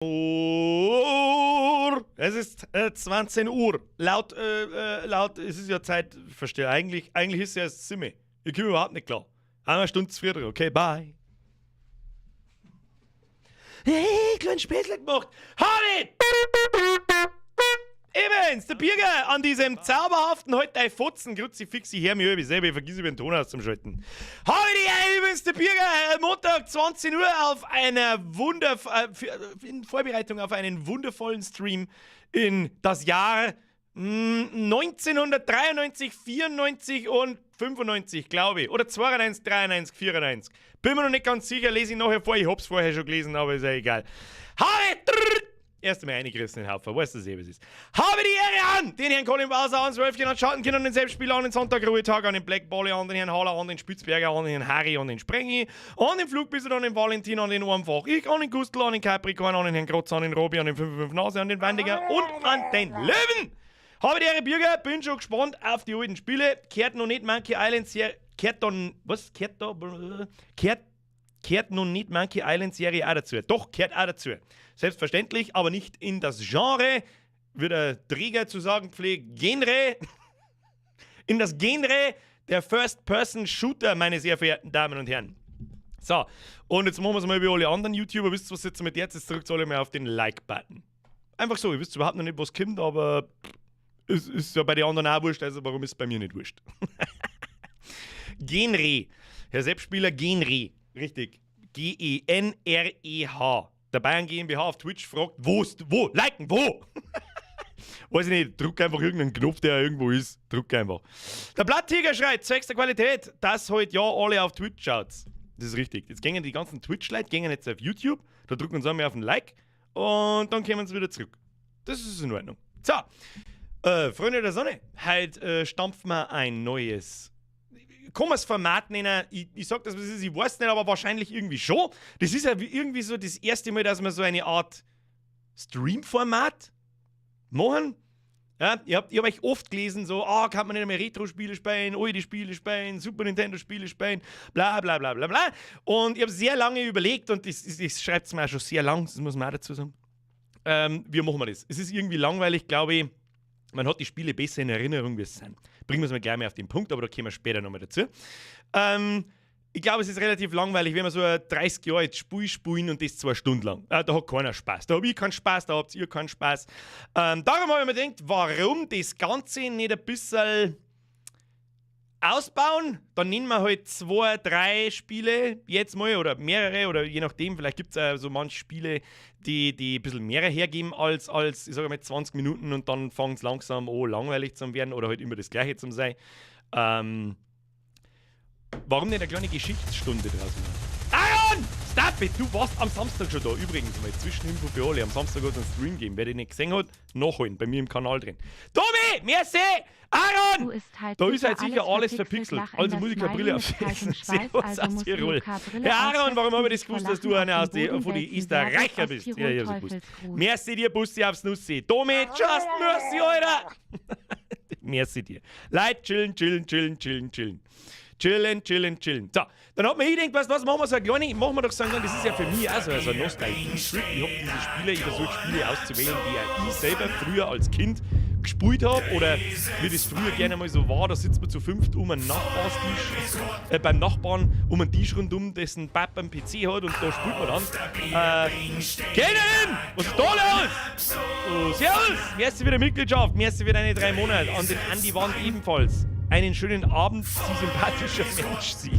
Uhr. Es ist 20 Uhr. Laut, es ist ja Zeit, verstehe, eigentlich ist es ja erst 7. Ich komme überhaupt nicht klar. Eine Stunde zu früh dran. Okay, bye. Hey, kleinen Späßle gemacht. Harry! Übrigens, der Birger an diesem zauberhaften heute dein Fotzen, Kruzifixi, her mir über selber, ich vergiss über den Ton auszuschalten. Heute übrigens, der Birger, Montag 20 Uhr auf einer Wunder, in Vorbereitung auf einen wundervollen Stream in das Jahr 1993, 94 und 95, glaube ich. Oder 92, 93, 94. Bin mir noch nicht ganz sicher, lese ich nachher vor. Ich hab's vorher schon gelesen, aber ist ja egal. Habe Erst einmal eingerissen den Haufen, weißt du eh, was ist. Habe die Ehre an! Den Herrn Colin Bowser, an Wölfchen, an Schattenkind, an den Selbstspieler, an den Sonntag, Ruhetag, an den Black Bally, an den Herrn Haller, an den Spitzberger, an den Herrn Harry, an den Sprengi, an den Flugbisser, an den Valentin, an den Einfach ich, an den Gustl, an den Capricorn, an den Herrn Grotz, an den Robi, an den 55 Nase, an den Wandiger und an den Löwen! Habe die Ehre, Bürger, bin schon gespannt auf die alten Spiele. Kehrt noch nicht Monkey Island Serie. Kehrt dann. Was? Kehrt da? Kehrt nun nicht Monkey Island Serie auch dazu? Doch, kehrt auch dazu. Selbstverständlich, aber nicht in das Genre, wie der Träger zu sagen pflegt, Genre. In das Genre der First-Person-Shooter, meine sehr verehrten Damen und Herren. So, und jetzt machen wir es mal wie alle anderen YouTuber. Wisst ihr, was jetzt mit jetzt? Jetzt drückt alle mal auf den Like-Button. Einfach so, ihr wisst überhaupt noch nicht, was kommt, aber es ist ja bei den anderen auch wurscht, also warum ist es bei mir nicht wurscht? Genre. Herr Selbstspieler, Genre. Richtig. Genreh. Der Bayern GmbH auf Twitch fragt, wo ist, wo? Liken, wo? Weiß ich nicht, druck einfach irgendeinen Knopf, der irgendwo ist. Druck einfach. Der Blatttiger schreit, zwecks der Qualität, dass heute ja alle auf Twitch schaut. Das ist richtig. Jetzt gehen die ganzen Twitch-Leute gehen jetzt auf YouTube, da drücken sie einmal auf den Like und dann kommen sie wieder zurück. Das ist in Ordnung. So, Freunde der Sonne, heute stampfen wir ein neues, kann man es Format nennen? Ich sag das, was es ist, ich weiß nicht, aber wahrscheinlich irgendwie schon. Das ist ja irgendwie so das erste Mal, dass wir so eine Art Stream-Format machen. Ja, ich hab euch oft gelesen, so, ah, kann man nicht mehr Retro-Spiele spielen, alte Spiele spielen, Super Nintendo-Spiele spielen, bla bla bla bla bla. Und ich habe sehr lange überlegt, und das schreibt es mir auch schon sehr lang, das muss man auch dazu sagen. Wie machen wir das? Es ist irgendwie langweilig, glaube ich. Man hat die Spiele besser in Erinnerung, wie es sind. Bringen wir es mal gleich mal auf den Punkt, aber da kommen wir später nochmal dazu. Ich glaube, es ist relativ langweilig, wenn wir so ein 30 Jahre altes Spiel spielen und das 2 Stunden lang. Da hat keiner Spaß. Da habe ich keinen Spaß, da habt ihr keinen Spaß. Darum habe ich mir gedacht, warum das Ganze nicht ein bisschen ausbauen? Dann nehmen wir halt zwei, drei Spiele jetzt mal oder mehrere oder je nachdem, vielleicht gibt es auch so manche Spiele, die ein bisschen mehr hergeben als, ich sage mal, 20 Minuten und dann fängt es langsam an, langweilig zu werden oder halt immer das Gleiche zu sein. Warum nicht eine kleine Geschichtsstunde draus machen? Aaron! Stop it! Du warst am Samstag schon da. Übrigens mal Zwischeninfo für alle. Am Samstag hat es einen Stream gegeben. Wer den nicht gesehen hat, nachholen. Bei mir im Kanal drin. Tobi! Merci! Aaron! Du ist halt Da ist halt sicher alles verpixelt. Also muss ich keine Brille aufsetzen. Servus also aus muss Tirol. IOK Brille Herr Aaron, warum habe ich das aufsetzen, gewusst, sich dass du vor einer aus Lachen die, auf den von die Boden Österreicher wälzen, bist? Servus Ja, ich hab's Tirol, gewusst. Teufelsgruß. Merci dir, Bussi aufs Nussi. Domi, just merci, Alter! Merci dir. Leute, chillen, chillen, chillen, chillen, chillen. Chillen, chillen, chillen. So, dann hat man gedacht, was, was machen wir so eine kleine, machen wir doch so einen kleinen, das ist ja für mich auch so ein Nostalgie-Trip. Ich hab diese Spiele, ich versuche Spiele auszuwählen, die ja ich selber früher als Kind gespielt habe oder wie das früher gerne mal so war, da sitzt man zu fünft um einen Nachbarstisch, beim Nachbarn um einen Tisch rundum, dessen Papa einen PC hat und da spielt man dann. Kellnerin! Was ist da los? Oh, servus! Merci für die Mitgliedschaft, merci für deine 3 Monate. An den Andi Wand ebenfalls. Einen schönen Abend, Sie sympathischer Mensch, Sie.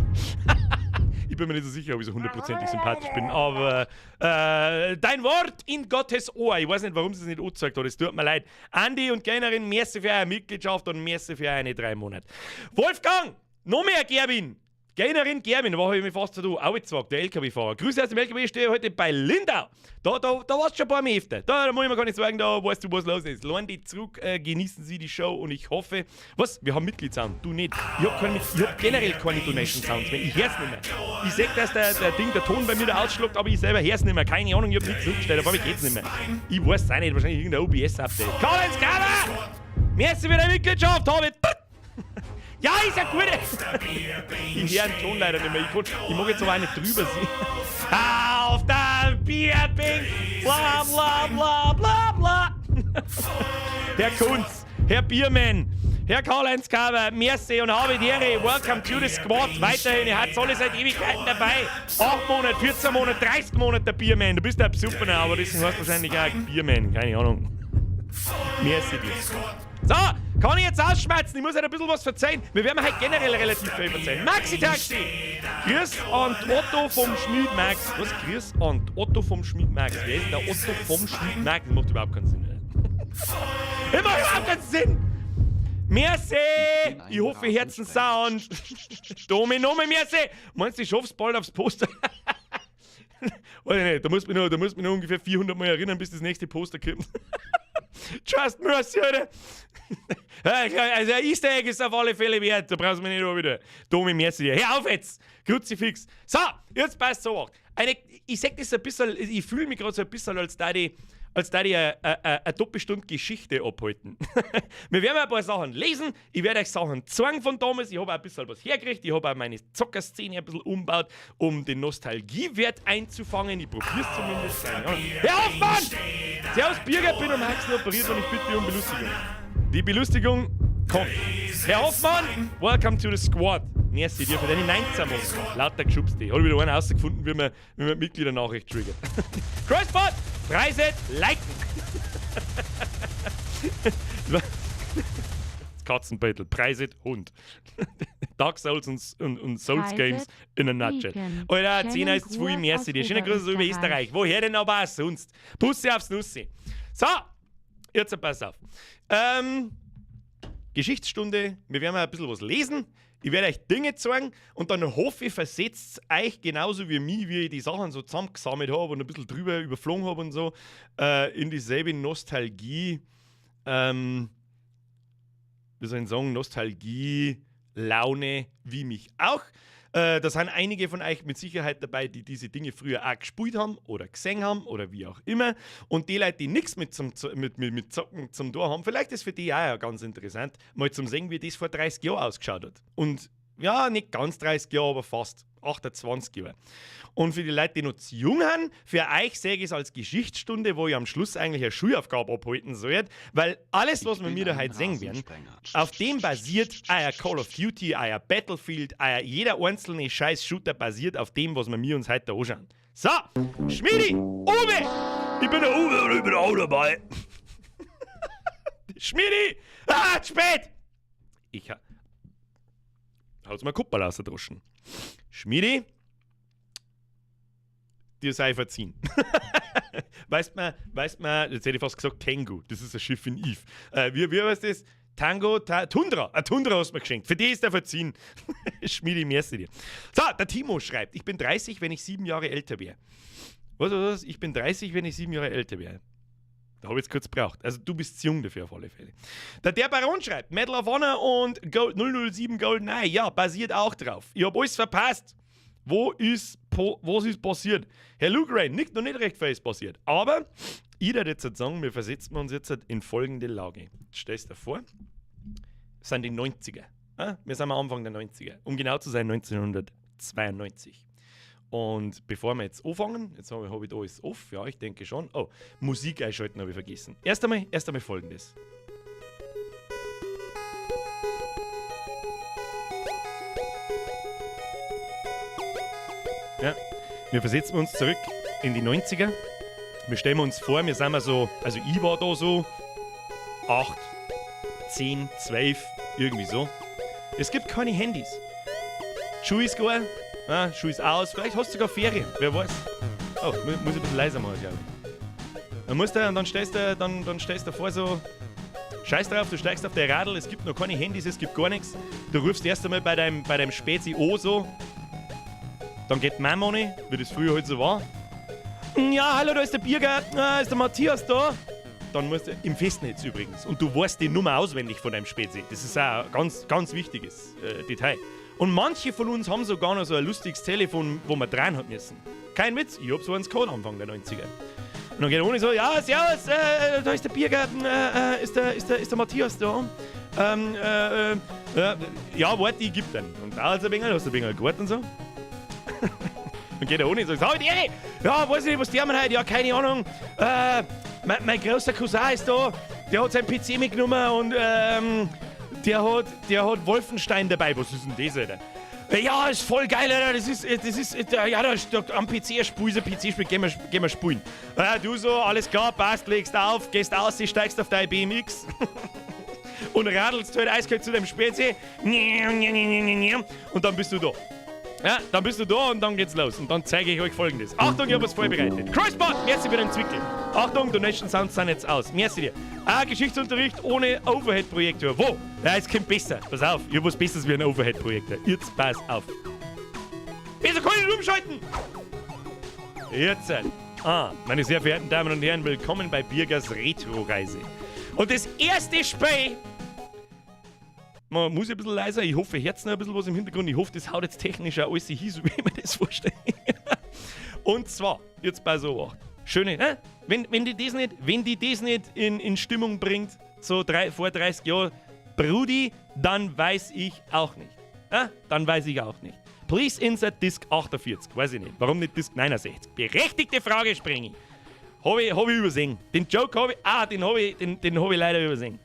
Ich bin mir nicht so sicher, ob ich so hundertprozentig sympathisch bin, aber dein Wort in Gottes Ohr. Ich weiß nicht, warum sie es nicht angezeigt hat, es tut mir leid. Andi und Kellnerin, merci für eure Mitgliedschaft und merci für eine 3 Monate. Wolfgang, noch mehr Gerwin. Kellnerin Gerwin, wo habe ich mich fast zu auch der LKW-Fahrer. Grüße aus dem LKW, ich stehe heute bei Lindau. Da warst du schon ein paar Mal öfter. Da muss ich mir gar nicht sagen, da weißt du, was los ist. Lohn dich zurück, genießen Sie die Show und ich hoffe. Was? Wir haben Mitgliedsound, du nicht. Ich hab generell keine Donation Sounds mehr. Ich hör's nicht mehr. Ich seh, dass der Ding, der Ton bei mir da ausschlägt, aber ich selber hör's nicht mehr. Keine Ahnung, ich hab nichts umgestellt, aber geht's nicht mehr. Ich weiß es auch nicht, wahrscheinlich irgendein OBS-Update. Karl-Heinz Kader! Merci für deine Mitgliedschaft, habe ja, ist ja gut. Ich höre den Ton leider nicht mehr. Ich mag jetzt aber auch nicht drüber sehen. Auf der Bierbing, bla bla bla bla bla. Herr Kunz, Herr Biermann, Herr Karl-Heinz Kaber, merci und habe die Ehre. Welcome to the squad. Weiterhin, ihr habt alle seit Ewigkeiten dabei. 8 Monate, 14 Monate, 30 Monate der Biermann. Du bist der Super, aber das heißt wahrscheinlich auch Biermann. Keine Ahnung. Merci dir. So, kann ich jetzt ausschmerzen? Ich muss halt ein bisschen was verzeihen. Wir werden heute generell relativ viel verzeihen. Maxi Taxi! Grüß an Otto vom Schmied Max. Was? Grüß an Otto vom Schmied Max. Wer ist denn der Otto vom Schmied Max? Das macht überhaupt keinen Sinn. Das macht überhaupt keinen Sinn! Merci! Ich hoffe, Herzen Sound. Domi, merci! Meinst du, ich schaff's bald aufs Poster? Weiß ich nicht, da muss mich noch ungefähr 400 Mal erinnern, bis das nächste Poster kommt. Just mercy, Alter! Also ein Easter Egg ist auf alle Fälle wert, da brauchst du mich nicht auch wieder. Domi, merci dir. Hör auf jetzt! Kruzifix! So, jetzt passt so. Ich sag das ein bisschen, ich fühle mich gerade so ein bisschen, als da die eine Doppelstunde Geschichte abhalten. Wir werden ein paar Sachen lesen, ich werde euch Sachen zeigen von damals, ich habe auch ein bisschen was hergekriegt, ich habe auch meine Zockerszene ein bisschen umgebaut, um den Nostalgiewert einzufangen, ich probiere es zumindest. Hör auf, Mann! Servus, Birger, bin am Haxen operiert und ich bitte um Belustigung. Die Belustigung kommt. Herr Hoffmann, welcome to the squad. Merci dir für deine 19 Monate. Lauter geschubst. Ich habe wieder einen rausgefunden, wie man Mitgliedernachricht triggert. Crossbot! Preiset, liken! Das Katzenbeutel, Preiset, Hund. Dark Souls und Souls Games in a nutshell. Alter, 10 ist zu viel, merci dir. Schöne Grüße über Österreich. Woher denn aber auch sonst? Pussy aufs Nussi. So, jetzt pass auf. Geschichtsstunde, wir werden mal ein bisschen was lesen. Ich werde euch Dinge zeigen und dann hoffe ich, versetzt euch genauso wie mich, wie ich die Sachen so zusammengesammelt habe und ein bisschen drüber überflogen habe und so, in dieselbe Nostalgie, wie soll ich sagen, Nostalgie, Laune wie mich auch. Da sind einige von euch mit Sicherheit dabei, die diese Dinge früher auch gespielt haben oder gesehen haben oder wie auch immer. Und die Leute, die nichts mit Zocken zum Tor haben, vielleicht ist für die auch ja ganz interessant, mal zum sehen, wie das vor 30 Jahren ausgeschaut hat. Und ja, nicht ganz 30 Jahre, aber fast 28 Jahre. Und für die Leute, die noch zu jung sind, für euch sehe ich es als Geschichtsstunde, wo ich am Schluss eigentlich eine Schulaufgabe abhalten sollte, weil alles, was wir mir da heute sehen werden, auf dem basiert euer Call of Duty, euer Battlefield, euer jeder einzelne scheiß Shooter basiert auf dem, was wir mir uns heute da anschauen. So, Schmiedi, Uwe! Ich bin der Uwe und ich bin auch dabei. Schmiedi! Ah, zu spät! Ich ha... Haut's mal Kupperl rausgedroschen. Schmiedi, dir sei verziehen. Weißt man, jetzt hätte ich fast gesagt Tango, das ist ein Schiff in Eve. Wie heißt das? Tango, Tundra. Ein Tundra hast du mir geschenkt. Für die ist der verziehen. Schmiedi, merci dir. So, der Timo schreibt, ich bin 30, wenn ich 7 Jahre älter wäre. Was? Ich bin 30, wenn ich 7 Jahre älter wäre. Da habe ich jetzt kurz gebraucht. Also du bist zu jung dafür auf alle Fälle. Der Baron schreibt, Medal of Honor und Gold, 007 GoldenEye, ja, basiert auch drauf. Ich habe alles verpasst. Was ist passiert? Herr Luke Rain, nicht, noch nicht recht viel ist passiert. Aber ich würde jetzt sagen, wir versetzen uns jetzt in folgende Lage. Stellst dir vor, es sind die 90er. Wir sind am Anfang der 90er. Um genau zu sein, 1992. Und bevor wir jetzt anfangen, jetzt habe ich da alles off, ja, ich denke schon. Oh, Musik einschalten habe ich vergessen. Erst einmal Folgendes. Ja, wir versetzen uns zurück in die 90er. Wir stellen uns vor, wir sind mal so, also ich war da so 8, 10, 12, irgendwie so. Es gibt keine Handys. Schuhe ist gar, ja, Schuhe ist aus, vielleicht hast du sogar Ferien, wer weiß. Oh, muss ich ein bisschen leiser machen, glaube ich. Dann musst du, und dann stellst du, dann stellst du vor so, scheiß drauf, du steigst auf dein Radl, es gibt noch keine Handys, es gibt gar nichts. Du rufst erst einmal bei deinem Spezi an so. Dann geht Mama nicht, wie das früher halt so war. Ja, hallo, da ist der Birger, ist der Matthias da. Dann musst du, im Festnetz übrigens, und du weißt die Nummer auswendig von deinem Spezi. Das ist auch ein ganz, ganz wichtiges Detail. Und manche von uns haben sogar noch so ein lustiges Telefon, wo man dran hat müssen. Kein Witz, ich hab so eins gehabt Anfang der 90er. Und dann geht ohne so, ja, servus, da ist der Birger, ist der Matthias da. Ja, warte, ich geb den. Und da hat es ein wenig, hast du ein wenig gewartet und so. Dann geht er ohne und sagt, halt, ey, ja, weiß ich nicht, was die haben heute, ja, keine Ahnung. Mein großer Cousin ist da, der hat seinen PC mitgenommen und der hat Wolfenstein dabei. Was ist denn das, Alter? Ja, ist voll geil, Alter. Das ist, ja, da, am PC ein Spiel, ist ein PC-Spiel, gehen wir spielen. Ja, du so, alles klar, passt, legst auf, gehst aus, steigst auf dein BMX und radelst halt eiskalt zu dem Spezi. Und dann bist du da. Ja, dann bist du da und dann geht's los. Und dann zeige ich euch Folgendes. Achtung, ich habe was vorbereitet. Crossbot, merci für den Zwickel. Achtung, Donation Sounds sind jetzt aus. Merci dir. Ah, Geschichtsunterricht ohne Overhead-Projektor. Wo? Ja, es kommt besser. Pass auf, ich hab was Besseres wie ein Overhead-Projektor. Jetzt pass auf. Wieso kann ich nicht umschalten? Jetzt. Ah, meine sehr verehrten Damen und Herren, willkommen bei Birgers Retro-Reise. Und das erste Spiel, man muss ein bisschen leiser. Ich hoffe, hört noch ein bisschen was im Hintergrund. Ich hoffe, das haut jetzt technisch auch alles hin, so wie ich mir das vorstelle. Und zwar, jetzt bei so acht. Schöne, ne? Wenn die das nicht in Stimmung bringt, so vor 30 Jahren, Brudi, dann weiß ich auch nicht. Ja? Dann weiß ich auch nicht. Please insert Disc 48. Weiß ich nicht. Warum nicht Disc 69? Berechtigte Frage, Sprengi. Habe ich übersehen. Den Joke habe ich, ah, den hab ich leider übersehen.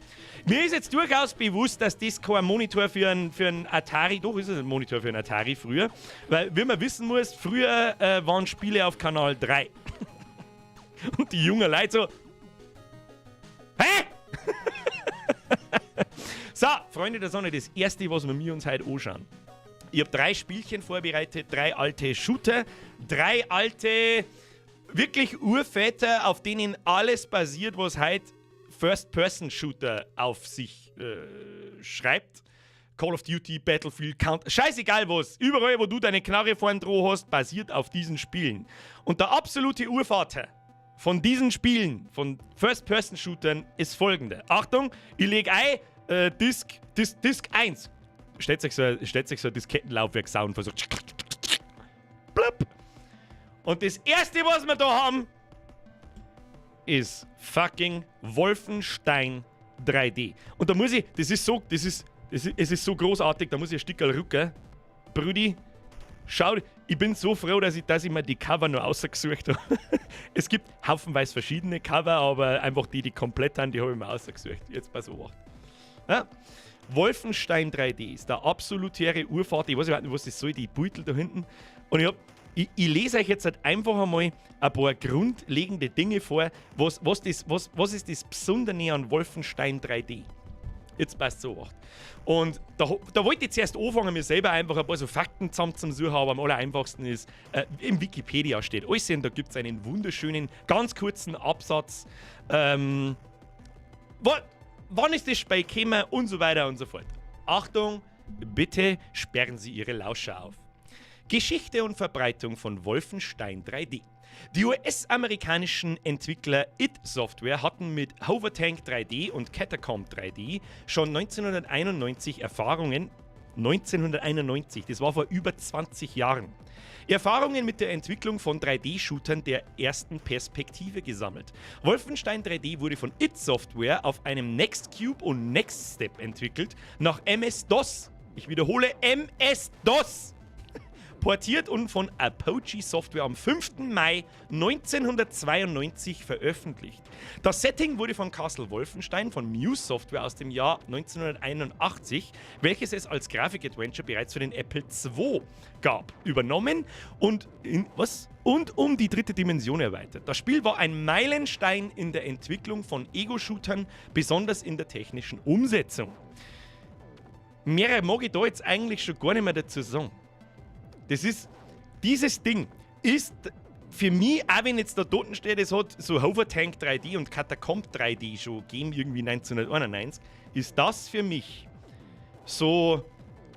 Mir ist jetzt durchaus bewusst, dass das kein Monitor für einen Atari, doch ist es ein Monitor für einen Atari früher, weil, wie man wissen muss, früher waren Spiele auf Kanal 3. Und die jungen Leute so: Hä? So, Freunde der Sonne, das Erste, was wir uns heute anschauen. Ich habe drei Spielchen vorbereitet, drei alte Shooter, drei alte, wirklich Urväter, auf denen alles basiert, was heute First-Person-Shooter auf sich schreibt. Call of Duty, Battlefield, Counter, scheißegal was. Überall, wo du deine Knarre vorn dran hast, basiert auf diesen Spielen. Und der absolute Urvater von diesen Spielen, von First-Person-Shootern, ist folgende. Achtung, ich lege ein, Disc 1. Stellt sich so ein Diskettenlaufwerk-Sound vor, so. Blub. Und das Erste, was wir da haben, ist fucking Wolfenstein 3D. Und da muss ich, das ist so, das ist, das ist, es ist so großartig, da muss ich ein Stück rücken. Brudi, schau, ich bin so froh, dass ich mir die Cover noch ausgesucht habe. Es gibt haufenweise verschiedene Cover, aber einfach die, die komplett sind, die habe ich mir ausgesucht. Jetzt pass auf. Ja? Wolfenstein 3D ist der absolutäre Urvater. Ich weiß überhaupt nicht, was das soll, die Beutel da hinten. Und ich lese euch jetzt halt einfach einmal ein paar grundlegende Dinge vor. Was ist das Besondere an Wolfenstein 3D? Jetzt passt so acht. Und da wollte ich zuerst anfangen, mir selber einfach ein paar so Fakten zusammen zu suchen, aber am aller einfachsten ist, im Wikipedia steht alles und da gibt es einen wunderschönen, ganz kurzen Absatz. Wann ist das Spiel gekommen und so weiter und so fort. Achtung, bitte sperren Sie Ihre Lauscher auf. Geschichte und Verbreitung von Wolfenstein 3D. Die US-amerikanischen Entwickler id Software hatten mit Hovertank 3D und Catacomb 3D schon 1991 Erfahrungen, 1991, das war vor über 20 Jahren, Erfahrungen mit der Entwicklung von 3D-Shootern der ersten Perspektive gesammelt. Wolfenstein 3D wurde von id Software auf einem Next Cube und NeXTSTEP entwickelt, nach MS-DOS, ich wiederhole, MS-DOS, portiert und von Apogee Software am 5. Mai 1992 veröffentlicht. Das Setting wurde von Castle Wolfenstein von Muse Software aus dem Jahr 1981, welches es als Grafik-Adventure bereits für den Apple II gab, übernommen und in, was? Und um die dritte Dimension erweitert. Das Spiel war ein Meilenstein in der Entwicklung von Ego-Shootern, besonders in der technischen Umsetzung. Mehr mag ich da jetzt eigentlich schon gar nicht mehr dazu sagen. Dieses Ding ist für mich, auch wenn jetzt da dort steht, es hat so Hovertank 3D und Catacomb 3D schon gegeben, irgendwie 1991, ist das für mich so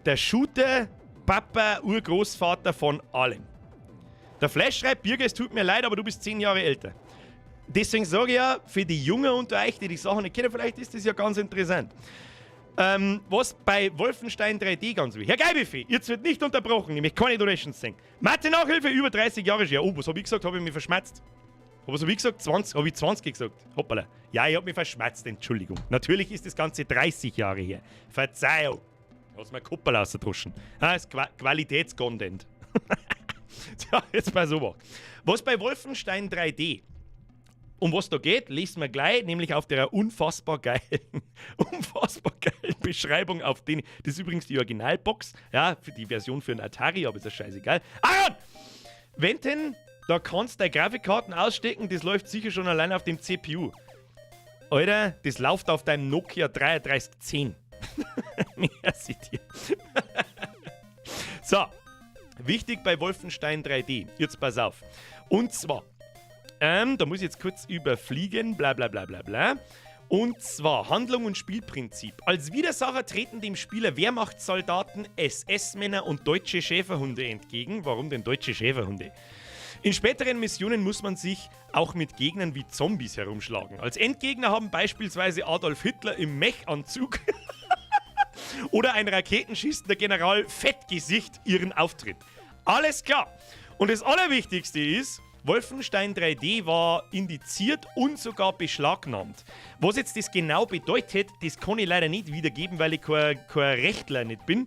der Shooter, Papa, Urgroßvater von allem. Der Flash schreibt: Birger, es tut mir leid, aber du bist 10 Jahre älter. Deswegen sage ich ja, für die Jungen unter euch, die die Sachen nicht kennen, vielleicht ist das ja ganz interessant. Was bei Wolfenstein 3D ganz wichtig. Herr Geibifee, jetzt wird nicht unterbrochen, ich möchte keine Donations sehen. Mathe-Nachhilfe über 30 Jahre schon. Oh, was habe ich gesagt? Habe ich mich verschmatzt? Was habe ich gesagt? 20? Habe ich 20 gesagt? Hoppala. Ja, ich habe mich verschmatzt, Entschuldigung. Natürlich ist das Ganze 30 Jahre her. Verzeihung. Hast mir Kuppel rausgedroschen. Ah, ist Qualitätscontent. Tja, jetzt pass auf. Was bei Wolfenstein 3D um was da geht, lesen wir gleich, nämlich auf der unfassbar geilen Beschreibung auf den. Das ist übrigens die Originalbox, ja, für die Version für den Atari, aber ist ja scheißegal. Aaron! Wenn denn, da kannst du deine Grafikkarten ausstecken, das läuft sicher schon allein auf dem CPU. Alter, das läuft auf deinem Nokia 3310. Merci dir. So, wichtig bei Wolfenstein 3D. Jetzt pass auf. Und zwar, da muss ich jetzt kurz überfliegen, bla bla bla bla bla. Und zwar Handlung und Spielprinzip. Als Widersacher treten dem Spieler Wehrmachtssoldaten, SS-Männer und deutsche Schäferhunde entgegen. Warum denn deutsche Schäferhunde? In späteren Missionen muss man sich auch mit Gegnern wie Zombies herumschlagen. Als Endgegner haben beispielsweise Adolf Hitler im Mechanzug oder ein raketenschießender General Fettgesicht ihren Auftritt. Alles klar. Und das Allerwichtigste ist, Wolfenstein 3D war indiziert und sogar beschlagnahmt. Was jetzt das genau bedeutet, das kann ich leider nicht wiedergeben, weil ich kein Rechtler nicht bin.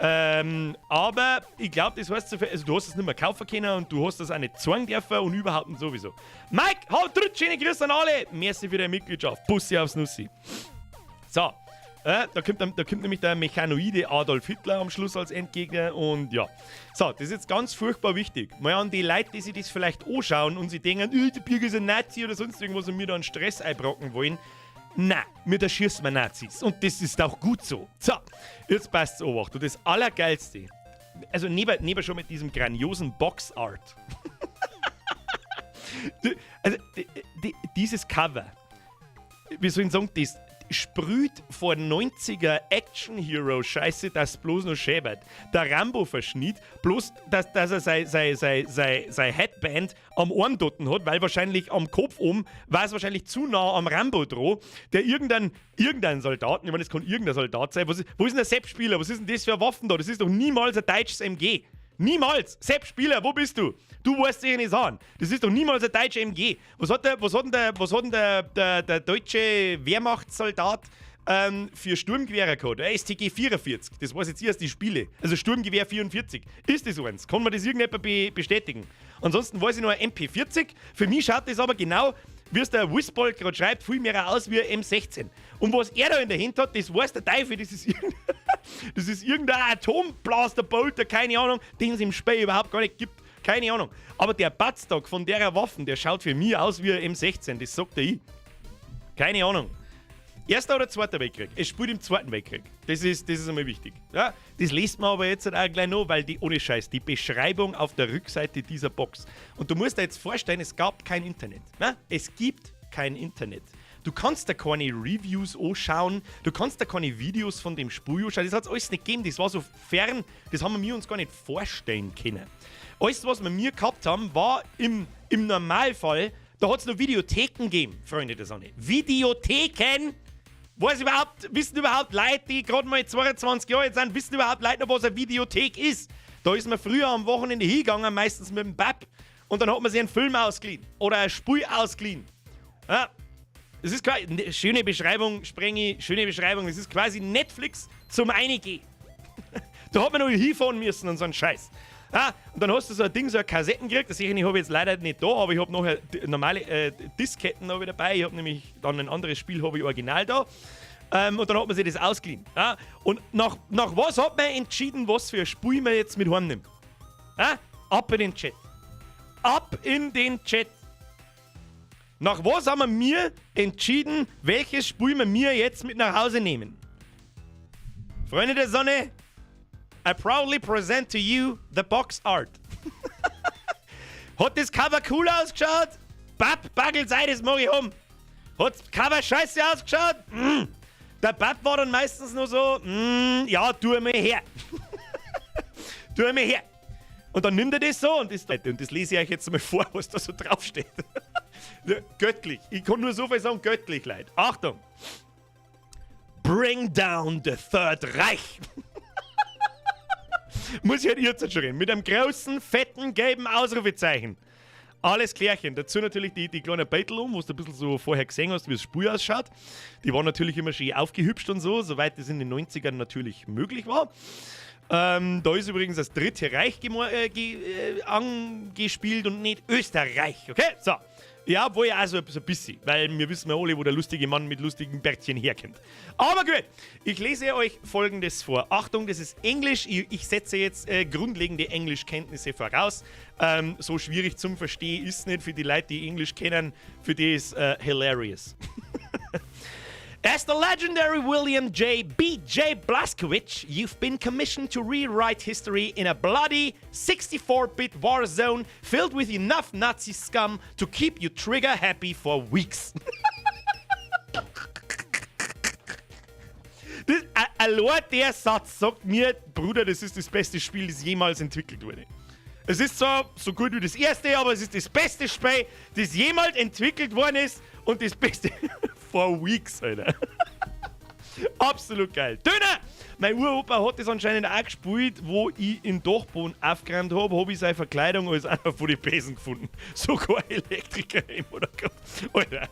Aber ich glaube, das heißt, also du hast es nicht mehr kaufen können und du hast das auch nicht zeigen dürfen und überhaupt nicht sowieso. Mike, haut drück, schöne Grüße an alle. Merci für deine Mitgliedschaft. Bussi aufs Nussi. So, da kommt nämlich der Mechanoide Adolf Hitler am Schluss als Endgegner und ja. So, das ist jetzt ganz furchtbar wichtig. Mal an die Leute, die sich das vielleicht anschauen und sie denken, der Birger ist ein Nazi oder sonst irgendwas und mir da einen Stress einbrocken wollen. Na, mir da schießen wir Nazis. Und das ist auch gut so. So, jetzt passt's Obacht. Und das Allergeilste, also neben schon mit diesem grandiosen Box Art. Also, dieses Cover, wie soll ich sagen, das sprüht vor 90er Action Hero Scheiße, dass bloß noch schäbert. Der Rambo-Verschnitt, bloß, dass er sein Headband am Arm doten hat, weil wahrscheinlich am Kopf oben war es wahrscheinlich zu nah am Rambo dran, der irgendein Soldaten, ich meine, das kann irgendein Soldat sein, wo ist denn der Sepp Spieler? Was ist denn das für Waffen da? Das ist doch niemals ein deutsches MG. Niemals! Sepp Spieler, wo bist du? Du weißt sicher nicht an. Das ist doch niemals ein deutscher MG. Was hat denn der deutsche Wehrmachtssoldat für Sturmgewehre gehabt? Der STG 44. Das weiß jetzt erst die Spiele. Also Sturmgewehr 44. Ist das eins? Kann man das irgendjemand be bestätigen? Ansonsten weiß ich nur ein MP40. Für mich schaut das aber genau, wie es der Wisbold gerade schreibt, viel mehr aus wie ein M16. Und was er da in der Hand hat, das weiß der Teufel, das ist irgendein Atomblaster-Bolter, keine Ahnung, den es im Spiel überhaupt gar nicht gibt. Keine Ahnung. Aber der Buttstock von der Waffen, der schaut für mich aus wie ein M16, das sagt er ich. Keine Ahnung. Erster oder Zweiter Weltkrieg? Es spielt im Zweiten Weltkrieg. Das ist einmal wichtig. Ja, das liest man aber jetzt halt auch gleich noch, weil die, ohne Scheiß, die Beschreibung auf der Rückseite dieser Box. Und du musst dir jetzt vorstellen, es gab kein Internet. Ne? Es gibt kein Internet. Du kannst da keine Reviews anschauen, du kannst da keine Videos von dem Spiel anschauen. Das hat es alles nicht gegeben, das war so fern, das haben wir uns gar nicht vorstellen können. Alles, was wir mir gehabt haben, war im Normalfall, da hat es noch Videotheken gegeben, Freunde der Sonne. Videotheken! Wissen überhaupt Leute, die gerade mal 22 Jahre alt sind, wissen überhaupt Leute noch, was eine Videothek ist? Da ist man früher am Wochenende hingegangen, meistens mit dem Bab, und dann hat man sich einen Film ausgeliehen oder ein Spiel ausgeliehen. Ja, es ist quasi, ne, schöne Beschreibung, Sprengi, schöne Beschreibung, es ist quasi Netflix zum Einigehen. Da hat man noch hinfahren müssen und so einen Scheiß. Ja, und dann hast du so ein Ding, so eine Kassetten gekriegt. Das ich habe jetzt leider nicht da, aber ich habe nachher normale Disketten noch wieder dabei. Ich habe nämlich dann ein anderes Spiel, habe ich original da. Und dann hat man sich das ausgeliehen. Ja? Und nach was hat man entschieden, was für ein Spiel man jetzt mit heimnimmt? Ja? Ab in den Chat. Ab in den Chat. Nach was haben wir mir entschieden, welches Spiel wir mir jetzt mit nach Hause nehmen? Freunde der Sonne, I proudly present to you the box art. Hat das Cover cool ausgeschaut? Bab, Bagel sei, das mag ich haben. Hat das Cover scheiße ausgeschaut? Der Bab war dann meistens nur so, ja, tu mir her. Tu mir her. Und dann nimmt er das so und das lese ich euch jetzt mal vor, was da so draufsteht. Göttlich. Ich kann nur so viel sagen, göttlich, Leute. Achtung. Bring down the Third Reich. Muss ich halt jetzt schon reden. Mit einem großen, fetten, gelben Ausrufezeichen. Alles klärchen. Dazu natürlich die kleine Beutel um, wo du ein bisschen so vorher gesehen hast, wie das Spiel ausschaut. Die waren natürlich immer schön aufgehübscht und so, soweit das in den 90ern natürlich möglich war. Da ist übrigens das Dritte Reich angespielt und nicht Österreich, okay? So. Ja, obwohl ja auch so ein bisschen, weil wir wissen ja alle, wo der lustige Mann mit lustigen Bärtchen herkommt. Aber gut, ich lese euch Folgendes vor. Achtung, das ist Englisch. Ich setze jetzt grundlegende Englischkenntnisse voraus. So schwierig zum Verstehen ist nicht für die Leute, die Englisch kennen. Für die ist hilarious. As the legendary William J. B.J. Blazkowicz, you've been commissioned to rewrite history in a bloody 64-bit war zone filled with enough Nazi scum to keep you trigger happy for weeks. Das, allein der Satz sagt mir, Bruder, das ist das beste Spiel, das jemals entwickelt wurde. Es ist zwar so gut wie das erste, aber es ist das beste Spiel, das jemals entwickelt worden ist, und das beste for weeks, Alter. Absolut geil. Döner! Mein Uropa hat das anscheinend auch gespielt, wo ich in Dachboden aufgeräumt habe, habe ich seine Verkleidung als einer von den Besen gefunden. Sogar Elektriker im oder Gott. Alter.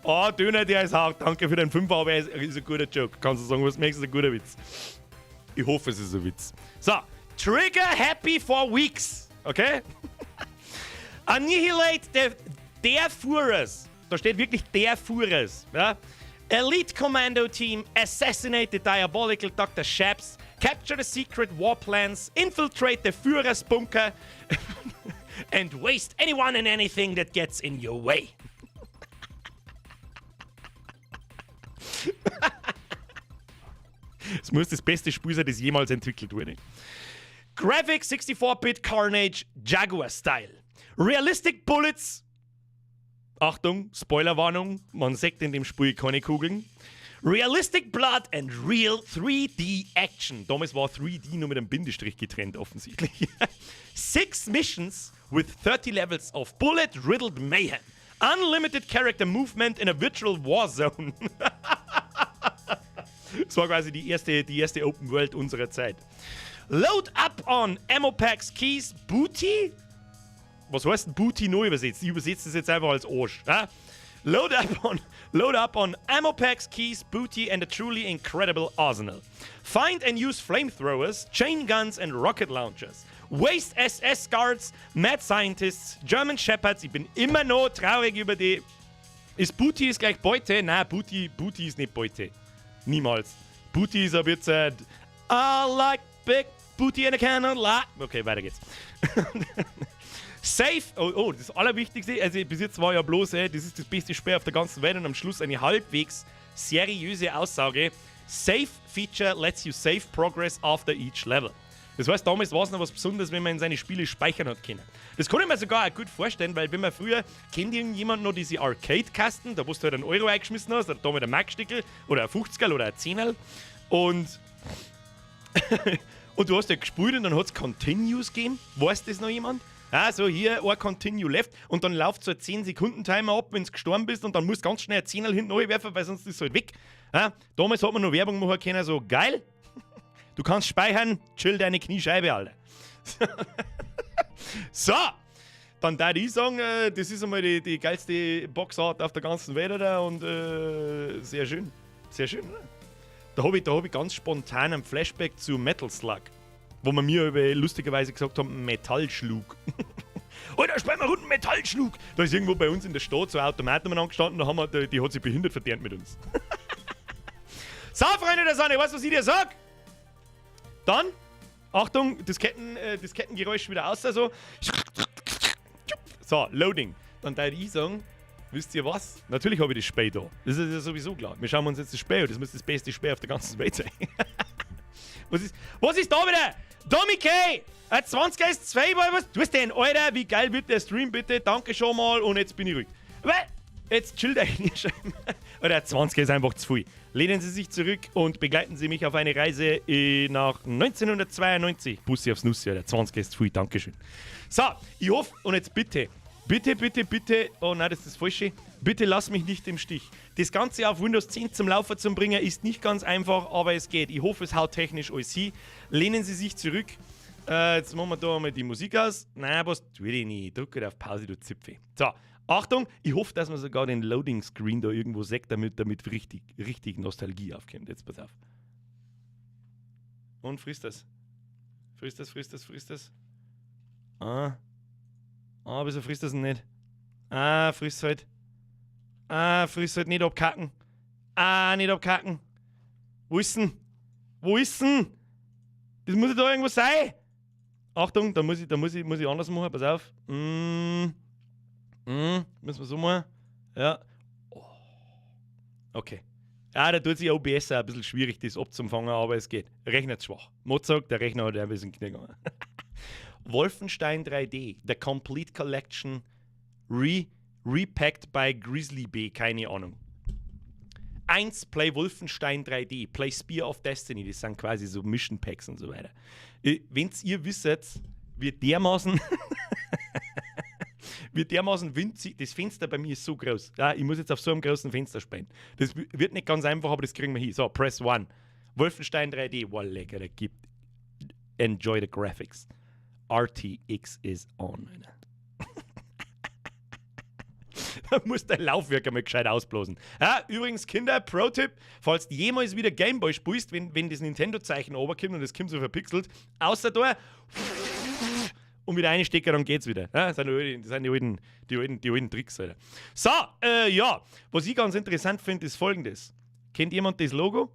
Oh, Döner, der ist hart. Danke für den Fünfer, aber er ist ein guter Joke. Kannst du sagen, was du möchtest, ist ein guter Witz. Ich hoffe, es ist ein Witz. So, Trigger happy for weeks. Okay? Annihilate the der Führers. Da steht wirklich der Führers. Ja? Elite Commando Team, assassinate the diabolical Dr. Shaps, capture the secret war plans, infiltrate the Führer's bunker and waste anyone and anything that gets in your way. Es muss das beste Spiel sein, das jemals entwickelt wurde. Graphic 64-Bit Carnage Jaguar Style. Realistic Bullets. Achtung, Spoilerwarnung, man sieht in dem Spiel keine Kugeln. Realistic Blood and Real 3D Action. Damals war 3D nur mit einem Bindestrich getrennt, offensichtlich. Six missions with 30 levels of bullet-riddled mayhem. Unlimited character movement in a virtual war zone. Das war quasi die erste Open World unserer Zeit. Load up on Ammo Packs, Keys, Booty? Was heißt denn Booty neu übersetzt? Ich übersetze das jetzt einfach als Arsch. Ja? Load up on ammo packs, keys, booty, and a truly incredible arsenal. Find and use flamethrowers, chain guns, and rocket launchers. Waste SS guards, mad scientists, German Shepherds. Ich bin immer noch traurig über die. Ist Booty ist gleich Beute? Nein, Booty ist nicht Beute. Niemals. Booty ist aber jetzt. I like big booty and I cannot lie. Okay, weiter geht's. Safe, oh, das Allerwichtigste, also bis jetzt war ja bloß, ey, das ist das beste Spiel auf der ganzen Welt und am Schluss eine halbwegs seriöse Aussage. Save Feature lets you save progress after each level. Das heißt, damals war es noch was Besonderes, wenn man in seine Spiele speichern hat können. Das kann ich mir sogar auch gut vorstellen, weil wenn man früher, kennt irgendjemand noch diese Arcade-Kasten, da wo du halt einen Euro eingeschmissen hast, oder damals ein Markstickel oder ein 50er oder ein 10er und du hast ja gespielt und dann hat es Continues gegeben. Weiß das noch jemand? Also hier, ein Continue Left und dann läuft so ein 10-Sekunden-Timer ab, wenn du gestorben bist, und dann musst du ganz schnell ein Zehnerl hinten werfen, weil sonst ist es halt weg. Ja, damals hat man noch Werbung machen können, so geil. Du kannst speichern, chill deine Kniescheibe, Alter. So, dann darf ich sagen, das ist einmal die geilste Boxart auf der ganzen Welt, Alter, und sehr schön. Sehr schön, oder? Da hab ich ganz spontan einen Flashback zu Metal Slug, wo man mir über lustigerweise gesagt haben, Metallschlug. Alter, spielen wir Runden Metallschlug. Da ist irgendwo bei uns in der Stadt so ein Automat angestanden, da haben wir, die, die hat sich behindert verdient mit uns. So, Freunde der Sonne, weißt du, was ich dir sag? Dann, Achtung, das Kettengeräusch wieder aus, also. So, Loading. Dann darf ich sagen, wisst ihr was? Natürlich habe ich das Spiel da. Das ist ja sowieso klar. Wir schauen uns jetzt das Spiel an. Das muss das beste Spiel auf der ganzen Welt sein. Was ist da wieder? Tommy K! Ein 20 ist 2, was tust du denn? Alter, wie geil wird der Stream bitte? Danke schon mal und jetzt bin ich ruhig. Weil, jetzt chillt euch nicht. Alter, 20 ist einfach zu viel. Lehnen Sie sich zurück und begleiten Sie mich auf eine Reise nach 1992. Bussi aufs Nussi, Alter. 20 ist zu viel, Dankeschön. So, ich hoffe, und jetzt bitte, bitte, bitte, bitte, oh nein, das ist das Falsche. Bitte lass mich nicht im Stich. Das Ganze auf Windows 10 zum Laufen zu bringen, ist nicht ganz einfach, aber es geht. Ich hoffe, es haut technisch alles hin. Lehnen Sie sich zurück. Jetzt machen wir da mal die Musik aus. Nein, was tue ich nicht? Drücke auf Pause, du Zipfel. So, Achtung, ich hoffe, dass man sogar den Loading Screen da irgendwo sieht, damit richtig, richtig Nostalgie aufkommt. Jetzt pass auf. Und frisst das. Frisst das, frisst das, frisst das. Ah. Ah, wieso frisst das denn nicht? Ah, frisst halt. Ah, frisst halt nicht abkacken. Ah, nicht abkacken. Wo ist denn? Wo ist denn? Das muss ja da irgendwo sein. Achtung, da muss ich anders machen. Pass auf. Müssen wir so machen. Ja. Oh. Okay. Ja, da tut sich OBS auch ein bisschen schwierig, das abzufangen, aber es geht. Rechner ist schwach. Mod sagt, der Rechner hat ein bisschen Knie gegangen. Wolfenstein 3D, The Complete Collection, Repacked by Grizzly B, keine Ahnung. 1, Play Wolfenstein 3D, Play Spear of Destiny, das sind quasi so Mission Packs und so weiter. Wenn's ihr wisst, wie dermaßen wie dermaßen winzig, das Fenster bei mir ist so groß. Ja, ich muss jetzt auf so einem großen Fenster spielen. Das wird nicht ganz einfach, aber das kriegen wir hin. So, Press 1. Wolfenstein 3D, wow, lecker, der gibt. Enjoy the graphics. RTX is on. Alter. Da muss dein Laufwerk einmal gescheit ausblasen. Ja, übrigens, Kinder, Pro-Tipp, falls du jemals wieder Gameboy spielst, wenn das Nintendo-Zeichen runterkommt und das kommt so verpixelt, außer da und wieder einstecken, dann geht's wieder. Ja, das sind die alten Tricks, Alter. So, ja, was ich ganz interessant finde, ist Folgendes. Kennt jemand das Logo?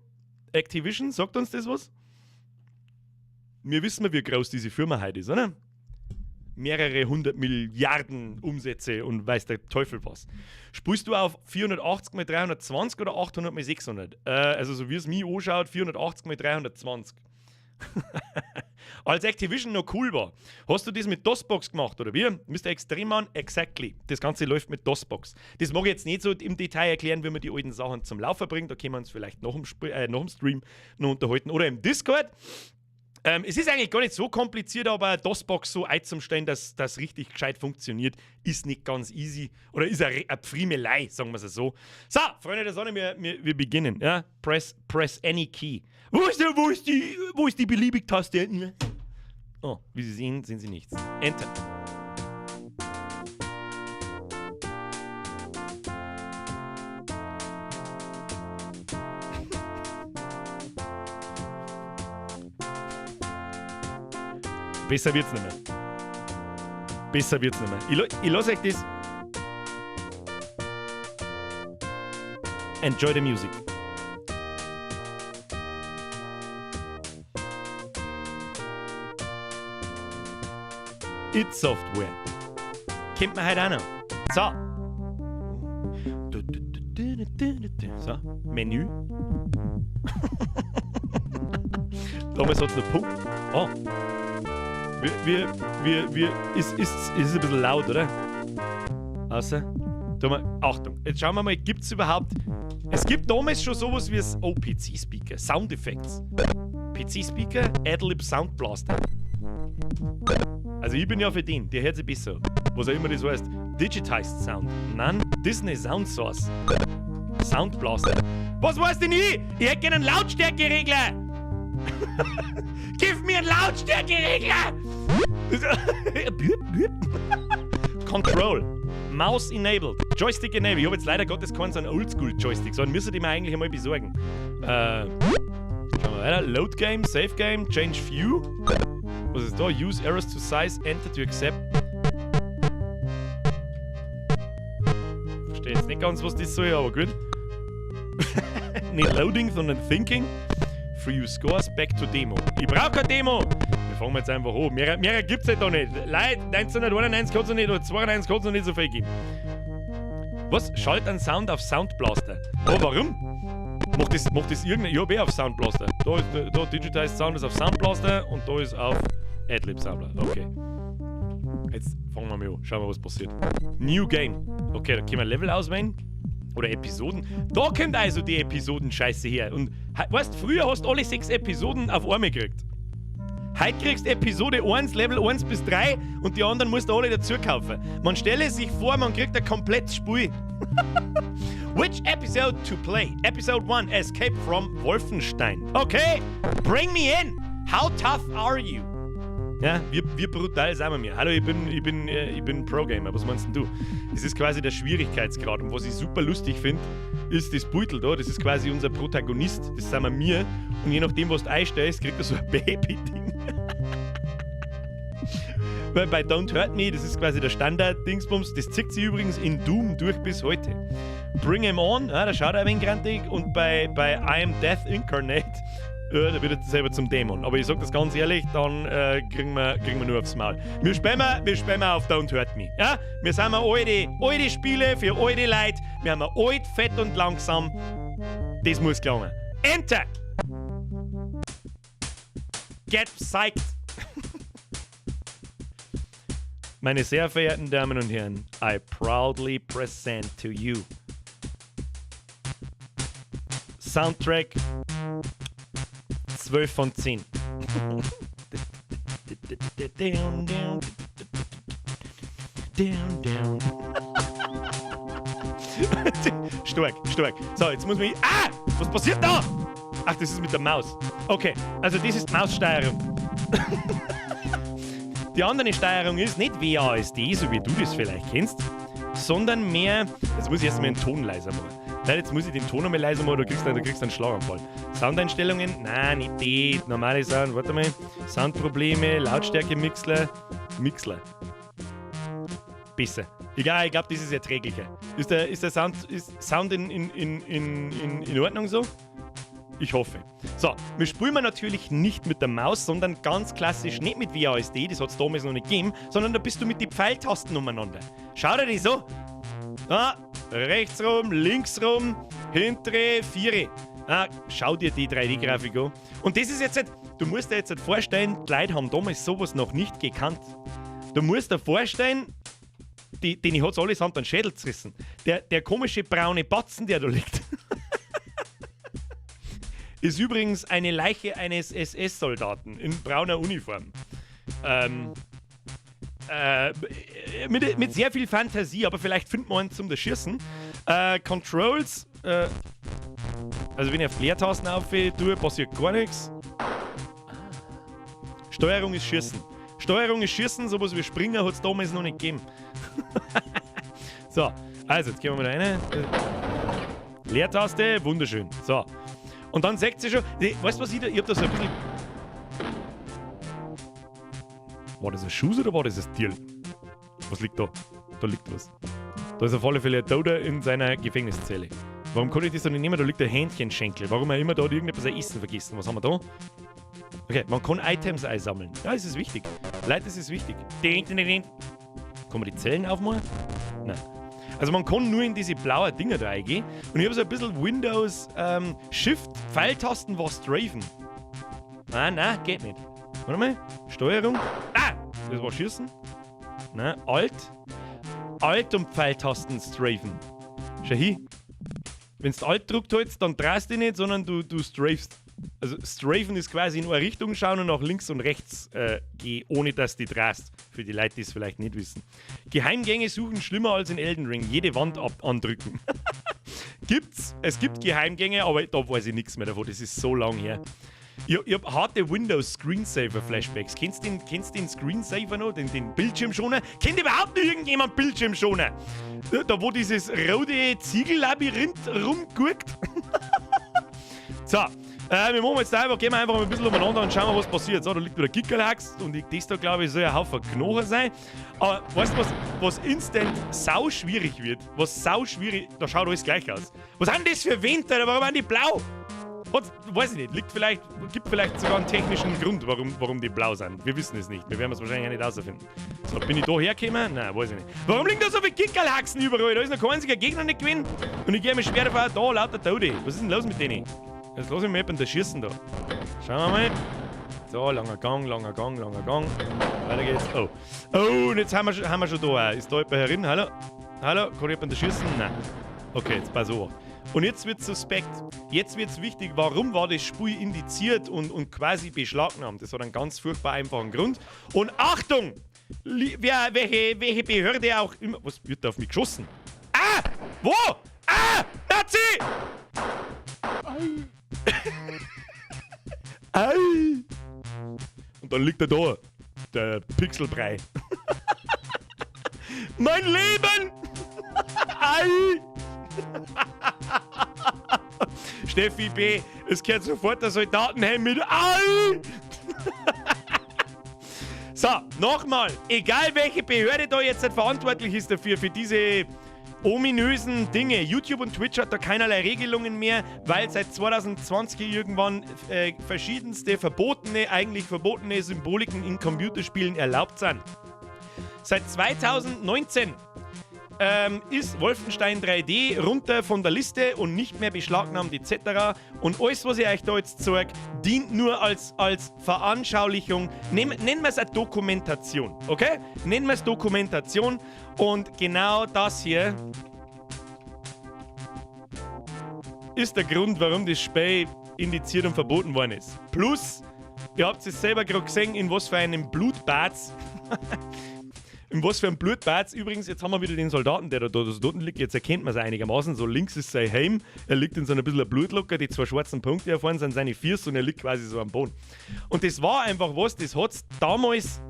Activision, sagt uns das was? Wir wissen, wie groß diese Firma heute ist, oder? Mehrere 100 Milliarden Umsätze und weiß der Teufel was. Spielst du auf 480 mal 320 oder 800 mal 600? Also so wie es mich anschaut, 480 mal 320. Als Activision noch cool war. Hast du das mit DOSBox gemacht, oder wie? Mr. Extremmann, exactly. Das Ganze läuft mit DOSBox. Das mag ich jetzt nicht so im Detail erklären, wie man die alten Sachen zum Laufen bringt. Da können wir uns vielleicht noch im Stream noch unterhalten oder im Discord. Es ist eigentlich gar nicht so kompliziert, aber DOSBox so einzustellen, dass das richtig gescheit funktioniert, ist nicht ganz easy. Oder ist eine Pfriemelei, sagen wir es so. So, Freunde der Sonne, wir beginnen. Ja? Press any key. Wo ist die Beliebig-Taste? Oh, wie Sie sehen, sehen Sie nichts. Enter. Besser wird's nicht mehr. Besser wird's nicht mehr. Ich lass euch das. Enjoy the music. id Software. Kennt man heute auch noch. So. So. Menü. Damals hat's noch Punkt. Oh. Ist ein bisschen laut, oder? Außer, Achtung, jetzt schauen wir mal, gibt's überhaupt. Es gibt damals schon sowas wie das PC-Speaker, Sound Effects. PC-Speaker, Adlib Sound Blaster. Also ich bin ja für den, der hört sich besser. Was auch immer das heißt. Digitized Sound. Nein, Disney Sound Source. Sound Blaster. Was weiß denn ich? Ich hätte gerne einen Lautstärkeregler! Gib mir einen Lautstärkeregler! Control. Mouse enabled. Joystick enabled. Ich habe jetzt leider Gottes keinen so einen Oldschool-Joystick. So einen müsstet ihr mir eigentlich einmal besorgen. Schauen wir weiter. Load Game, Save Game, Change View. Was ist da? Use Arrows to Size, Enter to Accept. Verstehe jetzt nicht ganz, was das soll, aber gut. Nicht Loading, sondern Thinking. Free Use Scores, Back to Demo. Ich brauche keine Demo! Wir fangen jetzt einfach an. Mehr gibt's halt da nicht. Leute, 1991 kann's noch nicht, oder 92 kann's noch nicht so viel geben. Was? Schalt einen Sound auf Soundblaster. Oh, warum? Macht das irgendein. Ich hab eh auf Soundblaster. Da Digitized Sound ist auf Soundblaster und da ist auf Adlib Soundblaster. Okay. Jetzt fangen wir mal an. Schauen wir, was passiert. New Game. Okay, da können wir Level auswählen. Oder Episoden. Da kommt also die Episoden-Scheiße her. Und weißt, früher hast du alle 6 Episoden auf einmal gekriegt. Heute kriegst du Episode 1, Level 1 bis 3 und die anderen musst du alle dazu kaufen. Man stelle sich vor, man kriegt ein komplettes Spiel. Which episode to play? Episode 1, Escape from Wolfenstein. Okay, bring me in. How tough are you? Ja, wie brutal sind wir mir? Hallo, ich bin Pro-Gamer, was meinst denn du? Das ist quasi der Schwierigkeitsgrad. Und was ich super lustig finde, ist das Beutel da. Das ist quasi unser Protagonist. Das sind wir mir. Und je nachdem, was du einstellst, kriegt er so ein Baby-Ding. Weil bei Don't Hurt Me, das ist quasi der Standard-Dingsbums, das zieht sich übrigens in Doom durch bis heute. Bring 'em on, ja, da schaut er ein wenig grantig. Und bei I Am Death Incarnate, ja, da wird er selber zum Dämon. Aber ich sag das ganz ehrlich, dann kriegen wir nur aufs Maul. Wir spielen auf Don't Hurt Me. Ja? Wir sind alte, alte Spiele für alte Leute. Wir haben alt, fett und langsam. Das muss gelingen. Enter! Get psyched! Meine sehr verehrten Damen und Herren, I proudly present to you Soundtrack 12 von 10. Down, down, down, down. Stark, stark. So, jetzt muss man. Ah! Was passiert da? Ach, das ist mit der Maus. Okay, also das ist die Maussteuerung. Die andere Steuerung ist nicht WASD, so wie du das vielleicht kennst, sondern mehr. Jetzt muss ich erstmal den Ton leiser machen. Nein, jetzt muss ich den Ton einmal leiser machen, du kriegst einen Schlaganfall. Soundeinstellungen? Nein, nicht die. Normale Sound, warte mal. Soundprobleme, Lautstärke Mixler. Mixler. Besser. Egal, ich glaube, das ist erträglicher. Ist der Sound, ist Sound in Ordnung so? Ich hoffe. So, wir spielen natürlich nicht mit der Maus, sondern ganz klassisch nicht mit WASD, das hat es damals noch nicht gegeben, sondern da bist du mit den Pfeiltasten umeinander. Schau dir das so. Da, rechts rum, links rum, hintere, viere. Ah, schau dir die 3D-Grafik an. Und das ist jetzt nicht, du musst dir jetzt nicht vorstellen, die Leute haben damals sowas noch nicht gekannt. Du musst dir vorstellen, denen hat es allesamt den Schädel zerrissen. Der komische braune Batzen, der da liegt, ist übrigens eine Leiche eines SS-Soldaten in brauner Uniform. Mit sehr viel Fantasie, aber vielleicht findet man einen zum Schießen. Controls, also wenn ich auf die Leertasten auf tue, passiert gar nichts. Steuerung ist Schießen. Steuerung ist Schießen, sowas wie Springen hat es damals noch nicht gegeben. So, also jetzt gehen wir mal rein. Leertaste, wunderschön. So. Und dann sagt sie schon, weißt du, was ich da, ich hab da so ein bisschen. War das ein Schuss oder war das ein Tier? Was liegt da? Da liegt was. Da ist auf alle Fälle ein Toter in seiner Gefängniszelle. Warum kann ich das da nicht nehmen? Da liegt ein Hähnchenschenkel. Warum auch immer da hat irgendetwas ein Essen vergessen. Was haben wir da? Okay, man kann Items einsammeln. Ja, es ist wichtig. Leute, das ist wichtig. Kann man die Zellen aufmachen? Nein. Also man kann nur in diese blauen Dinger da reingehen. Und ich habe so ein bisschen Windows Shift Pfeiltasten war Strafen. Ah, nein, geht nicht. Warte mal. Steuerung. Ah! Das war Schießen. Nein, Alt. Alt und Pfeiltasten strafen. Schau hin. Wenn du Alt druckt hältst, dann drehst du dich nicht, sondern du strafst. Also strafen ist quasi in eine Richtung schauen und nach links und rechts gehen, ohne dass du drehst. Für die Leute, die es vielleicht nicht wissen. Geheimgänge suchen schlimmer als in Elden Ring. Jede Wand ab andrücken. Gibt's. Es gibt Geheimgänge, aber da weiß ich nichts mehr davon. Das ist so lang her. Ich hab harte Windows Screensaver Flashbacks. Kennst du den Screensaver noch? Den Bildschirmschoner? Kennt überhaupt nicht irgendjemand Bildschirmschoner? Da, wo dieses rote Ziegellabyrinth rumguckt? So, wir machen jetzt einfach, gehen wir einfach mal ein bisschen umeinander und schauen mal, was passiert. So, da liegt wieder Gickerlachs und ich, das da, glaube ich, soll ein Haufen Knochen sein. Aber weißt du, was instant sau schwierig wird? Was sau schwierig, da schaut alles gleich aus. Was sind das für Wände? Warum sind die blau? Hat, weiß ich nicht, gibt vielleicht sogar einen technischen Grund, warum die blau sind. Wir wissen es nicht. Wir werden es wahrscheinlich auch nicht rausfinden. So, bin ich da hergekommen? Nein, weiß ich nicht. Warum liegen da so viele Gickerlachsen überall? Da ist noch kein einziger Gegner nicht gewesen. Und ich gehe mir schwer davon, da lauter Tote. Was ist denn los mit denen? Jetzt lass ich mich jemanden schießen da. Schauen wir mal. So, langer Gang, langer Gang, langer Gang. Weiter geht's. Oh. Oh, und jetzt haben wir schon da. Ist da jemand herin? Hallo? Hallo? Kann ich jemanden schießen? Nein. Okay, jetzt pass auf. Und jetzt wird suspekt. Jetzt wird es wichtig, warum war das Spiel indiziert und quasi beschlagnahmt? Das hat einen ganz furchtbar einfachen Grund. Und Achtung! Welche Behörde auch immer. Was wird da auf mich geschossen? Ah! Wo? Ah! Nazi! Ei. Ei! Und dann liegt er da. Der Pixelbrei. Mein Leben! Ei! Steffi B., es gehört sofort der Soldatenhelm mit Ei! So, nochmal, egal welche Behörde da jetzt verantwortlich ist dafür, für diese ominösen Dinge. YouTube und Twitch hat da keinerlei Regelungen mehr, weil seit 2020 irgendwann verschiedenste verbotene, eigentlich verbotene Symboliken in Computerspielen erlaubt sind. Seit 2019 ist Wolfenstein 3D runter von der Liste und nicht mehr beschlagnahmt etc. Und alles, was ich euch da jetzt zeige, dient nur als Veranschaulichung. Nennen wir es eine Dokumentation, okay? Nennen wir es Dokumentation. Und genau das hier ist der Grund, warum das Spiel indiziert und verboten worden ist. Plus, ihr habt es selber gerade gesehen, in was für einem Blutbad. In was für einem Blutbad. Übrigens, jetzt haben wir wieder den Soldaten, der da unten liegt. Jetzt erkennt man es einigermaßen. So links ist sein Helm. Er liegt in so einer bisschen Blutlocker. Die zwei schwarzen Punkte hier vorne sind seine Füße und er liegt quasi so am Boden. Und das war einfach was, das hat's damals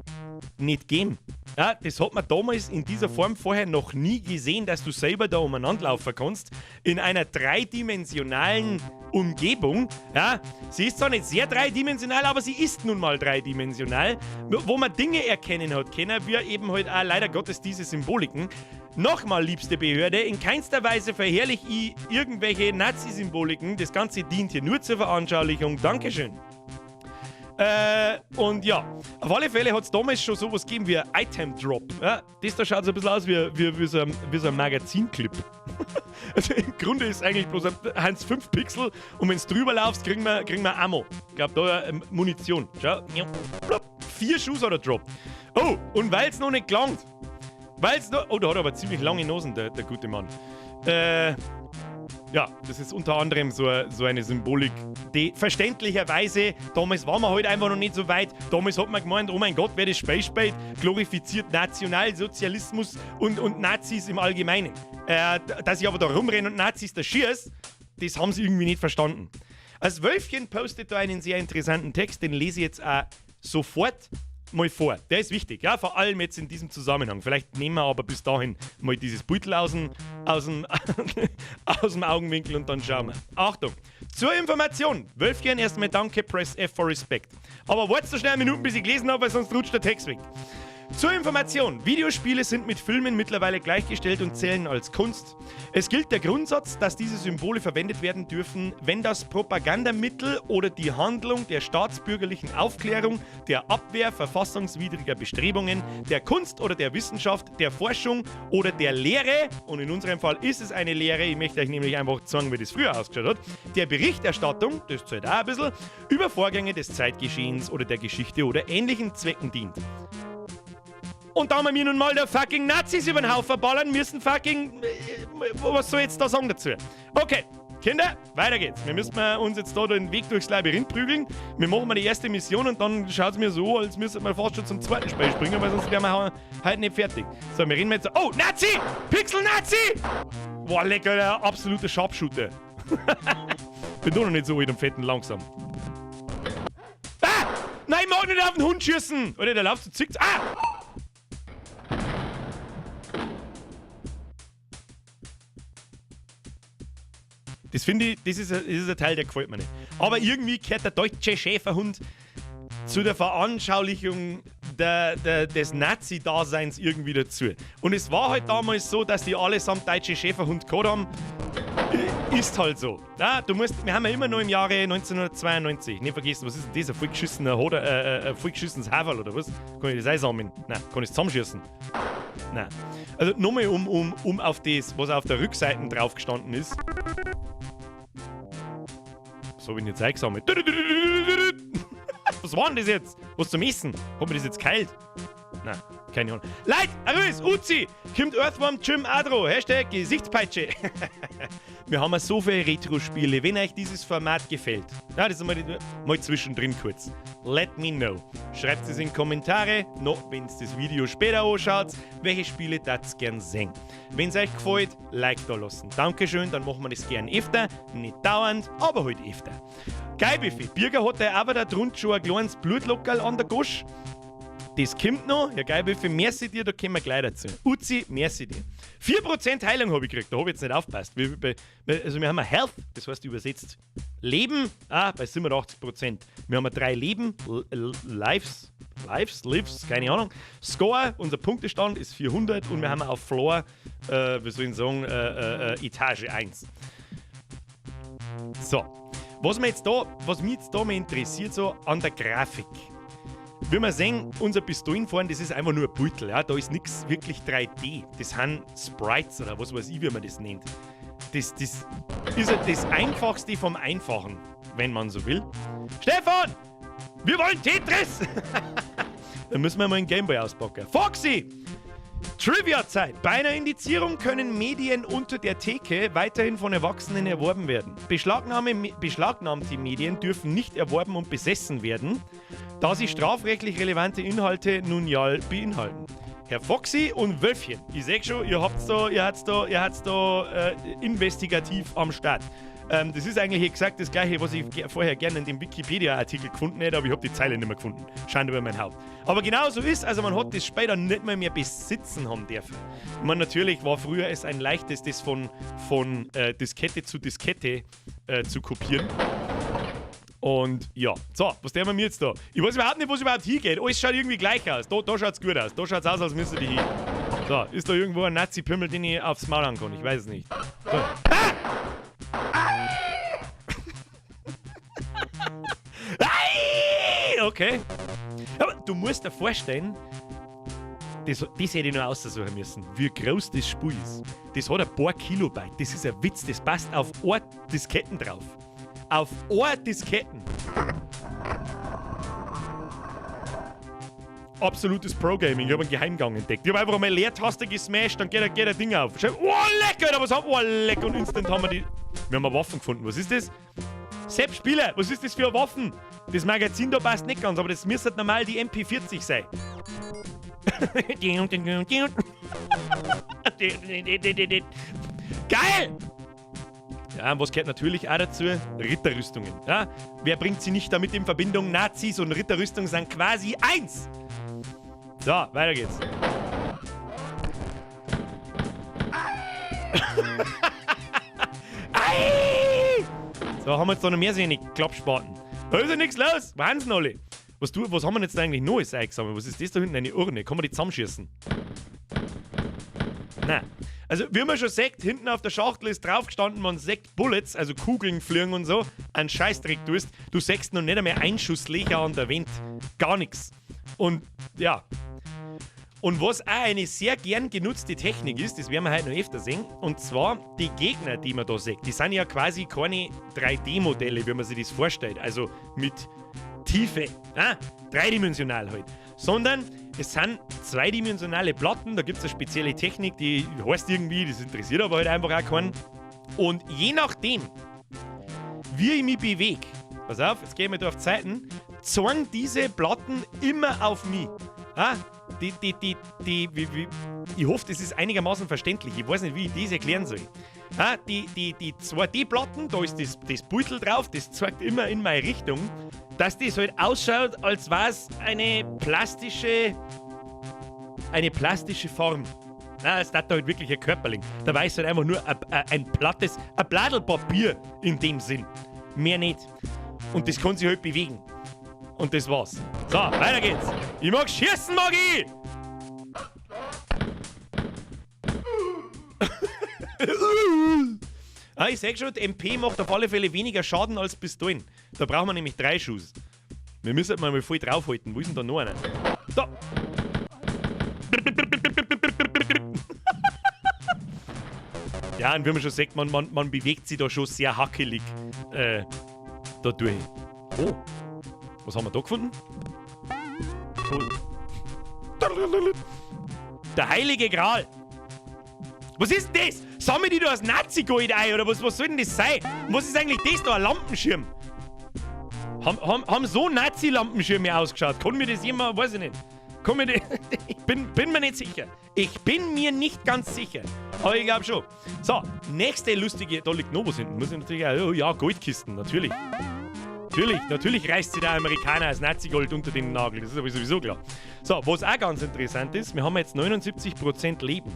nicht gegeben. Ja, das hat man damals in dieser Form vorher noch nie gesehen, dass du selber da umeinander laufen kannst. In einer dreidimensionalen Umgebung. Ja, sie ist zwar nicht sehr dreidimensional, aber sie ist nun mal dreidimensional, wo man Dinge erkennen hat können, wie eben halt auch leider Gottes diese Symboliken. Nochmal, liebste Behörde, in keinster Weise verherrliche ich irgendwelche Nazi-Symboliken. Das Ganze dient hier nur zur Veranschaulichung. Dankeschön. Und ja, auf alle Fälle hat's damals schon sowas gegeben wie ein Item-Drop. Ja, das da schaut so ein bisschen aus wie so ein Magazinclip. Also im Grunde ist es eigentlich bloß ein Hans 5 Pixel und wenn's drüber laufst, kriegen wir Ammo. Ich glaub, da Munition. Schau, ja, plopp. 4 Schuss hat er droppt. Oh, und weil's noch nicht gelangt. Weil's noch, oh, da hat er aber ziemlich lange Nosen, der gute Mann. Ja, das ist unter anderem so eine Symbolik, die verständlicherweise, damals waren wir halt einfach noch nicht so weit, damals hat man gemeint, oh mein Gott, wer das Spiel spielt, glorifiziert Nationalsozialismus und Nazis im Allgemeinen. Dass ich aber da rumrenne und Nazis da schieß, das haben sie irgendwie nicht verstanden. Als Wölfchen postet da einen sehr interessanten Text, den lese ich jetzt auch sofort mal vor. Der ist wichtig, ja, vor allem jetzt in diesem Zusammenhang. Vielleicht nehmen wir aber bis dahin mal dieses Beutel aus dem Augenwinkel und dann schauen wir. Achtung, zur Information. Wölfchen, erstmal danke, press F for Respect. Aber wartet so schnell eine Minute, bis ich gelesen habe, weil sonst rutscht der Text weg. Zur Information, Videospiele sind mit Filmen mittlerweile gleichgestellt und zählen als Kunst. Es gilt der Grundsatz, dass diese Symbole verwendet werden dürfen, wenn das Propagandamittel oder die Handlung der staatsbürgerlichen Aufklärung, der Abwehr verfassungswidriger Bestrebungen, der Kunst oder der Wissenschaft, der Forschung oder der Lehre, und in unserem Fall ist es eine Lehre, ich möchte euch nämlich einfach zeigen, wie das früher ausgeschaut hat, der Berichterstattung, das zählt auch ein bisschen, über Vorgänge des Zeitgeschehens oder der Geschichte oder ähnlichen Zwecken dient. Und da wir mir nun mal der fucking Nazis über den Haufen ballern müssen, fucking... Was soll ich jetzt da sagen dazu? Okay, Kinder, weiter geht's. Wir müssen uns jetzt da den Weg durchs Labyrinth prügeln. Wir machen mal die erste Mission und dann schaut's mir so, als müssten wir fast schon zum zweiten Spiel springen, weil sonst wären wir heute nicht fertig. So, wir reden jetzt... Oh, Nazi! Pixel-Nazi! Boah, lecker, der absolute Sharpshooter. Bin doch noch nicht so alt und fett und langsam. Ah! Nein, ich mag nicht auf den Hund schießen! Oder der läuft so zickt. Ah! Das finde ich, das ist ein Teil, der gefällt mir nicht. Aber irgendwie gehört der deutsche Schäferhund zu der Veranschaulichung des Nazi-Daseins irgendwie dazu. Und es war halt damals so, dass die allesamt deutsche Schäferhund gehabt haben. Ist halt so. Ja, du musst, wir haben ja immer noch im Jahre 1992. Nicht vergessen, was ist denn das? Ein vollgeschissener Hoder, ein vollgeschissenes Haferl oder was? Kann ich das einsammeln? Nein, kann ich es zusammenschießen? Nein. Also nochmal um auf das, was auf der Rückseite drauf gestanden ist. So hab ich ihn jetzt eingesammelt. Was war denn das jetzt? Was zum Essen? Hat mir das jetzt geheilt? Nein, keine Ahnung. Leute, Arüs, Uzi, kommt Earthworm Jim Adro, Hashtag Gesichtspeitsche. Wir haben ja so viele Retro-Spiele. Wenn euch dieses Format gefällt, ja, das ist mal zwischendrin kurz. Let me know. Schreibt es in Kommentare, noch wenn's das Video später anschaut, welche Spiele das gern sehen. Wenn's euch gefällt, Like da lassen. Dankeschön, dann machen wir das gern öfter. Nicht dauernd, aber halt öfter. Geil, Biffy. Birger hat ja aber da drunter schon ein kleines Blutlockerl an der Gosch. Das kommt noch. Ja, geil, wie viel merci dir, da kommen wir gleich dazu. Uzi, merci dir. 4% Heilung habe ich gekriegt, da habe ich jetzt nicht aufgepasst. Also wir haben ein Health, das heißt übersetzt Leben, bei 87%. Wir haben 3 Leben, Lives, Lives, keine Ahnung. Score, unser Punktestand ist 400 und wir haben auf Floor, wie soll ich sagen, Etage 1. So, was mich jetzt da mal interessiert, so an der Grafik. Wie wir sehen, unser Pistolenfahren, das ist einfach nur ein Beutel, ja? Da ist nichts wirklich 3D. Das sind Sprites oder was weiß ich, wie man das nennt. Das ist das Einfachste vom Einfachen, wenn man so will. Stefan! Wir wollen Tetris! Dann müssen wir mal einen Gameboy auspacken. Foxy! Trivia-Zeit. Bei einer Indizierung können Medien unter der Theke weiterhin von Erwachsenen erworben werden. Beschlagnahmte Medien dürfen nicht erworben und besessen werden, da sie strafrechtlich relevante Inhalte nun ja beinhalten. Herr Foxy und Wölfchen, ich seh schon, ihr habt's da investigativ am Start. Das ist eigentlich exakt das gleiche, was ich vorher gerne in dem Wikipedia-Artikel gefunden hätte, aber ich habe die Zeile nicht mehr gefunden. Schande über mein Haupt. Aber genau so ist, also man hat das später nicht mehr besitzen haben dürfen. Ich meine, natürlich war früher es ein leichtes, das von Diskette zu Diskette zu kopieren. Und ja, so, was tun wir jetzt da? Ich weiß überhaupt nicht, wo es überhaupt hingeht. Alles schaut irgendwie gleich aus. Da schaut's gut aus. Da schaut's aus, als müsste die hin. So, ist da irgendwo ein Nazi-Pimmel, den ich aufs Maul hauen kann? Ich weiß es nicht. So. Ah! Okay. Aber du musst dir vorstellen, das hätte ich noch aussuchen müssen, wie groß das Spiel ist. Das hat ein paar Kilobyte. Das ist ein Witz, das passt auf eine Disketten drauf. Auf eine Disketten. Absolutes Pro-Gaming. Ich habe einen Geheimgang entdeckt. Ich habe einfach einmal Leertaste gesmashed, dann geht ein Ding auf. Oh, lecker! Alter, was haben wir? Oh, lecker! Und instant haben wir die. Wir haben eine Waffen gefunden. Was ist das? Sepp Spieler, was ist das für eine Waffen? Das Magazin da passt nicht ganz, aber das müsste normal die MP40 sein. Geil! Ja, und was gehört natürlich auch dazu? Ritterrüstungen. Ja? Wer bringt sie nicht damit in Verbindung? Nazis und Ritterrüstung sind quasi eins! So, weiter geht's. So, haben wir jetzt da noch mehr so eine Klappspaten. Da ist ja nichts los! Wahnsinn, alle! Was haben wir jetzt eigentlich Neues eingesammelt? Was ist das da hinten? Eine Urne? Kann man die zusammenschießen? Nein. Also, wie man schon sagt, hinten auf der Schachtel ist draufgestanden, man sagt Bullets, also Kugeln fliegen und so, einen Scheißdreck tust. Du sagst noch nicht einmal Einschusslöcher an der Wand. Gar nichts. Und ja. Und was auch eine sehr gern genutzte Technik ist, das werden wir heute noch öfter sehen, und zwar die Gegner, die man da sieht, die sind ja quasi keine 3D-Modelle, wie man sich das vorstellt, also mit Tiefe, dreidimensional halt, sondern es sind zweidimensionale Platten, da gibt es eine spezielle Technik, die heißt irgendwie, das interessiert aber halt einfach auch keinen. Und je nachdem, wie ich mich bewege, pass auf, jetzt gehen wir da auf Zeiten, zeigen diese Platten immer auf mich. Ah, ich hoffe, das ist einigermaßen verständlich. Ich weiß nicht, wie ich das erklären soll. Ah, die 2D-Platten, da ist das Beutel drauf, das zeigt immer in meine Richtung, dass das halt ausschaut, als wäre es eine plastische Form. Nein, es hat da halt wirklich ein Körperling. Da weiß halt einfach nur ein plattes, ein Blattl Papier in dem Sinn. Mehr nicht. Und das kann sich halt bewegen. Und das war's. So, weiter geht's. Ich mag schießen, mag ich! Ah, ich sag schon, die MP macht auf alle Fälle weniger Schaden als Pistolen. Da brauchen wir nämlich 3 Schuss. Wir müssen mal voll draufhalten. Wo ist denn da noch einer? Da! Ja, und wie man schon sagt, man bewegt sich da schon sehr hackelig da durch. Oh! Was haben wir da gefunden? Toll. Der Heilige Gral! Was ist denn das? Sammeln die da das Nazi-Gold ein oder was soll denn das sein? Und was ist eigentlich das da? Ein Lampenschirm? Haben so Nazi-Lampenschirme ausgeschaut? Kann mir das jemand, weiß ich nicht. Kann mir das, ich bin mir nicht sicher. Ich bin mir nicht ganz sicher. Aber ich glaube schon. So, nächste lustige, da liegt noch was hinten. Muss ich natürlich auch, oh ja, Goldkisten, natürlich. Natürlich, natürlich reißt sich der Amerikaner als Nazi-Gold unter den Nagel, das ist aber sowieso klar. So, was auch ganz interessant ist, wir haben jetzt 79% Leben.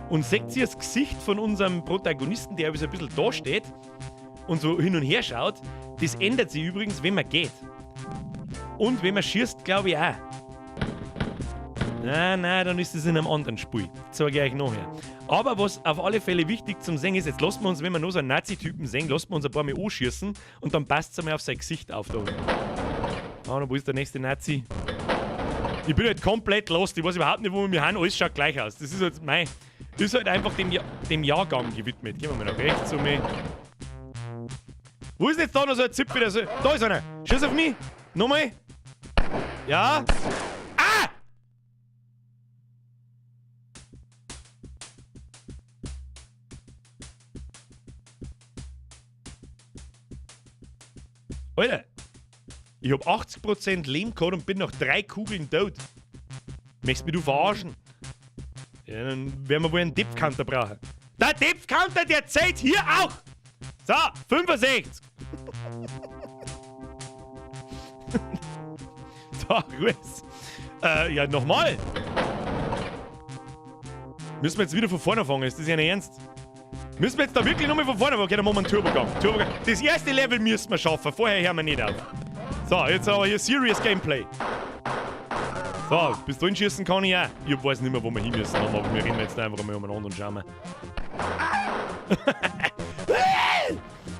Und seht ihr das Gesicht von unserem Protagonisten, der so ein bisschen da steht und so hin und her schaut, das ändert sich übrigens, wenn man geht. Und wenn man schießt, glaube ich auch. Nein, nein, dann ist es in einem anderen Spiel. Das zeige ich euch nachher. Aber was auf alle Fälle wichtig zum Sehen ist, jetzt lassen wir uns, wenn wir nur so einen Nazi-Typen sehen, lassen wir uns ein paar Mal anschießen und dann passt es einmal auf sein Gesicht auf da unten. Ah, wo ist der nächste Nazi? Ich bin halt komplett lost, ich weiß überhaupt nicht, wo wir haben, alles schaut gleich aus. Das ist halt mein. Das ist halt einfach dem Jahrgang gewidmet. Gehen wir mal nach rechts um mich. Wo ist denn jetzt da noch so ein Zipfel? Der so, da ist einer. Schieß auf mich. Nochmal. Ja. Ah! Alter, ich hab 80% Leben gehabt und bin nach 3 Kugeln tot. Möchtest mich du verarschen? Ja, dann werden wir wohl einen Depth-Counter brauchen. Der Depth-Counter, der zählt hier auch! So, 65! So, Ruhe. Ja, nochmal! Müssen wir jetzt wieder von vorne anfangen? Ist das ja nicht ernst? Müssen wir jetzt da wirklich nochmal von vorne anfangen? Okay, dann machen wir einen Turbogang. Turbogang. Das erste Level müssen wir schaffen. Vorher hören wir nicht auf. So, jetzt aber hier Serious Gameplay. So, bis dahin schießen kann ich auch. Ich weiß nicht mehr, wo wir hin müssen, aber wir rennen jetzt einfach einmal umeinander und schauen mal.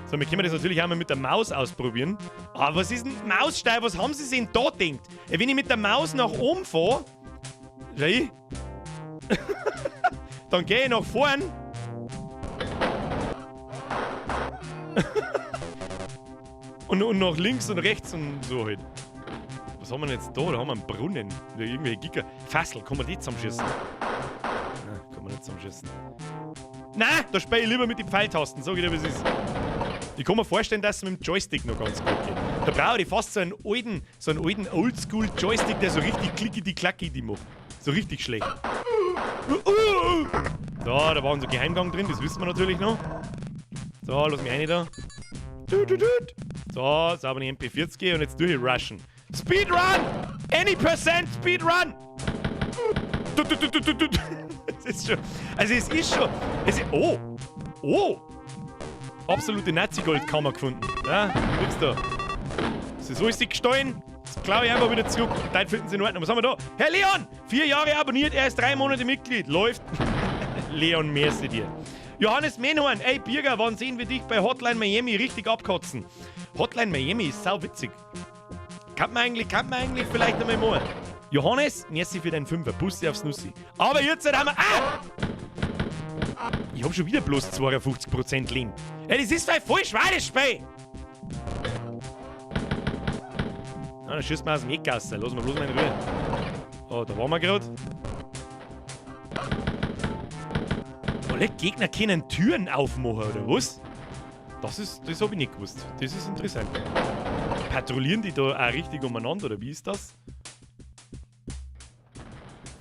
So, wir können das natürlich auch mal mit der Maus ausprobieren. Aber was ist denn Maussteuer? Was haben sie sich denn da gedacht? Wenn ich mit der Maus nach oben fahre, schau ich, dann gehe ich nach vorn. Und nach links und rechts und so halt. Was haben wir denn jetzt da? Da haben wir einen Brunnen. Oder irgendwelche Giga. Fassel, kann man die zusammenschießen? Nein, kann man nicht zusammenschießen. Nein, da spiele ich lieber mit den Pfeiltasten, sag ich dir, wie es ist. Ich kann mir vorstellen, dass es mit dem Joystick noch ganz gut geht. Da brauche ich fast so einen alten Oldschool-Joystick, der so richtig klickety-klackety macht. So richtig schlecht. So, da war unser Geheimgang drin, das wissen wir natürlich noch. So, lass mich rein da. So, sauber die MP40 und jetzt durchrushen. Speedrun! Any percent Speedrun! Es ist schon. Also es ist schon. Es ist, oh! Oh! Absolute Nazi-Goldkammer gefunden. Ja, nix da. So ist sie gestohlen. Das klaue ich einfach wieder zurück. Und dann finden sie in Ordnung. Was haben wir da? Herr Leon! 4 Jahre abonniert, er ist 3 Monate Mitglied. Läuft. Leon, merci dir. Johannes Menhorn, ey Birger, wann sehen wir dich bei Hotline Miami richtig abkotzen? Hotline Miami ist sau witzig. Kann man eigentlich vielleicht einmal machen. Johannes, merci für deinen Fünfer. Bussi aufs Nussi. Aber jetzt haben wir. Ah! Ich hab schon wieder bloß 52% Leben. Ey, das ist voll schwer, das Spiel! Na, dann schießt man aus dem Eck raus. Lass mal bloß mal in Ruhe. Oh, da waren wir gerade. Alle Gegner können Türen aufmachen, oder was? Das hab ich nicht gewusst. Das ist interessant. Patrouillieren die da auch richtig umeinander, oder wie ist das?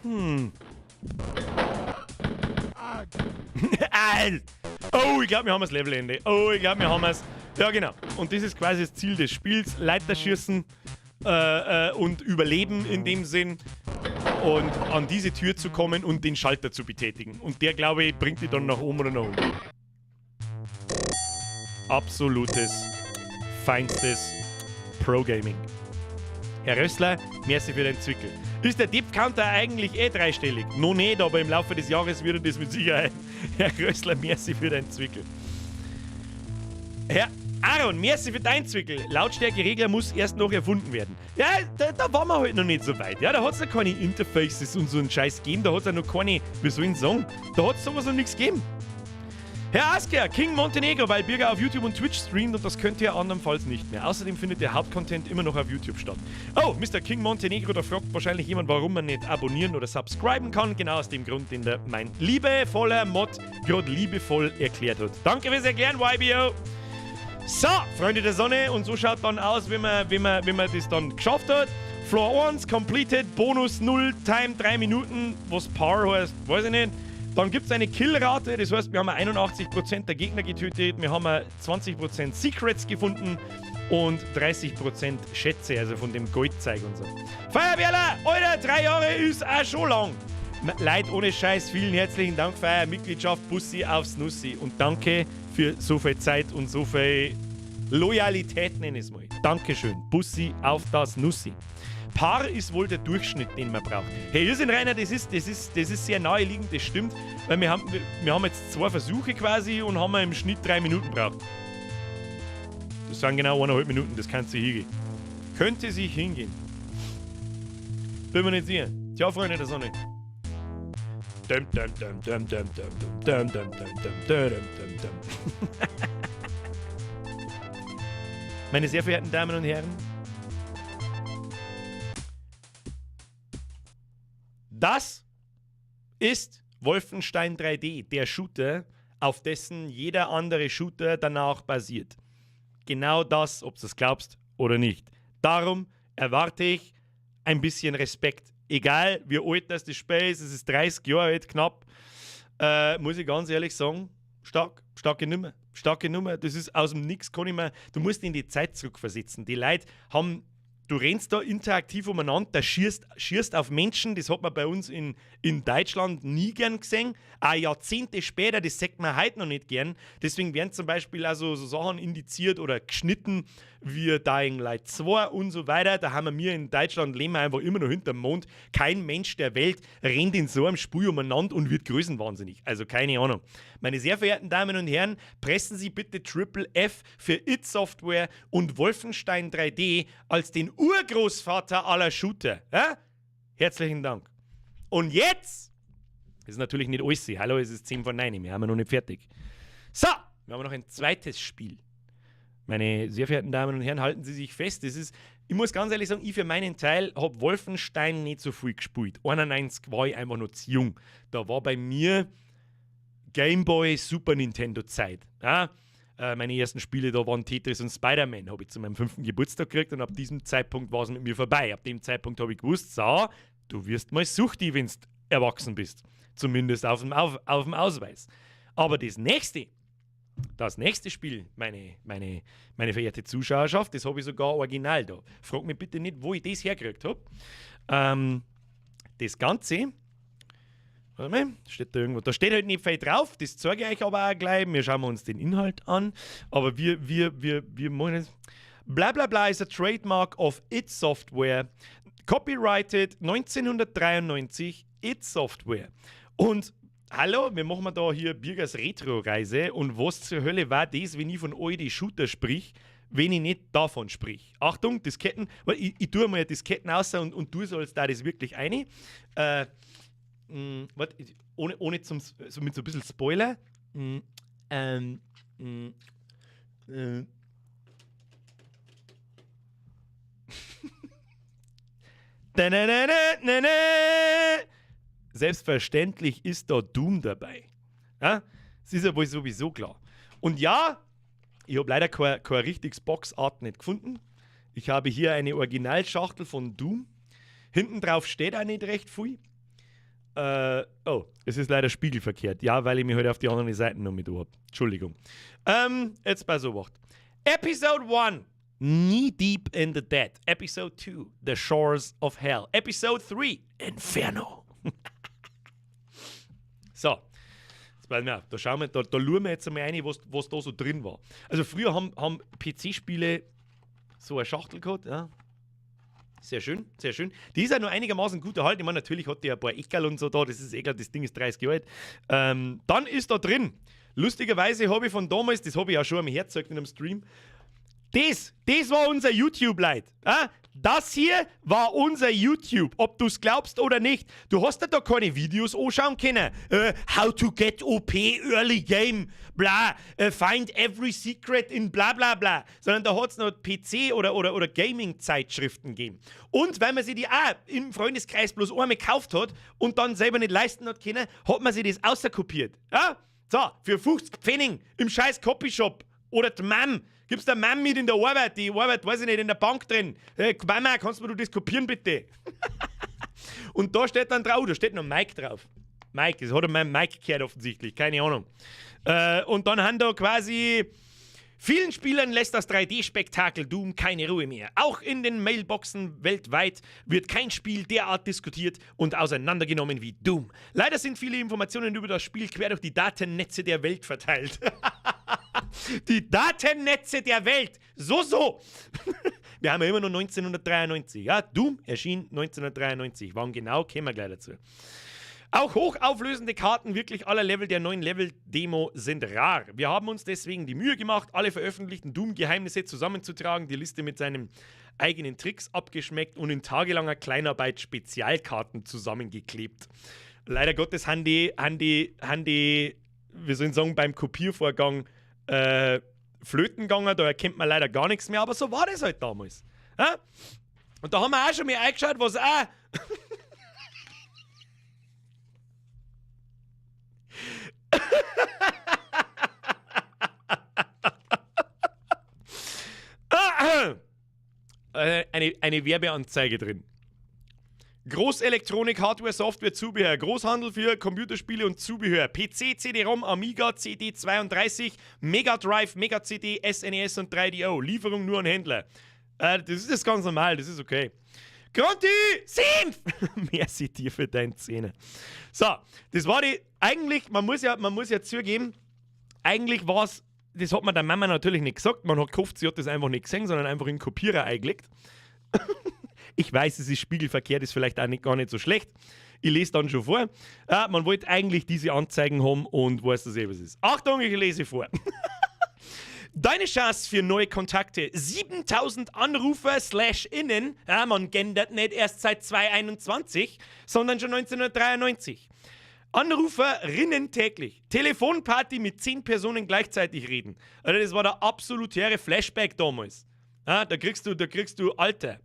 Hm. Oh, ich glaube, wir haben das Levelende. Oh, ich glaube, wir haben es. Ja, genau. Und das ist quasi das Ziel des Spiels. Leiterschießen und Überleben in dem Sinn. Und an diese Tür zu kommen und den Schalter zu betätigen. Und der, glaube ich, bringt die dann nach oben oder nach unten. Absolutes, feinstes Pro-Gaming. Herr Rössler, merci für den Zwickel. Ist der Depth-Counter eigentlich eh dreistellig? Noch nicht, aber im Laufe des Jahres wird er das mit Sicherheit. Herr Rössler, merci für deinen Zwickel. Herr Aaron, merci für deinen Zwickel. Lautstärkeregler muss erst noch erfunden werden. Ja, da waren wir halt noch nicht so weit. Ja, da hat es noch keine Interfaces und so einen Scheiß gegeben. Da hat es ja noch keine, wie soll ich denn sagen? Da hat es sowas noch nichts gegeben. Herr Asker, King Montenegro, weil Birger auf YouTube und Twitch streamt und das könnte er andernfalls nicht mehr. Außerdem findet der Hauptcontent immer noch auf YouTube statt. Oh, Mr. King Montenegro, da fragt wahrscheinlich jemand, warum man nicht abonnieren oder subscriben kann. Genau aus dem Grund, den der mein liebevoller Mod gerade liebevoll erklärt hat. Danke fürs Erklären, YBO. So, Freunde der Sonne, und so schaut dann aus, wenn man das dann geschafft hat. Floor 1 completed, Bonus 0, Time 3 Minuten, was Power heißt, weiß ich nicht. Dann gibt es eine Killrate, das heißt, wir haben 81% der Gegner getötet, wir haben 20% Secrets gefunden und 30% Schätze, also von dem Goldzeug und so. Feuerwehrler, Alter, 3 Jahre ist auch schon lang. Leute, ohne Scheiß, vielen herzlichen Dank für eure Mitgliedschaft, Bussi aufs Nussi und danke für so viel Zeit und so viel Loyalität, nenne ich es mal. Dankeschön. Bussi auf das Nussi. Par ist wohl der Durchschnitt, den man braucht. Hey, Irrsinn Rainer, das ist sehr naheliegend, das stimmt, weil wir haben jetzt zwei Versuche quasi und haben im Schnitt 3 Minuten braucht. Das sind genau 1,5 Minuten, das kannst du hingehen. Könnte sich hingehen. Bin mir nicht sicher. Tja, Freunde der Sonne. Dum, dum, dum, dum, dum, dum, dum, dum, dum, dum, dum, dum, dum. Meine sehr verehrten Damen und Herren, das ist Wolfenstein 3D, der Shooter, auf dessen jeder andere Shooter danach basiert. Genau das, ob du es glaubst oder nicht. Darum erwarte ich ein bisschen Respekt. Egal, wie alt das Spiel ist, es ist 30 Jahre alt, knapp, muss ich ganz ehrlich sagen, stark, starke Nummer. Starke Nummer, das ist aus dem Nix, kann ich mir, du musst in die Zeit zurückversetzen. Die Leute haben, du rennst da interaktiv umeinander, da schießt auf Menschen, das hat man bei uns in Deutschland nie gern gesehen. Auch Jahrzehnte später, das sagt man heute noch nicht gern. Deswegen werden zum Beispiel auch so Sachen indiziert oder geschnitten wie Dying Light 2 und so weiter. Da haben wir in Deutschland, leben wir einfach immer noch hinterm Mond. Kein Mensch der Welt rennt in so einem Spiel umeinander und wird größenwahnsinnig. Also keine Ahnung. Meine sehr verehrten Damen und Herren, pressen Sie bitte Triple F für id Software und Wolfenstein 3D als den Urgroßvater aller Shooter. Ja? Herzlichen Dank. Und jetzt ist natürlich nicht alles. Hallo, es ist 10 vor 9. Wir haben ja noch nicht fertig. So, wir haben noch ein zweites Spiel. Meine sehr verehrten Damen und Herren, halten Sie sich fest. Das ist, ich muss ganz ehrlich sagen, ich für meinen Teil habe Wolfenstein nicht so viel gespielt. 91 war ich einfach noch zu jung. Da war bei mir Game Boy, Super Nintendo Zeit. Ja? Meine ersten Spiele da waren Tetris und Spider-Man, habe ich zu meinem fünften Geburtstag gekriegt und ab diesem Zeitpunkt war es mit mir vorbei. Ab dem Zeitpunkt habe ich gewusst, so, du wirst mal suchti, wenn du erwachsen bist. Zumindest auf dem Ausweis. Aber das nächste Spiel, meine verehrte Zuschauerschaft, das habe ich sogar original da. Frag mich bitte nicht, wo ich das hergekriegt habe. Das Ganze, warte mal, steht da irgendwo, da steht halt nicht viel drauf, das zeige ich euch aber auch gleich. Wir schauen uns den Inhalt an. Aber wir machen jetzt. Bla bla bla is a trademark of id Software. Copyrighted 1993 id Software. Und hallo, wir machen da hier Birgers Retro-Reise und was zur Hölle war das, wenn ich von all die Shooter sprich, wenn ich nicht davon sprich? Achtung, Disketten, weil ich tue mal Disketten aus und du sollst da das wirklich eine. Warte, ohne zum, so mit so ein bisschen Spoiler. Mh. Selbstverständlich ist da Doom dabei. Ja? Das ist ja wohl sowieso klar. Und ja, ich habe leider kein richtiges Boxart nicht gefunden. Ich habe hier eine Originalschachtel von Doom. Hinten drauf steht auch nicht recht viel. Oh, es ist leider spiegelverkehrt. Ja, weil ich mich heute auf die anderen Seiten noch mit habe. Entschuldigung. Jetzt bei so was. Episode 1. Knee Deep in the Dead. Episode 2. The Shores of Hell. Episode 3. Inferno. So. Jetzt pass mir auf. Da schauen wir jetzt einmal rein, was da so drin war. Also früher haben PC-Spiele so eine Schachtel gehabt, ja. Sehr schön, sehr schön. Die ist ja noch einigermaßen gut erhalten. Ich meine, natürlich hat die ein paar Eckerl und so da, das ist egal, das Ding ist 30 Jahre alt. Dann ist da drin, lustigerweise habe ich von damals, das habe ich auch schon einmal hergezeigt in einem Stream, das war unser YouTube, Leute. Ah? Das hier war unser YouTube, ob du es glaubst oder nicht. Du hast ja da keine Videos anschauen können. How to get OP early game, bla, find every secret in bla bla bla. Sondern da hat es noch PC- oder Gaming-Zeitschriften gegeben. Und weil man sich die auch im Freundeskreis bloß einmal gekauft hat und dann selber nicht leisten hat können, hat man sich das außerkopiert. Ja? So, für 50 Pfennig im scheiß Copyshop. Oder die Mam. Gibst der Mam mit in der Arbeit, die Arbeit, weiß ich nicht, in der Bank drin. Hey, Mama, kannst du mir das kopieren, bitte? Und da steht dann drauf, da steht noch Mike drauf. Mike, das hat er meinem Mike gehört offensichtlich, keine Ahnung. Und dann haben da quasi. Vielen Spielern lässt das 3D-Spektakel Doom keine Ruhe mehr. Auch in den Mailboxen weltweit wird kein Spiel derart diskutiert und auseinandergenommen wie Doom. Leider sind viele Informationen über das Spiel quer durch die Datennetze der Welt verteilt. Die Datennetze der Welt! So, so! Wir haben ja immer noch 1993. Ja, Doom erschien 1993. Wann genau, kämen wir gleich dazu. Auch hochauflösende Karten wirklich aller Level der neuen Level-Demo sind rar. Wir haben uns deswegen die Mühe gemacht, alle veröffentlichten Doom-Geheimnisse zusammenzutragen, die Liste mit seinen eigenen Tricks abgeschmeckt und in tagelanger Kleinarbeit Spezialkarten zusammengeklebt. Leider Gottes haben die, wie soll ich sagen, beim Kopiervorgang flöten gegangen, da erkennt man leider gar nichts mehr, aber so war das halt damals. Ja? Und da haben wir auch schon mal eingeschaut, was auch. Eine Werbeanzeige drin. Großelektronik, Hardware, Software, Zubehör, Großhandel für Computerspiele und Zubehör, PC, CD-ROM, Amiga, CD32, Mega Drive, Mega CD, SNES und 3DO. Lieferung nur an Händler. Das ist das ganz normal, das ist okay. Gronti! Senf! Merci dir für deine Zähne. So, das war die. Eigentlich, man muss ja zugeben, eigentlich war es, das hat man der Mama natürlich nicht gesagt, man hat gehofft, sie hat das einfach nicht gesehen, sondern einfach in den Kopierer eingelegt. Ich weiß, es ist spiegelverkehrt, ist vielleicht auch nicht, gar nicht so schlecht. Ich lese dann schon vor. Man wollte eigentlich diese Anzeigen haben und weiß das eh, was ist. Achtung, ich lese vor. Deine Chance für neue Kontakte. 7000 Anrufer /innen. Ja, man gendert nicht erst seit 2021, sondern schon 1993. Anruferinnen täglich. Telefonparty mit 10 Personen gleichzeitig reden. Also das war der absolutäre Flashback damals. Ja, da kriegst du Alter.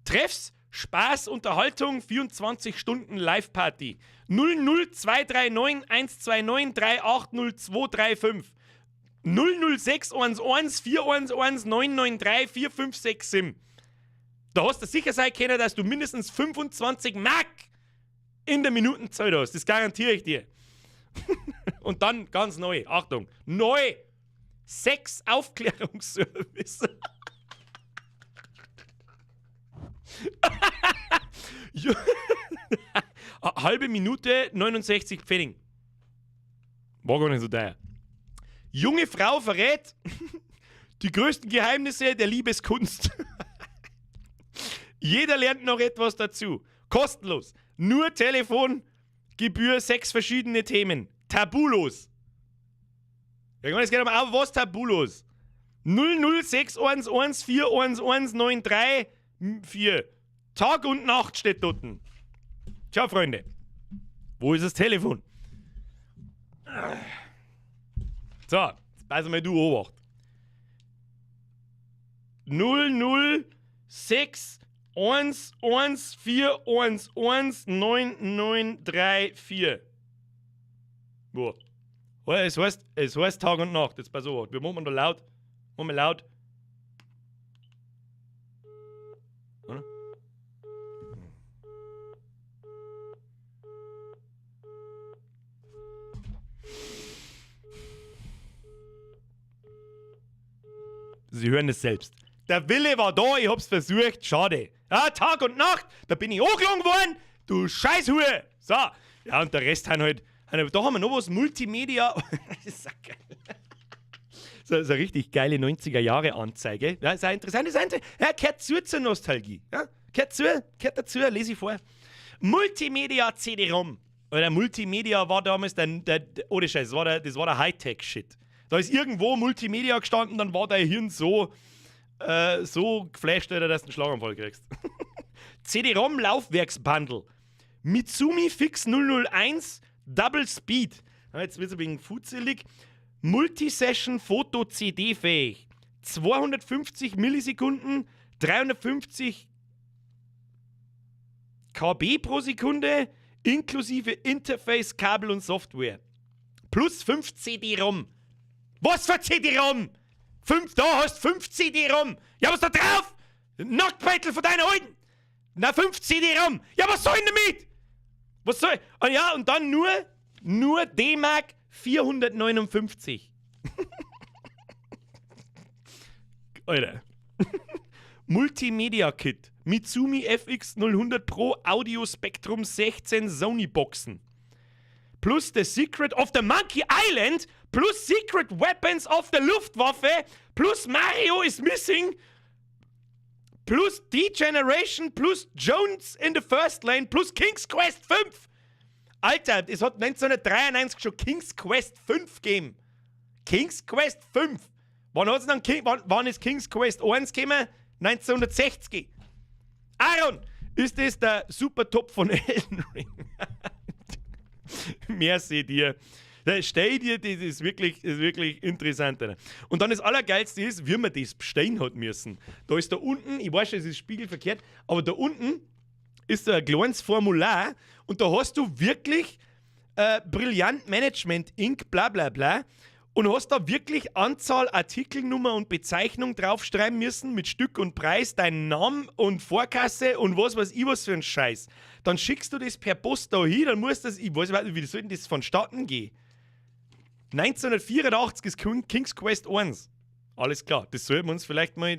Treffs, Spaß, Unterhaltung, 24 Stunden Live-Party. 00239 129 380235. 00611 411 993 4567. Da hast du sicher sein können, dass du mindestens 25 Mark in der Minutenzeit hast. Das garantiere ich dir. Und dann ganz neu, Achtung, neu! 6 Aufklärungsservice. Halbe Minute, 69 Pfennig. War gar nicht so teuer. Junge Frau verrät die größten Geheimnisse der Liebeskunst. Jeder lernt noch etwas dazu. Kostenlos. Nur Telefon, Gebühr, 6 verschiedene Themen. Tabulos. Ja, es geht aber auch was tabulos. 00611 411 934. Tag und Nacht steht dort. Tja, Freunde. Wo ist das Telefon? So, jetzt pass mal du Obacht. 006 1 1 4 1 1 9 9 3 4. Wo? Es heißt Tag und Nacht. Jetzt pass auf. Wir machen da laut. Machen wir laut. Oder? Sie hören es selbst. Der Wille war da, ich hab's versucht, schade. Ja, Tag und Nacht, da bin ich angelogen worden, du Scheißhure. So, ja, und der Rest haben halt, da haben wir noch was, Multimedia. Das ist ja geil. So, das ist eine richtig geile 90er-Jahre-Anzeige. Ja, ist auch interessant, ist auch, ja, gehört zu zur Nostalgie. Ja, gehört dazu, lese ich vor. Multimedia CD-ROM. Oder Multimedia war damals der ohne Scheiß, das war der Hightech-Shit. Da ist irgendwo Multimedia gestanden, dann war dein Hirn so, so geflasht, dass du einen Schlaganfall kriegst. CD-ROM-Laufwerksbundle. Mitsumi Fix 001 Double Speed. Ja, jetzt wird es ein wenig futzelig. Multisession Foto CD fähig. 250 Millisekunden, 350 KB pro Sekunde, inklusive Interface, Kabel und Software. Plus 5 CD-ROM. Was für CD-ROM? 5, da hast 5 CD-ROM. Ja, was da drauf? Nacktbeutel von deiner Alten. Na, 5 CD-ROM. Ja, was soll ich denn damit? Was soll? Und ja, und dann nur D-Mark 459. Alter. Multimedia Kit. Mitsumi FX 000 Pro Audio Spectrum 16 Sony Boxen. Plus The Secret of the Monkey Island. Plus Secret Weapons of the Luftwaffe. Plus Mario is Missing. Plus D-Generation. Plus Jones in the First Lane. Plus King's Quest 5. Alter, es hat 1993 schon King's Quest 5 gegeben. King's Quest 5. Wann ist King's Quest 1 gekommen? 1960. Aaron, ist das der Super Top von Elden Ring? Merci dir. Stell dir, das ist wirklich interessant. Alter. Und dann das Allergeilste ist, wie man das bestellen hat müssen. Da ist da unten, ich weiß schon, es ist spiegelverkehrt, aber da unten ist da ein kleines Formular und da hast du wirklich Brilliant Management Inc. bla bla bla und hast da wirklich Anzahl, Artikelnummer und Bezeichnung draufschreiben müssen mit Stück und Preis, deinen Namen und Vorkasse und was weiß ich was für ein Scheiß. Dann schickst du das per Post da hin, dann muss das, ich weiß nicht, wie soll denn das vonstatten gehen? 1984 ist King's Quest 1. Alles klar, das sollten wir uns vielleicht mal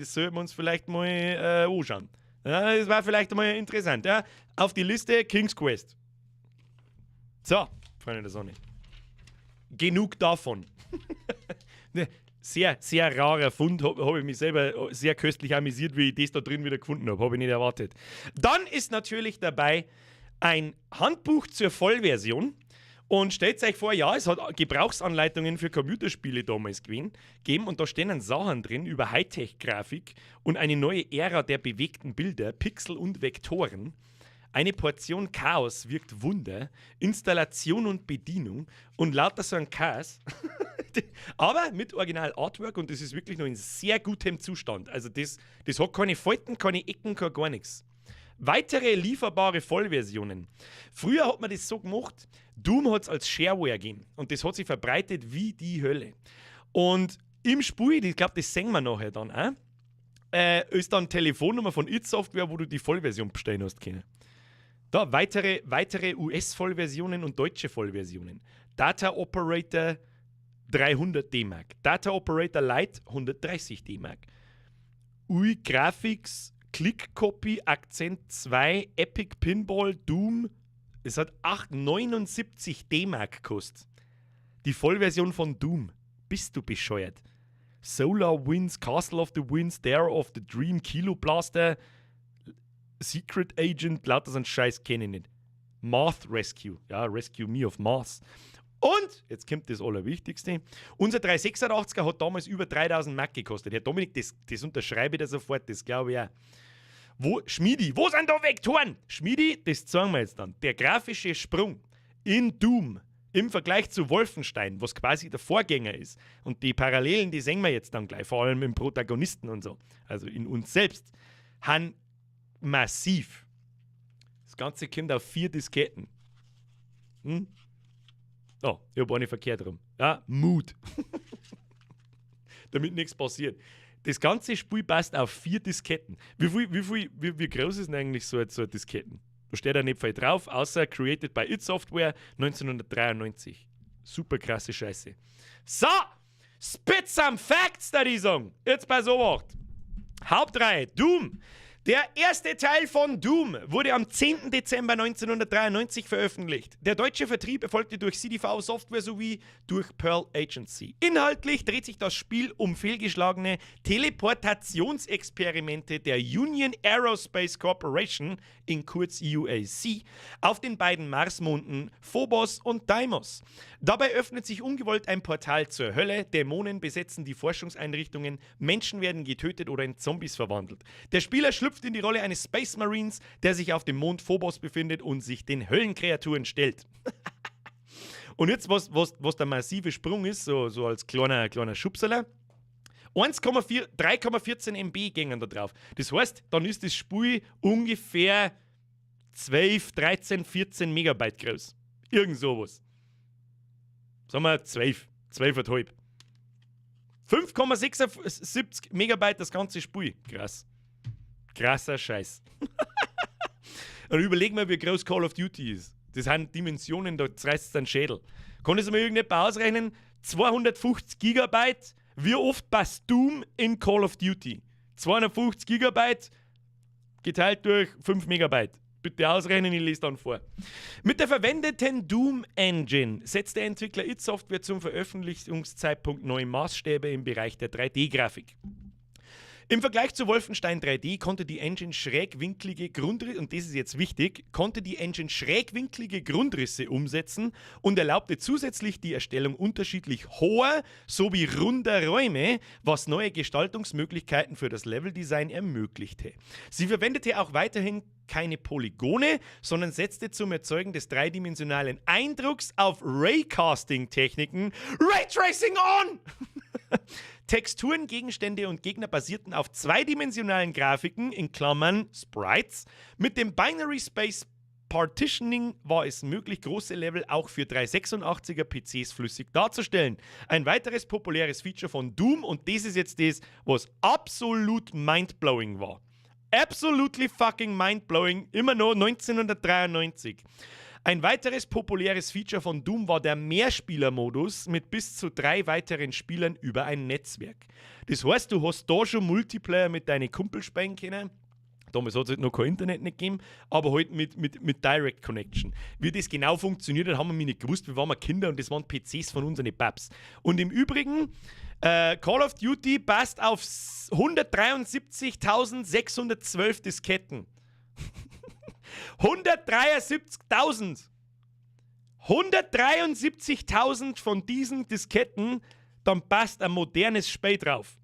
anschauen. Ja, das war vielleicht mal interessant. Ja? Auf die Liste King's Quest. So, Freunde der Sonne. Genug davon. Ne, sehr, sehr rarer Fund. Habe hab ich mich selber sehr köstlich amüsiert, wie ich das da drin wieder gefunden habe. Habe ich nicht erwartet. Dann ist natürlich dabei ein Handbuch zur Vollversion. Und stellt euch vor, ja, es hat Gebrauchsanleitungen für Computerspiele damals gegeben und da stehen dann Sachen drin über Hightech-Grafik und eine neue Ära der bewegten Bilder, Pixel und Vektoren. Eine Portion Chaos wirkt Wunder, Installation und Bedienung und lauter so ein Chaos. Aber mit Original Artwork und das ist wirklich noch in sehr gutem Zustand. Also das hat keine Falten, keine Ecken, kein gar nichts. Weitere lieferbare Vollversionen. Früher hat man das so gemacht, Doom hat es als Shareware gegeben und das hat sich verbreitet wie die Hölle. Und im Spiel, ich glaube, das sehen wir nachher dann auch, ist dann Telefonnummer von id Software, wo du die Vollversion bestellen hast können. Da, weitere US-Vollversionen und deutsche Vollversionen. Data Operator 300 D-Mark. Data Operator Lite 130 D-Mark. UI Graphics, Click Copy, Akzent 2, Epic Pinball, Doom. Es hat 8,79 D-Mark gekostet. Die Vollversion von Doom. Bist du bescheuert? Solar Winds, Castle of the Winds, Dare of the Dream, Kilo Blaster, Secret Agent, lauter so einen Scheiß kenne ich nicht. Moth Rescue, ja, Rescue Me of Mars. Und, jetzt kommt das Allerwichtigste, unser 386er hat damals über 3000 Mark gekostet. Herr Dominik, das unterschreibe ich dir sofort, das glaube ich auch. Wo, Schmiedi, wo sind da Vektoren? Schmiedi, das zeigen wir jetzt dann. Der grafische Sprung in Doom im Vergleich zu Wolfenstein, was quasi der Vorgänger ist, und die Parallelen, die sehen wir jetzt dann gleich, vor allem im Protagonisten und so, also in uns selbst, han massiv. Das Ganze kommt auf 4 Disketten. Oh, ich hab eine verkehrt rum. Ja, Mut. Damit nichts passiert. Das ganze Spiel passt auf 4 Disketten. Wie groß ist denn eigentlich so eine Disketten? Da steht ja nicht viel drauf, außer Created by id Software 1993. Super krasse Scheiße. So, spit some facts, da die sagen. Jetzt pass auf. Hauptreihe, Doom. Der erste Teil von Doom wurde am 10. Dezember 1993 veröffentlicht. Der deutsche Vertrieb erfolgte durch CDV Software sowie durch Pearl Agency. Inhaltlich dreht sich das Spiel um fehlgeschlagene Teleportationsexperimente der Union Aerospace Corporation, in kurz UAC, auf den beiden Marsmonden Phobos und Deimos. Dabei öffnet sich ungewollt ein Portal zur Hölle, Dämonen besetzen die Forschungseinrichtungen, Menschen werden getötet oder in Zombies verwandelt. Der Spieler schlüpft in die Rolle eines Space Marines, der sich auf dem Mond Phobos befindet und sich den Höllenkreaturen stellt. Und jetzt, was der massive Sprung ist, so als kleiner Schubserler, 1,4, 3,14 MB gingen da drauf. Das heißt, dann ist das Spiel ungefähr 12, 13, 14 Megabyte groß. Irgend sowas. Sagen wir 12, 12,5. 5,76 Megabyte das ganze Spiel. Krass. Krasser Scheiß. Und überleg mal, wie groß Call of Duty ist. Das sind Dimensionen, da reißt den Schädel. Kann das mal irgendjemand ausrechnen? 250 Gigabyte, wie oft passt Doom in Call of Duty? 250 Gigabyte geteilt durch 5 Megabyte. Bitte ausrechnen, ich lese dann vor. Mit der verwendeten Doom Engine setzt der Entwickler id Software zum Veröffentlichungszeitpunkt neue Maßstäbe im Bereich der 3D-Grafik. Im Vergleich zu Wolfenstein 3D konnte die Engine schrägwinklige Grundrisse, und das ist jetzt wichtig, konnte die Engine schrägwinklige Grundrisse umsetzen und erlaubte zusätzlich die Erstellung unterschiedlich hoher sowie runder Räume, was neue Gestaltungsmöglichkeiten für das Leveldesign ermöglichte. Sie verwendete auch weiterhin keine Polygone, sondern setzte zum Erzeugen des dreidimensionalen Eindrucks auf Raycasting-Techniken. Raytracing on! Texturen, Gegenstände und Gegner basierten auf zweidimensionalen Grafiken, in Klammern Sprites. Mit dem Binary Space Partitioning war es möglich, große Level auch für 386er PCs flüssig darzustellen. Ein weiteres populäres Feature von Doom, und das ist jetzt das, was absolut mindblowing war. Absolutely fucking mindblowing, immer noch 1993. Ein weiteres populäres Feature von Doom war der Mehrspielermodus mit bis zu 3 weiteren Spielern über ein Netzwerk. Das heißt, du hast da schon Multiplayer mit deinen Kumpels spielen können. Damals hat es halt noch kein Internet nicht gegeben, aber halt mit Direct Connection. Wie das genau funktioniert hat, haben wir nicht gewusst. Wir waren mal Kinder und das waren PCs von unseren Babs. Und im Übrigen, Call of Duty passt auf 173.612 Disketten. 173.000! 173.000 von diesen Disketten, dann passt ein modernes Spiel drauf.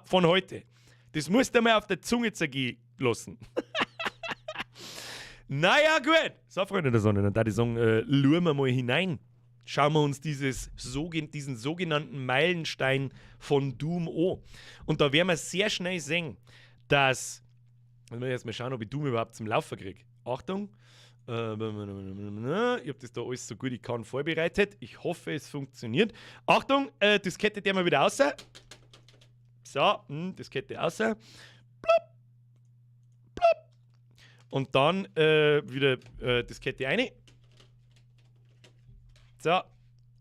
Von heute. Das musst du mal auf der Zunge zergehen lassen. Naja, gut. So, Freunde der Sonne, dann würde ich sagen, schauen wir mal hinein. Schauen wir uns diesen sogenannten Meilenstein von Doom an. Und da werden wir sehr schnell sehen, dass... Jetzt muss ich erst mal schauen, ob ich Doom überhaupt zum Laufen kriege. Achtung. Ich hab das da alles so gut ich kann vorbereitet. Ich hoffe, es funktioniert. Achtung, Diskette der mal wieder raus. So, Diskette raus. Plopp. Plopp. Und dann wieder Diskette rein. So,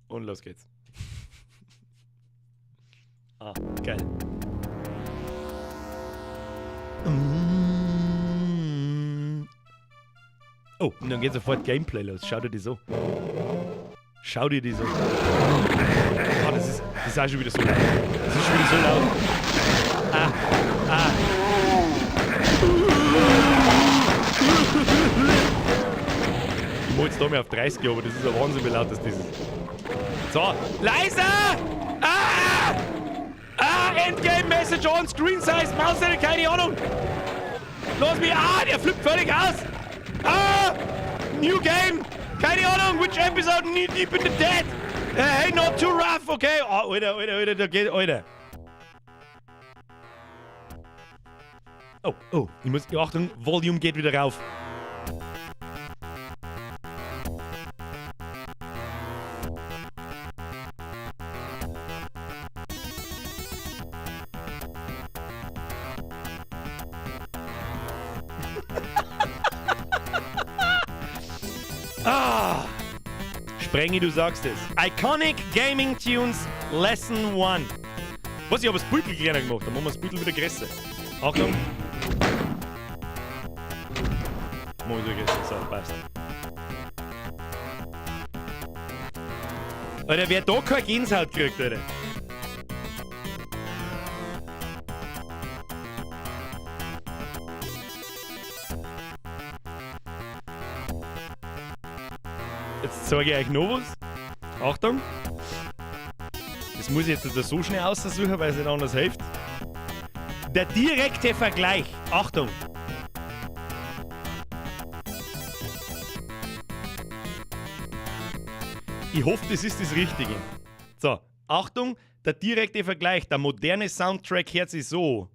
und los geht's. Ah, geil. Oh, und dann geht sofort Gameplay los. Schau dir die so. Schau dir die so. Ah, das ist auch schon wieder so laut. Das ist schon wieder so laut. Ah, ah. Ich mach jetzt da mal auf 30, aber das ist ein Wahnsinn, wie laut das ist. So, leiser! Ah! Ah, Endgame Message on Screen Size, Maus, keine Ahnung! Los mich! Ah, der flippt völlig aus! Ah! New Game! Keine Ahnung, which episode? Knee deep in the dead! Hey, not too rough, okay? Oh, Alter, Alter, Alter, da geht, Alter. Oh, oh, ich muss, Achtung, Volume geht wieder rauf. Ah! Sprengi, du sagst es. Iconic Gaming Tunes Lesson 1. Was, ich hab das Beutel kleiner gemacht, dann machen wir das Beutel wieder größer. Achtung. Machen wir wieder größer. So, passt. Alter, wer da keine Gänsehaut kriegt, Alter. Jetzt zeige ich euch noch was. Achtung. Das muss ich jetzt so schnell aussuchen, weil es nicht anders hilft. Der direkte Vergleich. Achtung. Ich hoffe, das ist das Richtige. So, Achtung, der direkte Vergleich. Der moderne Soundtrack hört sich so.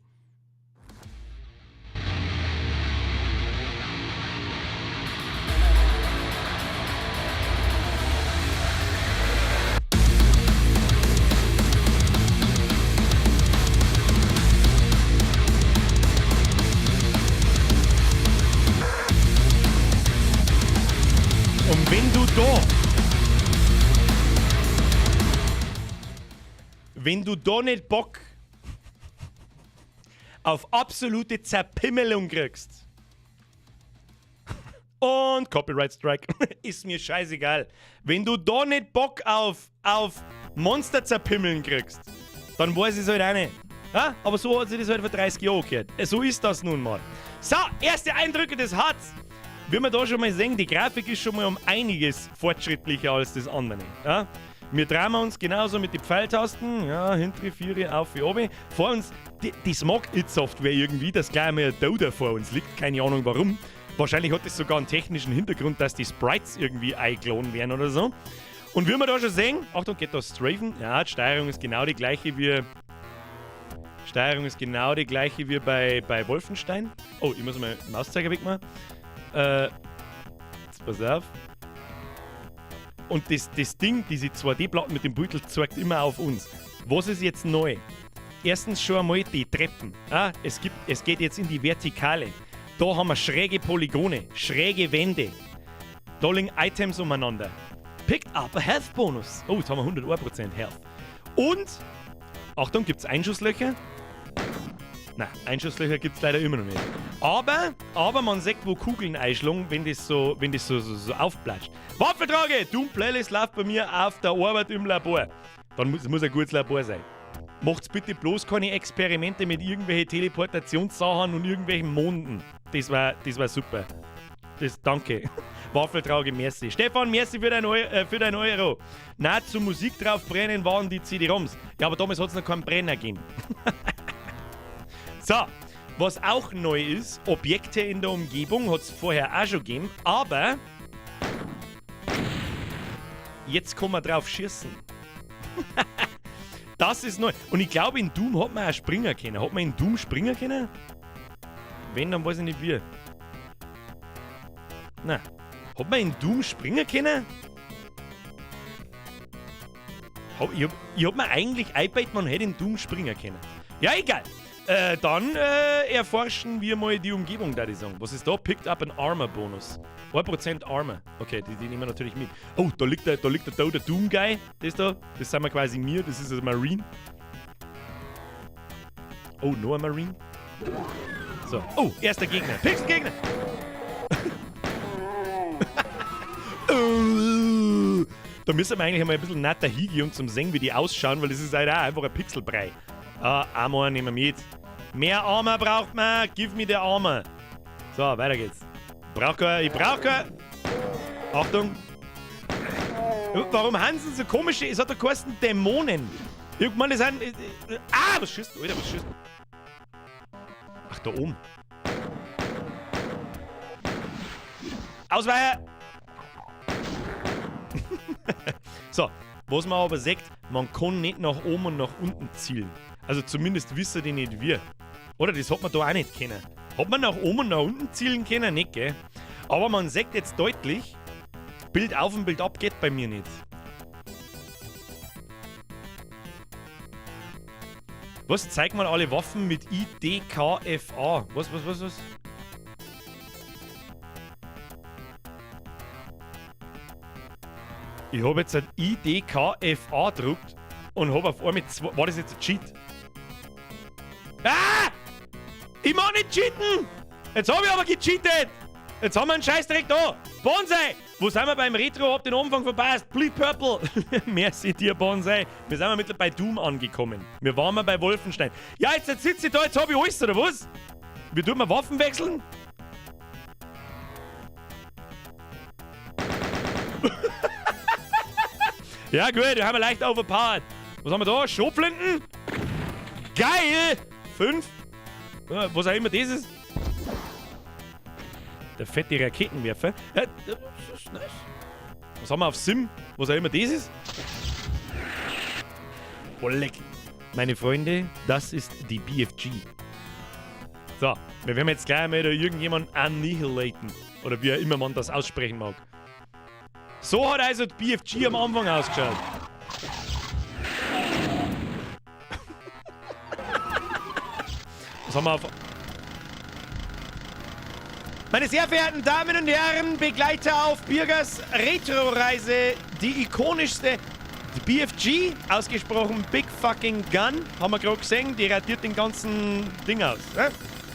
Wenn du da nicht Bock auf absolute Zerpimmelung kriegst. Und Copyright Strike. Ist mir scheißegal. Wenn du da nicht Bock auf Monster zerpimmeln kriegst, dann weiß ich es halt auch nicht. Ja? Aber so hat sich das halt vor 30 Jahren gehört. So ist das nun mal. So, erste Eindrücke des HUDs. Wie wir da schon mal sehen, die Grafik ist schon mal um einiges fortschrittlicher als das andere. Ja? Wir drehen uns genauso mit den Pfeiltasten, ja, hintere, viere, auf, wie oben. Vor uns, das mag id Software irgendwie, dass gleich einmal ein Doder vor uns liegt, keine Ahnung warum. Wahrscheinlich hat das sogar einen technischen Hintergrund, dass die Sprites irgendwie eingeladen werden oder so. Und wie wir da schon sehen, Achtung, geht da strafen. Ja, die Steuerung ist genau die gleiche wie... Steuerung ist genau die gleiche wie bei Wolfenstein. Oh, ich muss mal den Mauszeiger wegmachen. Jetzt pass auf. Und das Ding, diese 2D-Platten mit dem Beutel, zeigt immer auf uns. Was ist jetzt neu? Erstens schon einmal die Treppen. Ah, es geht jetzt in die Vertikale. Da haben wir schräge Polygone, schräge Wände. Da liegen Items umeinander. Picked up a Health Bonus. Oh, jetzt haben wir 101% Health. Und, Achtung, gibt's Einschusslöcher? Nein, Einschusslöcher gibt's leider immer noch nicht. Aber man sieht, wo Kugeln einschlagen, wenn das so aufplatscht. Waffeltrage! Doom Playlist läuft bei mir auf der Arbeit im Labor. Dann muss ein gutes Labor sein. Macht's bitte bloß keine Experimente mit irgendwelchen Teleportationssachen und irgendwelchen Monden. Das war super. Danke. Waffeltrage, merci. Stefan, merci für dein Euro. Na, zum Musik draufbrennen waren die CD-ROMs. Ja, aber damals hat's noch keinen Brenner gegeben. So, was auch neu ist, Objekte in der Umgebung hat's vorher auch schon gegeben, aber jetzt kann man drauf schießen. Das ist neu. Und ich glaube, in Doom hat man auch Springer können. Hat man in Doom Springer können? Wenn, dann weiß ich nicht wie. Na, hat man in Doom Springer können? Ich hab mir eigentlich eingebildet, man hätte in Doom Springer können. Ja, egal. Dann erforschen wir mal die Umgebung, da die sagen. Was ist da? Picked up an Armor Bonus. 1% Armor. Okay, die nehmen wir natürlich mit. Oh, da liegt der Doom Guy. Das da. Das sind wir quasi mir. Das ist ein Marine. Oh, noch ein Marine. So. Oh, erster Gegner. Pixel-Gegner! Da müssen wir eigentlich einmal ein bisschen netter hingehen, um zum sehen, wie die ausschauen, weil das ist halt auch einfach ein Pixelbrei. Ah, Armor nehmen wir mit. Mehr Armor braucht man. Give me the Armor. So, weiter geht's. Ich brauch kein. Achtung. Warum haben sie so komische... Es hat doch geheißen Dämonen. Irgendwann ist ein... Ah, was schießt? Alter, was schießt? Ach, da oben. Ausweichen! So, was man aber sagt, man kann nicht nach oben und nach unten zielen. Also zumindest wissen die nicht wir. Oder das hat man da auch nicht können. Hat man nach oben und nach unten zielen können? Nicht, gell? Aber man sagt jetzt deutlich, Bild auf und Bild ab geht bei mir nicht. Was? Zeig mal alle Waffen mit I, D, K, F, A. Was? Ich habe jetzt ein I, D, K, F, A gedruckt und habe auf einmal zwei. War das jetzt ein Cheat? Ah! Ich mach nicht cheaten! Jetzt habe ich aber gecheatet! Jetzt haben wir einen Scheißdreck da! Bonsai! Wo sind wir beim Retro? Hab den Anfang verpasst! Bleed Purple! Merci dir, Bonsai! Wir sind mittlerweile bei Doom angekommen. Wir waren mal bei Wolfenstein. Ja, jetzt sitze ich da, jetzt hab ich alles, oder was? Wir tun mal Waffen wechseln? Ja gut, wir haben wir leicht overpowered. Was haben wir da? Schrotflinten? Geil! 5. Was auch immer das ist. Der fette Raketenwerfer. Ja, das ist nice. Was haben wir auf Sim? Was auch immer das ist. Oh, leck. Meine Freunde, das ist die BFG. So, wir werden jetzt gleich mal da irgendjemanden annihilaten. Oder wie auch immer man das aussprechen mag. So hat also die BFG am Anfang ausgeschaut. Was haben wir auf... Meine sehr verehrten Damen und Herren, Begleiter auf Birgers Retro-Reise, die ikonischste... Die BFG, ausgesprochen Big Fucking Gun, haben wir gerade gesehen, die radiert den ganzen Ding aus. Ne?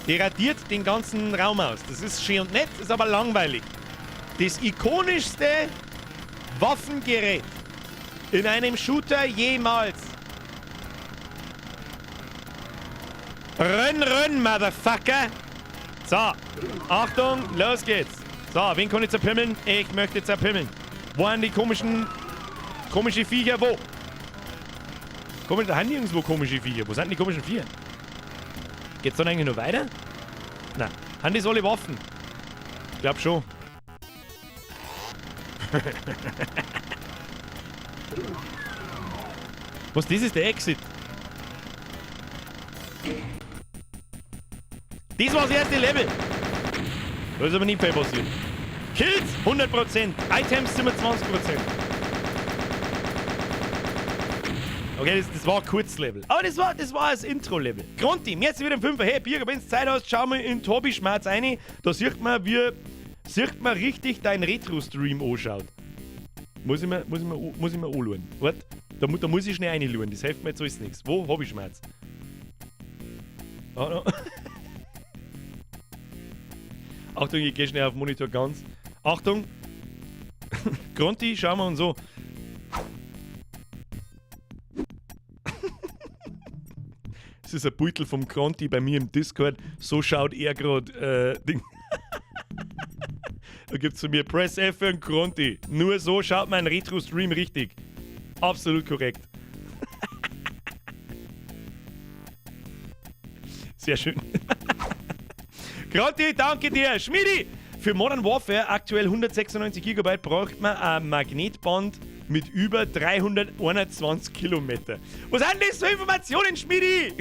Die radiert den ganzen Raum aus. Das ist schön und nett, ist aber langweilig. Das ikonischste Waffengerät in einem Shooter jemals. Rönn, rönn, Motherfucker! So, Achtung, los geht's. So, wen kann ich zerpimmeln? Ich möchte zerpimmeln. Wo sind die komischen Viecher? Wo? Komisch, da haben nirgendwo komische Viecher. Wo sind die komischen Viecher? Geht's dann eigentlich noch weiter? Nein. Haben die alle Waffen? Ich glaub schon. Was, das ist der Exit? Das war das erste Level. Da ist aber nicht viel passiert. Kills 100%, Items 27%. Okay, das war ein Kurzlevel. Aber das war das Intro-Level. Gronti, jetzt wieder im 5er. Hey, Birger, wenn du Zeit hast, schau mal in Tobi Schmerz rein. Da sieht man, wie sieht man richtig dein Retro-Stream anschaut. Muss ich mir anschauen. Warte, da muss ich schnell reinschauen. Das hilft mir jetzt alles nichts. Wo hab ich Schmerz? Oh, no. Achtung, ich geh schnell auf Monitor ganz. Achtung! Gronti, schauen wir uns so. Das ist ein Beutel vom Gronti bei mir im Discord. So schaut er gerade. Ding. Da gibt's zu mir Press F für einen Gronti. Nur so schaut mein Retro-Stream richtig. Absolut korrekt. Sehr schön. Gronti, danke dir. Schmidi! Für Modern Warfare, aktuell 196 GB, braucht man ein Magnetband mit über 321 Kilometer. Was sind das für Informationen, Schmidi?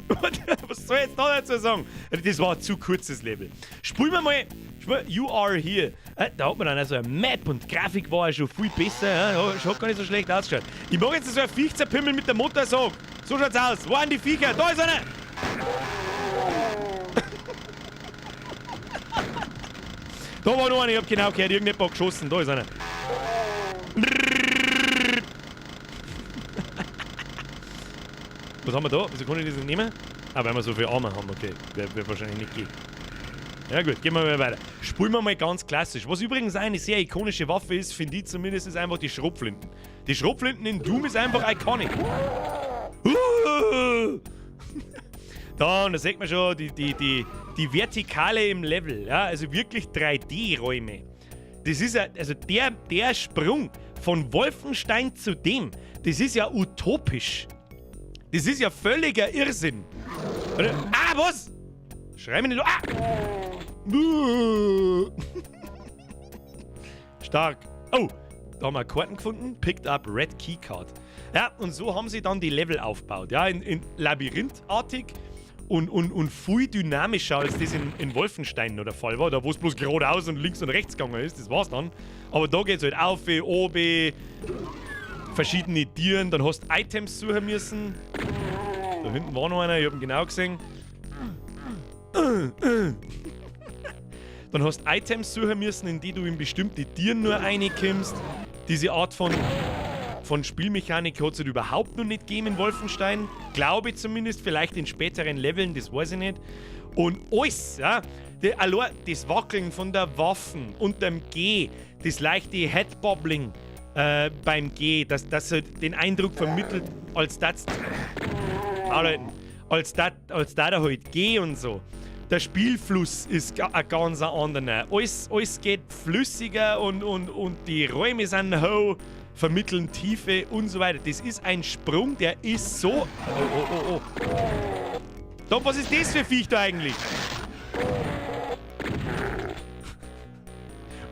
Was soll ich jetzt da dazu sagen? Das war ein zu kurzes Level. Spulen wir mal. You are here. Da hat man dann also eine Map und Grafik war ja schon viel besser. Hat gar nicht so schlecht ausgeschaut. Ich mag jetzt so ein Viech zerpimmeln mit der Motorsog. So schaut's aus. Wo sind die Viecher? Da ist einer! Da war noch einer, ich hab genau gehört, irgendjemand hat geschossen. Da ist einer. Was haben wir da? Wieso kann ich das nicht nehmen? Ah, weil wir so viele Arme haben, okay. Wird wahrscheinlich nicht gehen. Ja gut, gehen wir mal weiter. Spulen wir mal ganz klassisch. Was übrigens eine sehr ikonische Waffe ist, finde ich zumindest, ist einfach die Schrotflinten. Die Schrotflinten in Doom ist einfach iconic. Da, und da sieht man schon die Vertikale im Level. Ja, also wirklich 3D-Räume. Das ist ja, also der Sprung von Wolfenstein zu dem, das ist ja utopisch. Das ist ja völliger Irrsinn. Ah, was? Schrei mich nicht. Ah! Stark. Oh, da haben wir Karten gefunden. Picked up Red Keycard. Ja, und so haben sie dann die Level aufgebaut. Ja, in labyrinthartig und viel dynamischer, als das in Wolfenstein noch der Fall war. Da, wo es bloß geradeaus und links und rechts gegangen ist. Das war's dann. Aber da geht's halt auf, oben, verschiedene Tieren. Dann hast du Items suchen müssen. Da hinten war noch einer, ich hab ihn genau gesehen. Dann hast du Items suchen müssen, in die du in bestimmte Tieren nur reinkommst. Diese Art von Spielmechanik hat es halt überhaupt noch nicht gegeben in Wolfenstein. Glaube ich zumindest, vielleicht in späteren Leveln, das weiß ich nicht. Und alles, ja, allein das Wackeln von der Waffen und dem G, das leichte Headbobbling beim G, das halt den Eindruck vermittelt, als das als da halt G und so. Der Spielfluss ist ein ganz anderer. Alles geht flüssiger und die Räume sind hoch, vermitteln Tiefe und so weiter. Das ist ein Sprung, der ist so... Oh, oh, oh, oh. Doch, was ist das für ein Viech da eigentlich?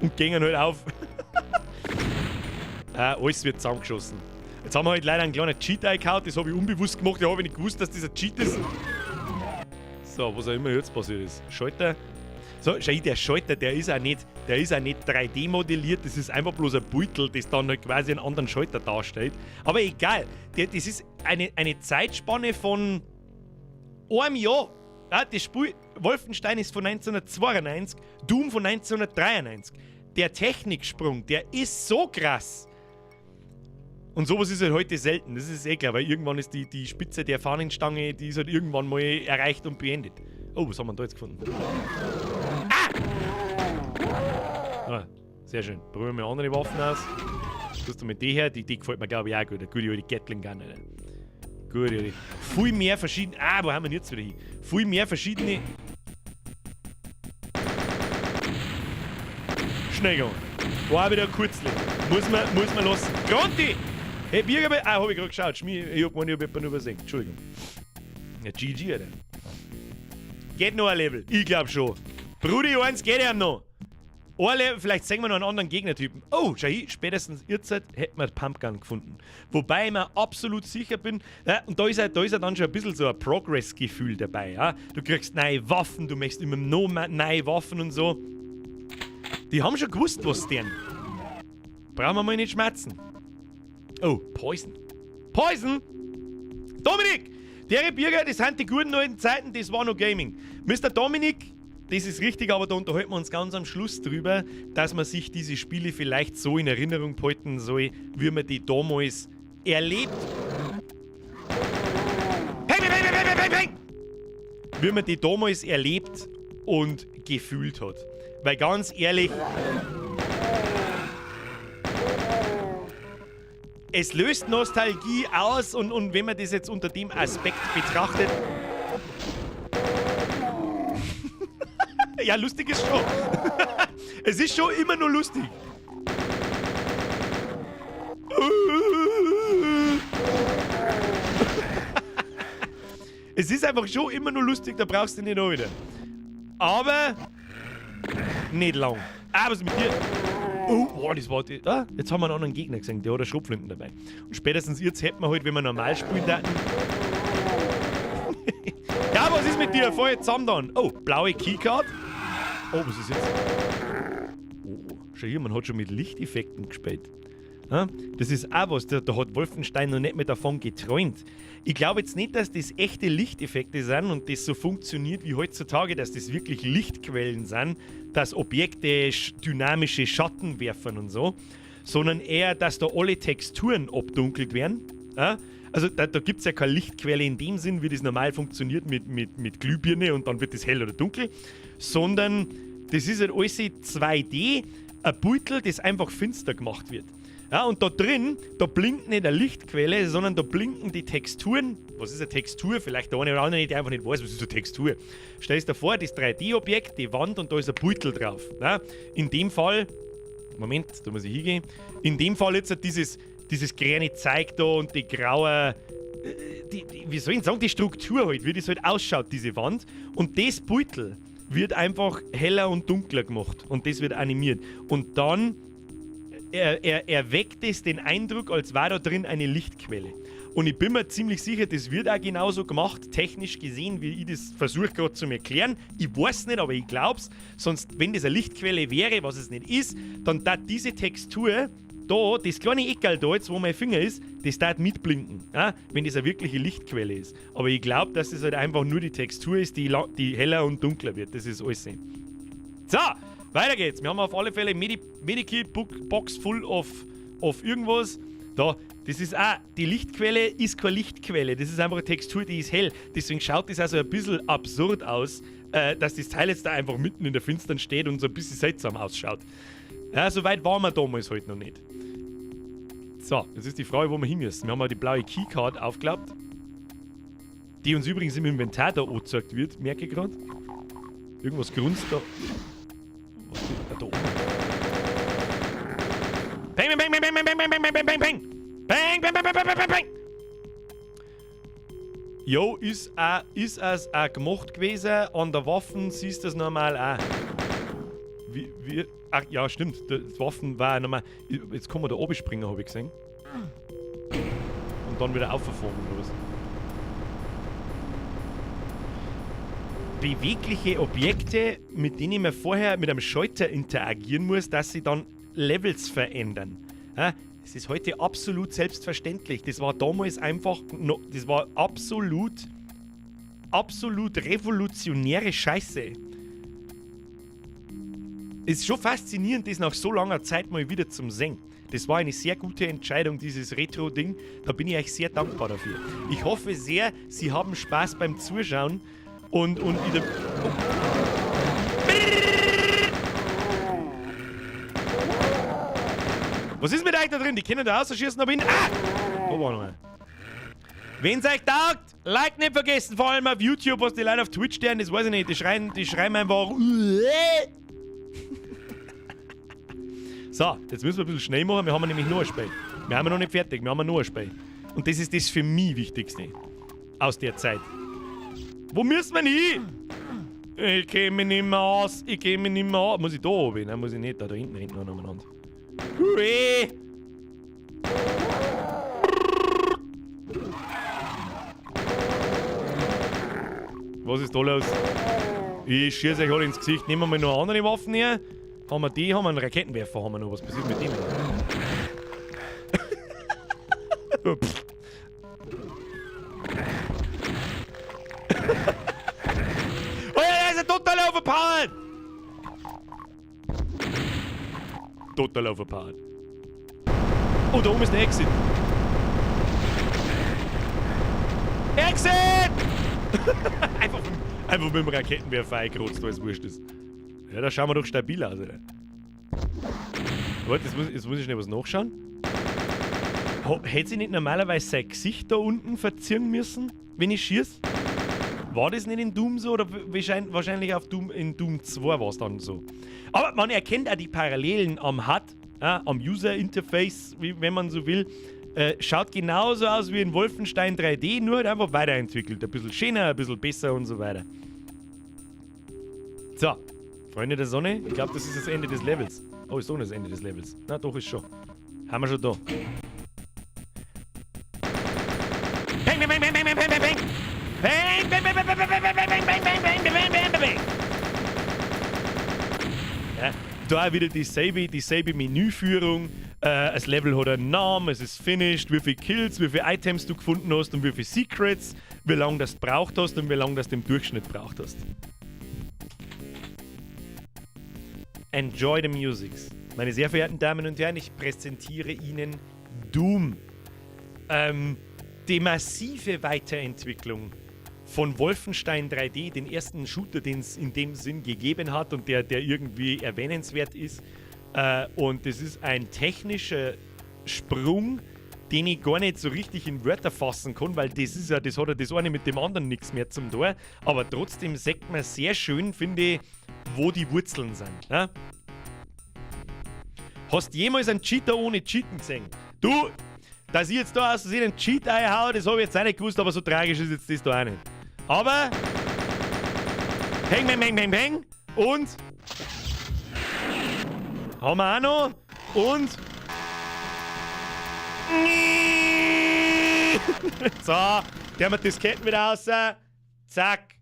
Und gingen halt auf. Alles wird zusammengeschossen. Jetzt haben wir halt leider einen kleinen Cheat eingehauen. Das habe ich unbewusst gemacht. Ich habe nicht gewusst, dass das ein Cheat ist. So, was auch immer jetzt passiert ist. Schalter. So, schau, der Schalter, der ist auch nicht 3D modelliert, das ist einfach bloß ein Beutel, das dann halt quasi einen anderen Schalter darstellt. Aber egal, das ist eine Zeitspanne von einem Jahr. Ja, das Spiel Wolfenstein ist von 1992, Doom von 1993. Der Techniksprung, der ist so krass. Und sowas ist halt heute selten, das ist eh klar, weil irgendwann ist die Spitze der Fahnenstange, die ist halt irgendwann mal erreicht und beendet. Oh, was haben wir denn da jetzt gefunden? Ah! Ah, sehr schön. Probieren wir andere Waffen aus. Tust du mit die her? Die gefällt mir, glaube ich, auch gut. Eine gute alte Gatling Gun, Alter. Gute alte. Viel mehr verschiedene. Ah, wo haben wir denn jetzt wieder hin? Viel mehr verschiedene. Schnell gegangen. War wieder kurzlich. Muss man lassen. Gronti! Hey, Biergabe. Ah, hab ich gerade geschaut. Ich hab gemeint, ich hab jemanden übersehen. Entschuldigung. Ja, GG, Alter. Geht noch ein Level. Ich glaub schon. Brudi, eins geht ja noch. Ein Level, vielleicht sehen wir noch einen anderen Gegnertypen. Oh, schau hier, spätestens jetzt hätten wir die Pumpgun gefunden. Wobei ich mir absolut sicher bin, ja, und da ist ja dann schon ein bisschen so ein Progress-Gefühl dabei. Ja? Du kriegst neue Waffen, du möchtest immer noch mehr neue Waffen und so. Die haben schon gewusst, was denn. Brauchen wir mal nicht schmerzen. Oh, Poison. Poison! Dominik! Der Bürger, das sind die guten alten Zeiten, das war noch Gaming. Mister Dominik, das ist richtig, aber da unterhalten wir uns ganz am Schluss drüber, dass man sich diese Spiele vielleicht so in Erinnerung behalten soll, wie man die damals erlebt. Peng, peng, peng, peng, peng, peng! Wie man die damals erlebt und gefühlt hat. Weil ganz ehrlich, es löst Nostalgie aus und wenn man das jetzt unter dem Aspekt betrachtet... Ja, lustig ist schon. Es ist schon immer nur lustig. Es ist einfach schon immer nur lustig, da brauchst du nicht noch wieder. Aber nicht lang. Ah, was ist mit dir? Oh, boah, das war die, ah, jetzt haben wir einen anderen Gegner gesehen, der hat eine Schrotflinten dabei. Und spätestens jetzt hätten wir halt, wenn wir normal spielen würden. Ja, was ist mit dir? Voll zusammen dann. Oh, blaue Keycard. Oh, was ist jetzt? Oh, schau hier, man hat schon mit Lichteffekten gespielt. Ja, das ist auch was, da hat Wolfenstein noch nicht mehr davon geträumt. Ich glaube jetzt nicht, dass das echte Lichteffekte sind und das so funktioniert wie heutzutage, dass das wirklich Lichtquellen sind, dass Objekte dynamische Schatten werfen und so, sondern eher, dass da alle Texturen abdunkelt werden. Ja? Also da gibt es ja keine Lichtquelle in dem Sinn, wie das normal funktioniert mit Glühbirne und dann wird das hell oder dunkel, sondern das ist halt alles 2D, ein Beutel, das einfach finster gemacht wird. Ja, und da drin, da blinkt nicht eine Lichtquelle, sondern da blinken die Texturen. Was ist eine Textur? Vielleicht der eine oder andere, der einfach nicht weiß, was ist eine Textur. Stell dir vor, das 3D-Objekt, die Wand und da ist ein Beutel drauf. Ja, in dem Fall, Moment, da muss ich hingehen. In dem Fall jetzt dieses grüne Zeug da und die graue, wie soll ich sagen, die Struktur halt, wie das halt ausschaut, diese Wand. Und das Beutel wird einfach heller und dunkler gemacht und das wird animiert. Und dann erweckt es den Eindruck, als war da drin eine Lichtquelle. Und ich bin mir ziemlich sicher, das wird auch genauso gemacht, technisch gesehen, wie ich das versuche gerade zu erklären. Ich weiß nicht, aber ich glaub's. Sonst, wenn das eine Lichtquelle wäre, was es nicht ist, dann darf diese Textur da, das kleine Eckerl da jetzt, wo mein Finger ist, das darf mitblinken, ja, wenn das eine wirkliche Lichtquelle ist. Aber ich glaub, dass das halt einfach nur die Textur ist, die heller und dunkler wird. Das ist alles. So, weiter geht's. Wir haben auf alle Fälle Medikit Box full of irgendwas. Da, das ist auch, die Lichtquelle ist keine Lichtquelle, das ist einfach eine Textur, die ist hell. Deswegen schaut das also ein bisschen absurd aus, dass das Teil jetzt da einfach mitten in der Finstern steht und so ein bisschen seltsam ausschaut. Ja, so weit waren wir damals halt noch nicht. So, jetzt ist die Frage, wo wir hin müssen. Wir haben mal die blaue Keycard aufgeklappt, die uns übrigens im Inventar da angezeigt wird, merke ich gerade. Irgendwas grunzt da. Was geht da oben? Peng, peng, peng, peng, peng, peng, peng, peng, peng, peng, peng! Peng, peng, peng, peng, peng, peng, peng! Jo, ist es auch gemacht gewesen. An der Waffen siehst du das normal auch. Wie, ach ja, stimmt. Die Waffen war normal. Jetzt kann man da oben springen, habe ich gesehen. Und dann wieder auffahren oder was? Bewegliche Objekte, mit denen man vorher mit einem Schalter interagieren muss, dass sie dann Levels verändern. Ja, das ist heute absolut selbstverständlich. Das war damals einfach, no, das war absolut, absolut revolutionäre Scheiße. Es ist schon faszinierend, das nach so langer Zeit mal wieder zum Sehen. Das war eine sehr gute Entscheidung, dieses Retro-Ding. Da bin ich euch sehr dankbar dafür. Ich hoffe sehr, Sie haben Spaß beim Zuschauen und in der. Oh. Was ist mit euch da drin? Die können da rausschießen, aber in. Ah! Da war noch einer. Wenn's euch taugt, Like nicht vergessen, vor allem auf YouTube, was die Leute auf Twitch stellen, das weiß ich nicht. Die schreien einfach. So, jetzt müssen wir ein bisschen schnell machen. Wir haben nämlich noch ein Spiel. Wir haben noch nicht fertig, wir haben noch ein Spiel. Und das ist das für mich Wichtigste aus der Zeit. Wo müssen wir hin? Ich kenne mich nicht mehr aus. Ich kenne mich nicht mehr aus. Muss ich da oben? Nein, muss ich nicht. Da hinten rennt noch umeinander. Hui! Was ist da los? Ich schieße euch alle ins Gesicht. Nehmen wir mal noch andere Waffen her. Haben wir die? Haben wir einen Raketenwerfer? Haben wir noch? Was passiert mit dem? Oh, der ist ja total overpowered! Total overpowered. Oh, da oben ist der Exit. Exit! Einfach mit dem Raketenwerfer eingerotzt, weil es wurscht ist. Ja, da schauen wir doch stabil aus, oder? Warte, jetzt muss ich schnell was nachschauen. Hätte sie nicht normalerweise sein Gesicht da unten verziehen müssen, wenn ich schieße? War das nicht in Doom so? Oder wahrscheinlich in Doom 2 war es dann so. Aber man erkennt auch die Parallelen am HUD, ja, am User Interface, wenn man so will. Schaut genauso aus wie in Wolfenstein 3D, nur halt einfach weiterentwickelt. Ein bisschen schöner, ein bisschen besser und so weiter. So, Freunde der Sonne, ich glaube, das ist das Ende des Levels. Oh, ist doch nicht das Ende des Levels. Na, doch, ist schon. Haben wir schon da. Peng, peng, peng, peng, peng, peng, peng, peng! Peng, peng, peng, peng, peng, peng, peng, peng, peng, peng, peng, peng, peng, peng, peng. Ja, da wieder dieselbe Menüführung. Das Level hat einen Namen, es ist finished, wie viele Kills, wie viele Items du gefunden hast und wie viele Secrets, wie lange das braucht hast und wie lange das du im Durchschnitt braucht hast. Enjoy the music. Meine sehr verehrten Damen und Herren, ich präsentiere Ihnen Doom. Die massive Weiterentwicklung von Wolfenstein 3D, den ersten Shooter, den es in dem Sinn gegeben hat und der irgendwie erwähnenswert ist. Und das ist ein technischer Sprung, den ich gar nicht so richtig in Wörter fassen kann, weil das hat ja das eine mit dem anderen nichts mehr zum tun. Aber trotzdem sagt man sehr schön, finde ich, wo die Wurzeln sind. Ja? Hast du jemals einen Cheater ohne Cheaten gesehen? Du, dass ich jetzt da aus Versehen einen Cheat einhau, das habe ich jetzt auch nicht gewusst, aber so tragisch ist jetzt das da auch nicht. Aber peng, peng, peng, peng, peng. Und haben wir auch noch. Und so, der hat Disketten wieder raus. Zack.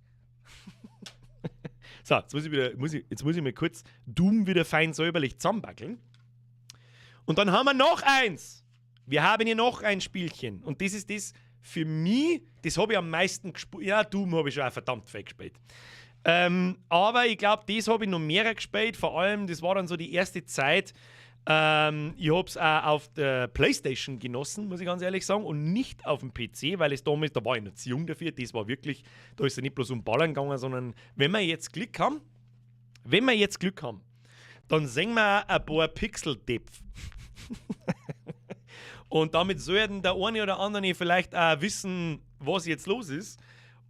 So, jetzt muss ich mir kurz Doom wieder fein säuberlich zusammenbackeln. Und dann haben wir noch eins. Wir haben hier noch ein Spielchen. Und das ist das für mich, das habe ich am meisten gespielt. Ja, Doom habe ich schon auch verdammt viel gespielt. Aber ich glaube, das habe ich noch mehr gespielt. Vor allem, das war dann so die erste Zeit. Ich habe es auch auf der PlayStation genossen, muss ich ganz ehrlich sagen, und nicht auf dem PC, weil es damals, da war ich noch zu jung dafür. Das war wirklich, da ist ja nicht bloß um Ballern gegangen, sondern wenn wir jetzt Glück haben, wenn wir jetzt Glück haben, dann sehen wir ein paar Pixel-Depth. Und damit sollten der eine oder andere vielleicht auch wissen, was jetzt los ist.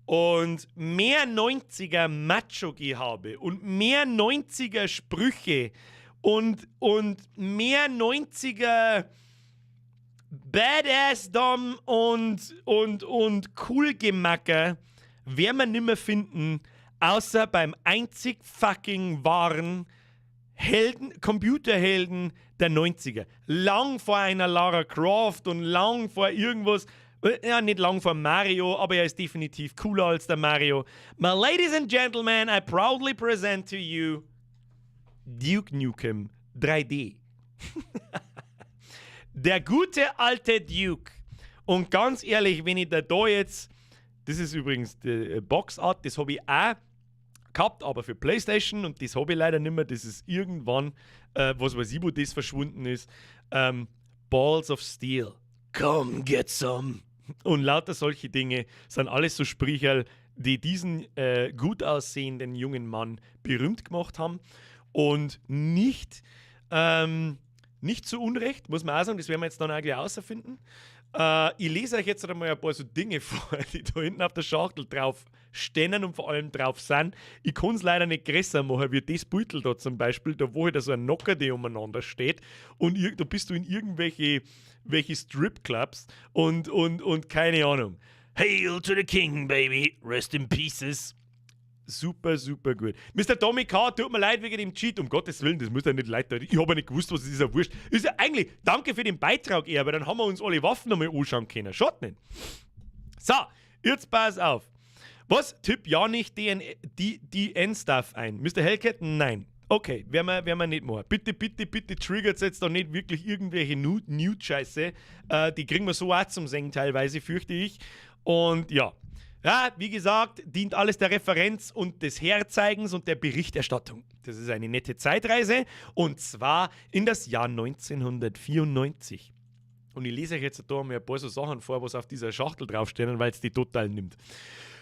Und mehr 90er Macho-Gehabe und mehr 90er Sprüche und mehr 90er Badass-Dom und Cool-Gemacker werden wir nimmer finden, außer beim einzig fucking wahren Helden, Computerhelden der 90er. Lang vor einer Lara Croft und lang vor irgendwas. Ja, nicht lang vor Mario, aber er ist definitiv cooler als der Mario. My ladies and gentlemen, I proudly present to you Duke Nukem 3D. Der gute alte Duke. Und ganz ehrlich, wenn ich da jetzt, das ist übrigens die Box Art, das habe ich auch gehabt, aber für PlayStation, und das habe ich leider nicht mehr, das ist irgendwann, was weiß ich, wo das verschwunden ist. Balls of Steel. Come get some. Und lauter solche Dinge sind alles so Spricherl, die diesen gut aussehenden jungen Mann berühmt gemacht haben. Und nicht zu Unrecht, muss man auch sagen, das werden wir jetzt dann eigentlich außerfinden. Ich lese euch jetzt einmal ein paar so Dinge vor, die da hinten auf der Schachtel drauf stehen und vor allem drauf sind. Ich kann es leider nicht größer machen, wie das Beutel da zum Beispiel, da wo halt so ein Nocker, die umeinander steht, und da bist du in irgendwelche welche Stripclubs und keine Ahnung. Hail to the King, baby. Rest in pieces. Super, super gut. Mr. Tommy K., tut mir leid wegen dem Cheat. Um Gottes willen, das muss ja nicht leid tun. Ich habe ja nicht gewusst, was es ist, ja wurscht. Ist ja eigentlich, danke für den Beitrag eher, aber dann haben wir uns alle Waffen nochmal anschauen können. Schaut nicht. So, jetzt pass auf. Was? Tipp ja nicht DN-Stuff ein. Mr. Hellcat? Nein. Okay, werden wir nicht machen. Bitte, bitte, bitte triggert jetzt da nicht wirklich irgendwelche Nude-Scheiße. Die kriegen wir so auch zum Singen teilweise, fürchte ich. Und ja. Ja, wie gesagt, dient alles der Referenz und des Herzeigens und der Berichterstattung. Das ist eine nette Zeitreise, und zwar in das Jahr 1994. Und ich lese euch jetzt da mal ein paar so Sachen vor, was auf dieser Schachtel draufstehen, weil es die total nimmt.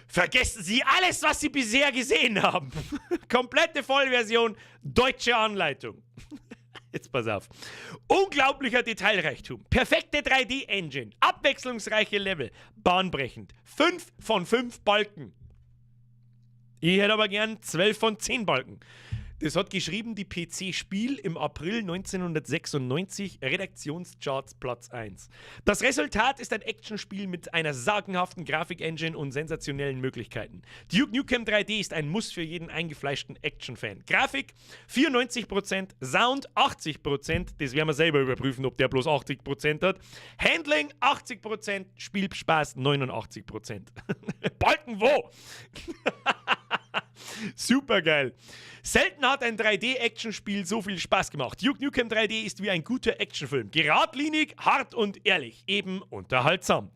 Vergessen Sie alles, was Sie bisher gesehen haben. Komplette Vollversion, deutsche Anleitung. Jetzt pass auf. Unglaublicher Detailreichtum, perfekte 3D-Engine, abwechslungsreiche Level, bahnbrechend. 5 von 5 Balken. Ich hätte aber gern 12 von 10 Balken. Das hat geschrieben die PC Spiel im April 1996, Redaktionscharts Platz 1. Das Resultat ist ein Actionspiel mit einer sagenhaften Grafik-Engine und sensationellen Möglichkeiten. Duke Nukem 3D ist ein Muss für jeden eingefleischten Action-Fan. Grafik 94%, Sound 80%, das werden wir selber überprüfen, ob der bloß 80% hat. Handling 80%, Spielspaß 89%. Balken wo? Super geil. Selten hat ein 3D-Actionspiel so viel Spaß gemacht. Duke Nukem 3D ist wie ein guter Actionfilm. Geradlinig, hart und ehrlich. Eben unterhaltsam.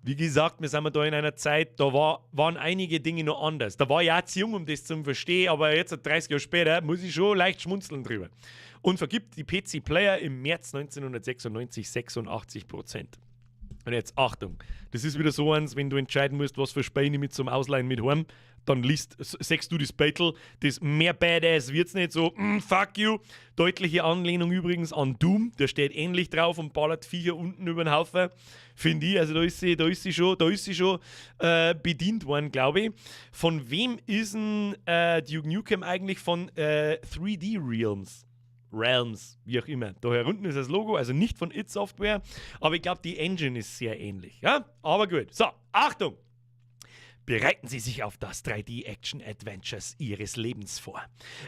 Wie gesagt, wir sind da in einer Zeit, da waren einige Dinge noch anders. Da war ich auch zu jung, um das zu verstehen, aber jetzt, 30 Jahre später, muss ich schon leicht schmunzeln drüber. Und vergibt die PC Player im März 1996 86%. Und jetzt Achtung, das ist wieder so eins, wenn du entscheiden musst, was für Spiele mit zum Ausleihen mit heim, dann liest, siehst du das Battle, das mehr Badass wird's nicht so, fuck you. Deutliche Anlehnung übrigens an Doom, der steht ähnlich drauf und ballert Viecher unten über den Haufen, finde ich. Also da ist sie schon bedient worden, glaube ich. Von wem ist denn Duke Nukem eigentlich? Von 3D Realms. Realms, wie auch immer. Da herunten ist das Logo, also nicht von id Software, aber ich glaube, die Engine ist sehr ähnlich. Ja? Aber gut. So, Achtung! Bereiten Sie sich auf das 3D-Action-Adventures Ihres Lebens vor.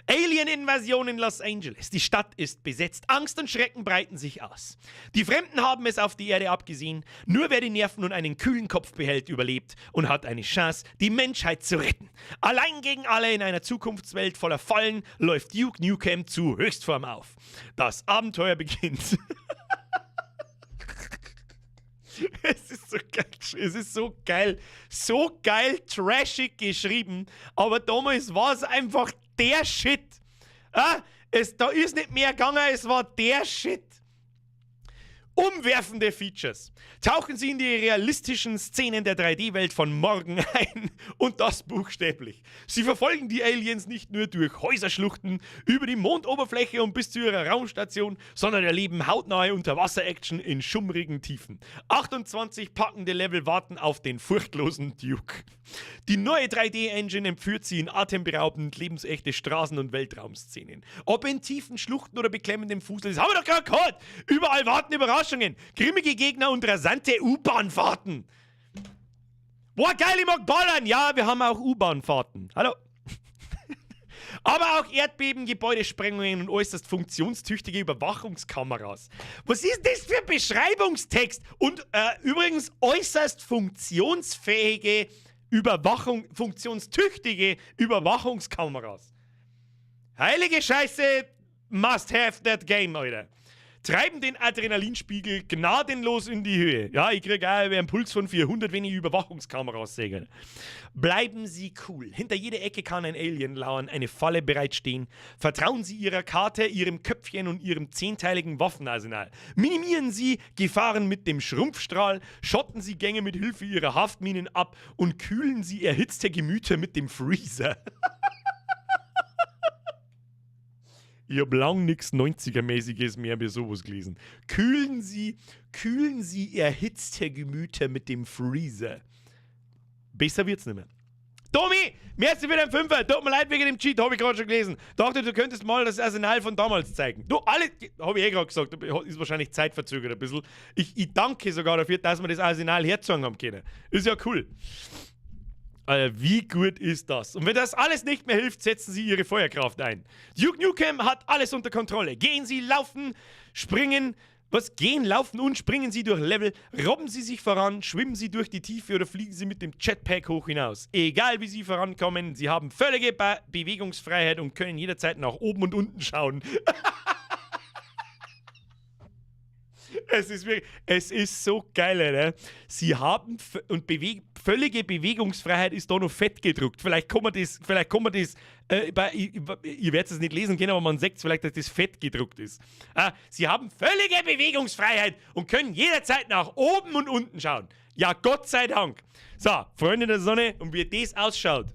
Alien-Invasion in Los Angeles. Die Stadt ist besetzt. Angst und Schrecken breiten sich aus. Die Fremden haben es auf die Erde abgesehen. Nur wer die Nerven und einen kühlen Kopf behält, überlebt und hat eine Chance, die Menschheit zu retten. Allein gegen alle in einer Zukunftswelt voller Fallen läuft Duke Nukem zu Höchstform auf. Das Abenteuer beginnt. Es ist so geil. Es ist so geil. So geil trashig geschrieben. Aber damals war es einfach der Shit. Ah, da ist nicht mehr gegangen, es war der Shit. Umwerfende Features. Tauchen Sie in die realistischen Szenen der 3D-Welt von morgen ein, und das buchstäblich. Sie verfolgen die Aliens nicht nur durch Häuserschluchten, über die Mondoberfläche und bis zu ihrer Raumstation, sondern erleben hautnahe Unterwasser-Action in schummrigen Tiefen. 28 packende Level warten auf den furchtlosen Duke. Die neue 3D-Engine entführt sie in atemberaubend lebensechte Straßen- und Weltraumszenen. Ob in tiefen Schluchten oder beklemmendem Fusel, das haben wir doch gerade gehört! Überall warten Überraschungen, grimmige Gegner und rasante U-Bahn-Fahrten. Boah, geil, ich mag ballern! Ja, wir haben auch U-Bahn-Fahrten. Hallo. Aber auch Erdbeben, Gebäudesprengungen und äußerst funktionstüchtige Überwachungskameras. Was ist das für ein Beschreibungstext? Und übrigens äußerst funktionsfähige Überwachung, funktionstüchtige Überwachungskameras. Heilige Scheiße, must have that game, Alter. Treiben den Adrenalinspiegel gnadenlos in die Höhe. Ja, ich krieg auch einen Puls von 400, wenn ich Überwachungskameras sehe. Bleiben Sie cool. Hinter jeder Ecke kann ein Alien lauern, eine Falle bereitstehen. Vertrauen Sie Ihrer Karte, Ihrem Köpfchen und Ihrem zehnteiligen Waffenarsenal. Minimieren Sie Gefahren mit dem Schrumpfstrahl, schotten Sie Gänge mit Hilfe Ihrer Haftminen ab und kühlen Sie erhitzte Gemüter mit dem Freezer. Ich hab lang nix 90er-mäßiges mehr wie sowas gelesen. Kühlen Sie erhitzte Gemüter mit dem Freezer. Besser wird's nicht mehr. Tommy, merci für den Fünfer. Tut mir leid wegen dem Cheat, hab ich gerade schon gelesen. Dachte, du könntest mal das Arsenal von damals zeigen. Du, alle, hab ich eh gerade gesagt, ist wahrscheinlich zeitverzögert ein bisschen. Ich danke sogar dafür, dass wir das Arsenal herzogen haben können. Ist ja cool. Wie gut ist das? Und wenn das alles nicht mehr hilft, setzen Sie Ihre Feuerkraft ein. Duke Nukem hat alles unter Kontrolle. Gehen Sie, laufen, springen. Was? Gehen, laufen und springen Sie durch Level, robben Sie sich voran, schwimmen Sie durch die Tiefe oder fliegen Sie mit dem Jetpack hoch hinaus. Egal wie Sie vorankommen, Sie haben völlige Bewegungsfreiheit und können jederzeit nach oben und unten schauen. Es ist wirklich, es ist so geil, ne? Sie haben und völlige Bewegungsfreiheit ist da noch fett gedruckt. Vielleicht kann man das, ihr werdet es nicht lesen können, aber man sieht vielleicht, dass das fett gedruckt ist. Ah, sie haben völlige Bewegungsfreiheit und können jederzeit nach oben und unten schauen. Ja, Gott sei Dank. So, Freunde der Sonne, und wie das ausschaut.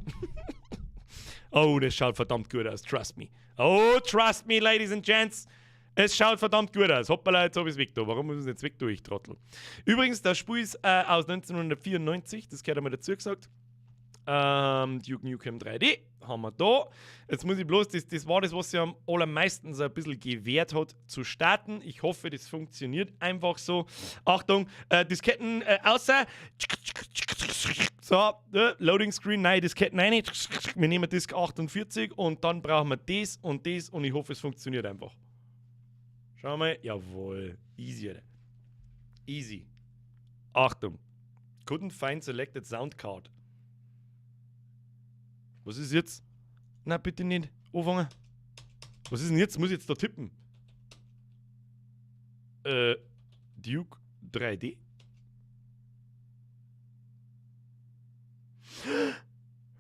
Oh, das schaut verdammt gut aus, trust me. Oh, trust me, ladies and gents. Es schaut verdammt gut aus. Hoppala, jetzt hab ich's weg da. Warum ist es jetzt weg da, ich Trottel? Übrigens, das Spiel ist aus 1994, das gehört einmal dazu gesagt. Duke Nukem 3D haben wir da. Jetzt muss ich bloß, das war das, was sich am allermeisten so ein bisschen gewehrt hat, zu starten. Ich hoffe, das funktioniert einfach so. Achtung, Disketten außer. So, Loading Screen, nein, Disketten rein. Wir nehmen Disk 48 und dann brauchen wir das und das und ich hoffe, es funktioniert einfach. Schau mal, jawohl, easy, Alter. Easy. Achtung. Couldn't find selected sound card. Was ist jetzt? Na, bitte nicht anfangen. Was ist denn jetzt? Muss ich jetzt da tippen? Duke 3D?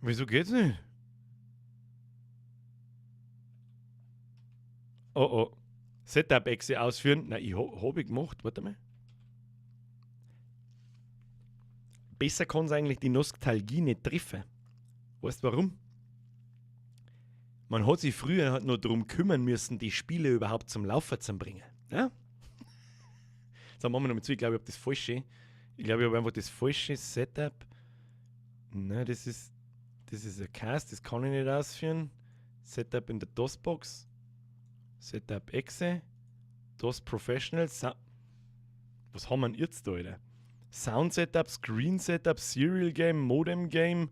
Wieso geht's nicht? Oh oh. Setup-Exe ausführen. Na, ich hab ich gemacht. Warte mal. Besser kann's eigentlich die Nostalgie nicht treffen. Weißt du warum? Man hat sich früher halt nur darum kümmern müssen, die Spiele überhaupt zum Laufen zu bringen. Ja? So, machen wir nochmal zu. Ich glaube, ich hab das falsche. Ich glaube, ich hab einfach das falsche Setup. Nein, das ist ein Cast, das kann ich nicht ausführen. Setup in der DOS-Box. Setup Exe, DOS Professional, was haben wir denn jetzt da, Alter? Sound Setup, Screen Setup, Serial Game, Modem Game.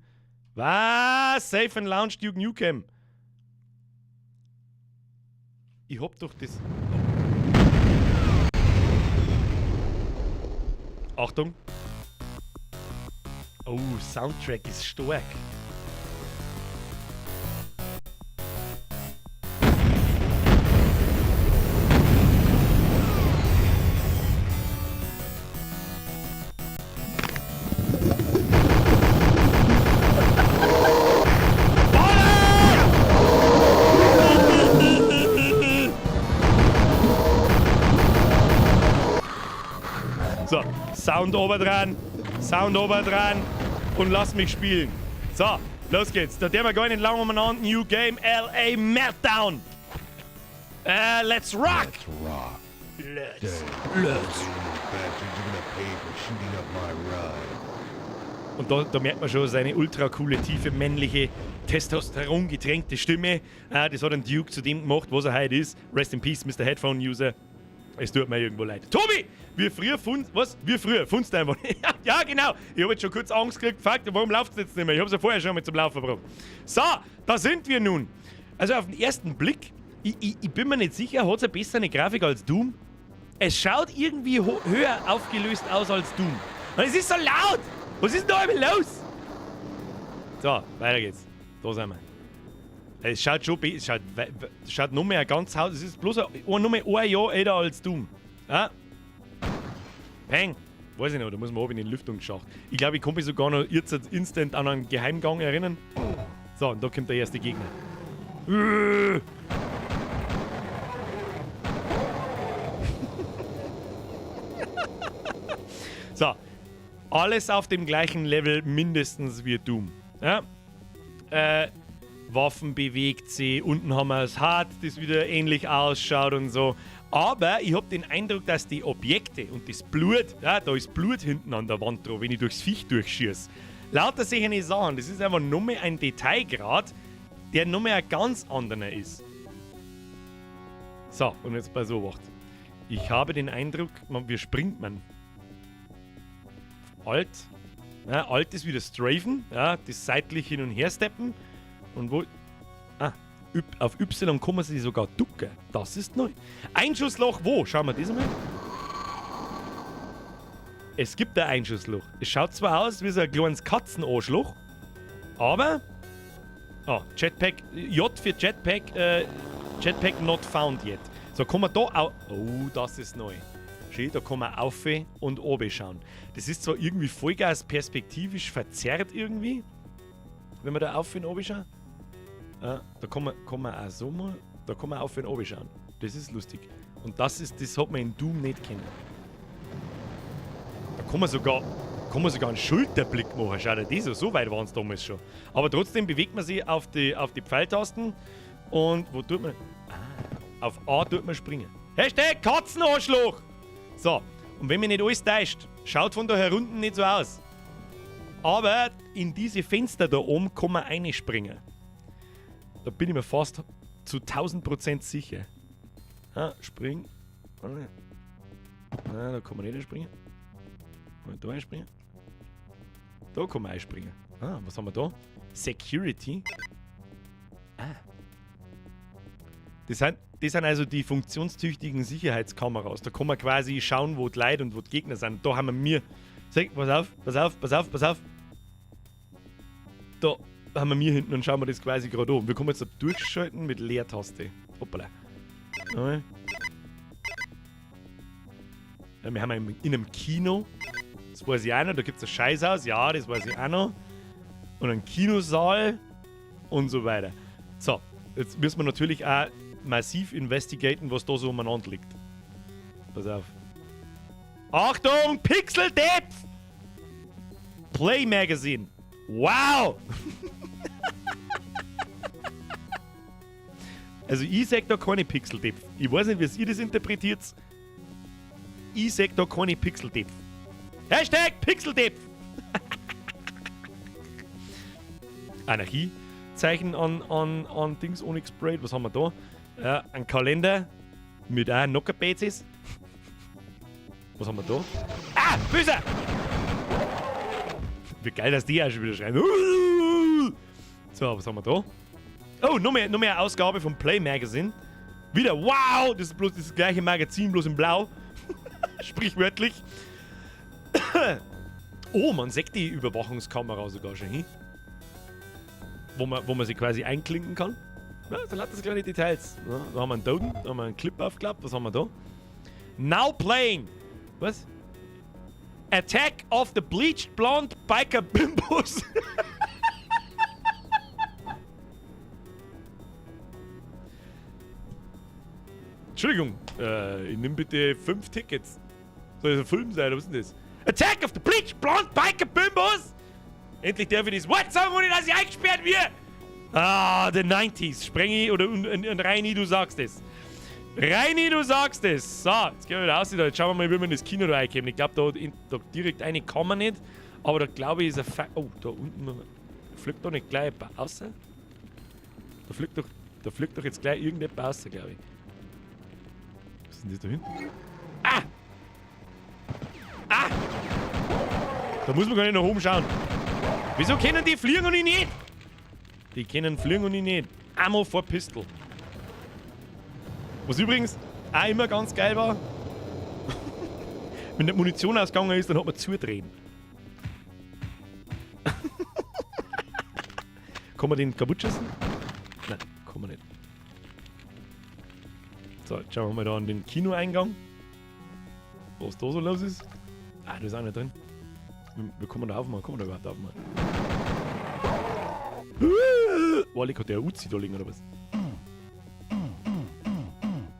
Was? Save and Launch Duke Nukem. Ich hab doch das. Achtung. Oh, Soundtrack ist stark. So, Sound oben dran, Sound oben dran und lass mich spielen. So, los geht's. Da der wir gar nicht lange umeinander. New Game LA Meltdown. Let's rock! Let's rock. Let's. Und da merkt man schon seine ultra coole, tiefe, männliche, Testosteron getränkte Stimme. Das hat ein Duke zu dem gemacht, was er heute ist. Rest in Peace, Mr. Headphone User. Es tut mir irgendwo leid. Tobi! Wir früher was? Wir früher funzt einfach nicht. Ja, genau. Ich hab jetzt schon kurz Angst gekriegt. Fuck, warum läuft's jetzt nicht mehr? Ich hab's ja vorher schon mal zum Laufen gebracht. So, da sind wir nun. Also auf den ersten Blick, ich bin mir nicht sicher, hat's eine bessere Grafik als Doom? Es schaut irgendwie höher aufgelöst aus als Doom. Und es ist so laut! Was ist denn da los? So, weiter geht's. Da sind wir. Es schaut schon, es schaut, schaut noch mehr ganz Haus. Es ist bloß ein, noch mehr ein Jahr älter als Doom. Ah? Peng. Weiß ich noch, da muss man oben in den Lüftungsschacht. Ich glaube, ich kann mich sogar noch jetzt instant an einen Geheimgang erinnern. So, und da kommt der erste Gegner. So, alles auf dem gleichen Level mindestens wie Doom. Ja? Waffen bewegt sie, unten haben wir das Hard, das wieder ähnlich ausschaut und so. Aber ich hab den Eindruck, dass die Objekte und das Blut, ja, da ist Blut hinten an der Wand drauf, wenn ich durchs Viech durchschieße. Lauter solche Sachen, das ist einfach nur mehr ein Detailgrad, der nur mehr ein ganz anderer ist. So, und jetzt bei so was. Ich habe den Eindruck, wie springt man? Alt. Ja, Alt ist wieder Strafen, ja, das seitlich hin und her steppen. Und wo. Ah, auf Y kann man sich sogar ducken. Das ist neu. Einschussloch wo? Schauen wir das mal. Es gibt ein Einschussloch. Es schaut zwar aus wie so ein kleines Katzenarschloch, aber. Ah, Jetpack. J für Jetpack. Jetpack not found yet. So, kann man da auch. Oh, das ist neu. Schön, da kann man auf und oben schauen. Das ist zwar irgendwie Vollgas perspektivisch verzerrt irgendwie, wenn man da auf und oben schaut. Ja, da kann man auch so mal, da kann man auf und oben schauen. Das ist lustig. Und das hat man in Doom nicht kennen. Da kann man sogar einen Schulterblick machen. Schau dir das an, so weit waren es damals schon. Aber trotzdem bewegt man sich auf die Pfeiltasten und wo tut man? Ah, auf A tut man springen. Hashtag Katzenarschloch! So, und wenn mich nicht alles täuscht, schaut von da herunten nicht so aus. Aber in diese Fenster da oben kann man reinspringen. Da bin ich mir fast zu 1000% sicher. Ah, spring. Nein, da kann man nicht springen. Kann man da einspringen? Da kann man einspringen. Ah, was haben wir da? Security. Ah. Das sind also die funktionstüchtigen Sicherheitskameras. Da kann man quasi schauen, wo die Leute und wo die Gegner sind. Da haben wir mir. Sag, pass auf, pass auf, pass auf, pass auf. Da haben wir mir hinten und schauen wir das quasi gerade an. Wir können jetzt da durchschalten mit Leertaste. Hoppala. Ja, wir haben in einem Kino. Das weiß ich auch noch. Da gibt es ein Scheißhaus. Ja, das weiß ich auch noch. Und einen Kinosaal und so weiter. So, jetzt müssen wir natürlich auch massiv investigaten, was da so umeinander liegt. Pass auf. Achtung! Pixel Depth! Play Magazine. Wow! Also ich sag da keine Pixel Depth. Ich weiß nicht, wie ihr das interpretiert. Ich sag da keine Pixel Depth. Hashtag Pixel Depth! Anarchie. Zeichen an Dings ohne gesprayt. Was haben wir da? Ja, ein Kalender mit auch Nockerpezis. Was haben wir da? Ah! Böser! Wie geil, dass die auch schon wieder schreien. So, was haben wir da? Oh, noch mehr Ausgabe vom Play Magazine. Wieder, wow! Das ist bloß das gleiche Magazin, bloß in Blau. Sprichwörtlich. Oh, man sieht die Überwachungskamera sogar schon hin. Wo man sich quasi einklinken kann. Ja, da lauter so kleine Details. Ja, da haben wir einen Toten, da haben wir einen Clip aufgeklappt. Was haben wir da? Now playing! Was? Attack of the Bleached Blonde Biker Bimbos! Entschuldigung, ich nehme bitte 5 Tickets. Soll das ein Film sein, was ist denn das? Attack of the Bleached Blonde Biker Bimbos! Endlich darf ich das Wort sagen, ohne dass ich eingesperrt werde! Ah, the 90s. Sprengi oder und Reini, du sagst es. Reini, du sagst es. So, jetzt gehen wir wieder raus. Jetzt schauen wir mal, wie wir in das Kino da reinkommen. Ich glaube, da direkt eine kann man nicht. Aber da glaube ich, ist ein Fa. Oh, da unten fliegt doch nicht gleich jemand raus. Da fliegt doch jetzt gleich irgendjemand raus, glaube ich. Was ist denn das da hinten? Ah! Ah! Da muss man gar nicht nach oben schauen. Wieso können die fliegen und ich nicht? Die können fliegen und ich nicht. Ammo vor Pistol. Was übrigens auch immer ganz geil war, wenn die Munition ausgegangen ist, dann hat man zudrehen. Kann man den kaputt schießen? Nein. Kann man nicht. So, jetzt schauen wir mal da an den Kinoeingang. Was da so los ist. Ah, da ist einer drin. Wir kommen da aufmachen. Kommen wir da überhaupt aufmachen? Boah, hat der Uzi da liegen oder was?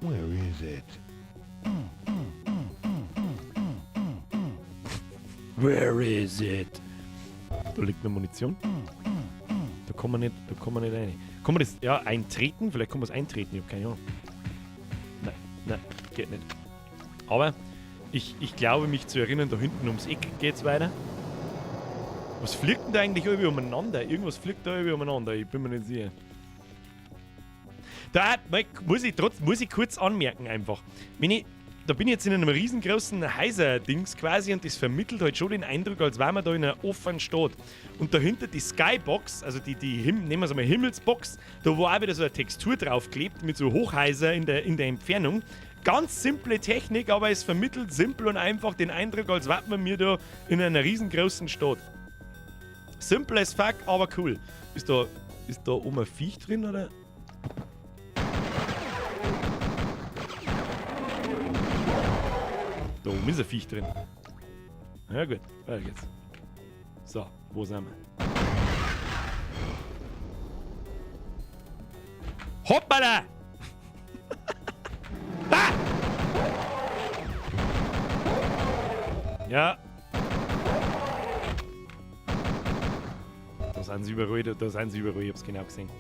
Where is it? Where is it? Da liegt eine Munition. Da kommen wir nicht, da kommen wir nicht rein. Kann man das, ja, eintreten? Vielleicht kann man es eintreten, ich hab keine Ahnung. Nein, nein, geht nicht. Aber ich glaube mich zu erinnern, da hinten ums Eck geht's weiter. Was fliegt denn da eigentlich irgendwie umeinander? Irgendwas fliegt da irgendwie umeinander, ich bin mir nicht sicher. Da muss ich trotzdem, muss ich kurz anmerken einfach. Wenn ich, da bin ich jetzt in einem riesengroßen Häuser-Dings quasi und das vermittelt halt schon den Eindruck, als wären wir da in einer offenen Stadt. Und dahinter die Skybox, also die nehmen wir es einmal Himmelsbox, da wo auch wieder so eine Textur draufklebt mit so Hochhäuser in der Entfernung. Ganz simple Technik, aber es vermittelt simpel und einfach den Eindruck, als wären wir mir da in einer riesengroßen Stadt. Simple as fuck, aber cool. Ist da oben ein Viech drin, oder? Da oben ist ein Viech drin. Ja gut, weiter geht's. So, wo sind wir? Hoppala! Ah! Ja. Da sind sie überall, da sind sie überall, ich hab's genau gesehen.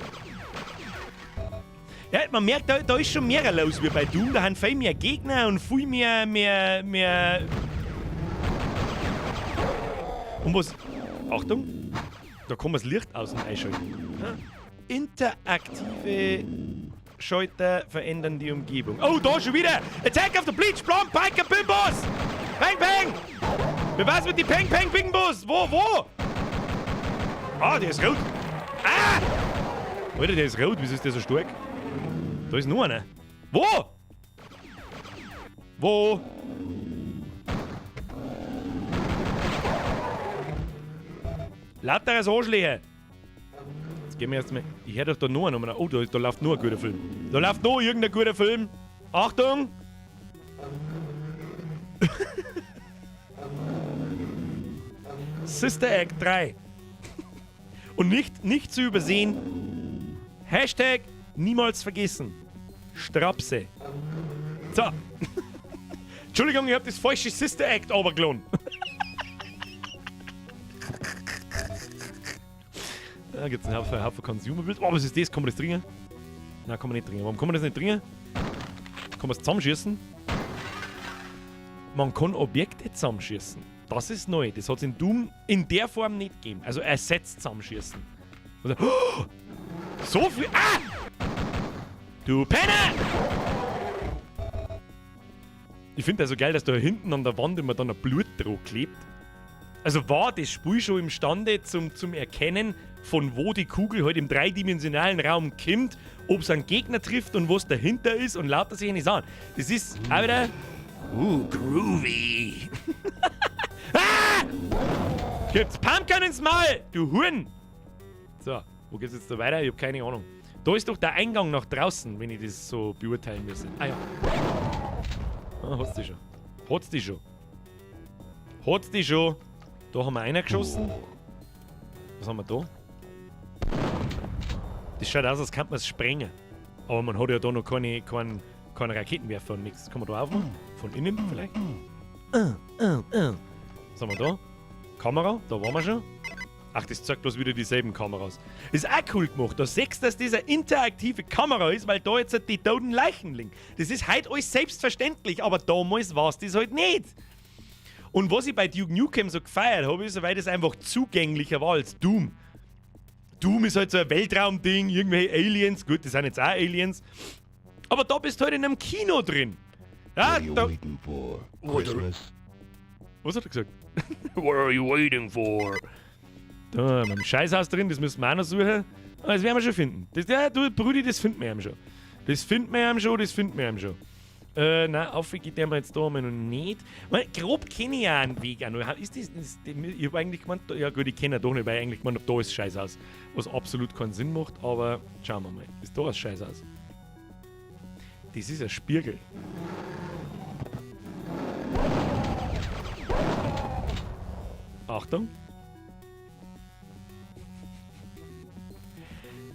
Ja, man merkt, da ist schon mehr los wie bei Doom. Da haben viel mehr Gegner und viel mehr. Und was. Achtung! Da kann man das Licht aus- und einschalten. Ja? Interaktive Schalter verändern die Umgebung. Oh, da schon wieder! Attack of the Bleach Blonde Biker Bimbos! Bang, bang! Wer war's mit die Peng, Peng, Bimbos? Wo, wo? Ah, der ist rot! Ah! Alter, der ist rot. Wieso ist der so stark? Da ist nur einer. Wo? Wo? Lauteres Arschlöcher. Jetzt gehen wir erstmal. Ich hör doch da noch einen. Oh, da läuft nur ein guter Film. Da läuft noch irgendein guter Film. Achtung! Sister Act 3. Und nicht zu übersehen. Hashtag niemals vergessen. Strapse. So. Entschuldigung, ich hab das falsche Sister Act runtergeladen. Da gibt's einen Haufen Consumables. Oh, was ist das? Kann man das trinken? Nein, kann man nicht trinken. Warum kann man das nicht trinken? Kann man es zusammenschießen? Man kann Objekte zusammenschießen. Das ist neu. Das hat's in Doom in der Form nicht gegeben. Also ersetzt zusammenschießen. Also, oh, so viel. Ah! Du Penner! Ich find das so geil, dass da hinten an der Wand immer dann ein Blut drauf klebt. Also war das Spiel schon imstande zum Erkennen, von wo die Kugel halt im dreidimensionalen Raum kommt, ob es einen Gegner trifft und was dahinter ist und lauter sich nicht an. Das ist auch wieder. Groovy. Ah! Gibt's Pumpkin ins Maul, du Huren! So, wo geht's jetzt da weiter? Ich hab keine Ahnung. Da ist doch der Eingang nach draußen, wenn ich das so beurteilen müsste. Ah ja. Ah, hat's die schon. Hat's die schon. Hat's die schon. Da haben wir einer geschossen. Was haben wir da? Das schaut aus, als könnte man es sprengen. Aber man hat ja da noch keinen Raketenwerfer und nichts. Kann man da aufmachen? Von innen vielleicht? Was haben wir da? Kamera, da waren wir schon. Ach, das zeigt bloß wieder dieselben Kameras. Ist auch cool gemacht. Da siehst du, dass das eine interaktive Kamera ist, weil da jetzt die toten Leichen liegen. Das ist heute alles selbstverständlich, aber damals war's das halt nicht. Und was ich bei Duke Nukem so gefeiert habe, ist, weil das einfach zugänglicher war als Doom. Doom ist halt so ein Weltraumding, irgendwelche Aliens. Gut, das sind jetzt auch Aliens. Aber da bist du halt in einem Kino drin. Ja, What are you da waiting for? What are Christmas? Was hat er gesagt? What are you waiting for? Da, mit dem Scheißhaus drin, das müssen wir auch noch suchen. Aber das werden wir schon finden. Das, ja, du, Brudi, das finden wir ihm schon. Das finden wir ihm schon, das finden wir ihm schon. Nein, auf geht der mir jetzt da einmal noch nicht. Weil, grob kenne ich ja einen Weg auch noch. Ist das, ist, ich hab eigentlich gemeint, ja gut, ich kenne ihn doch nicht, weil ich eigentlich gemeint hab, da ist Scheiß aus. Was absolut keinen Sinn macht, aber schauen wir mal. Ist da was Scheiß aus? Das ist ein Spiegel. Achtung.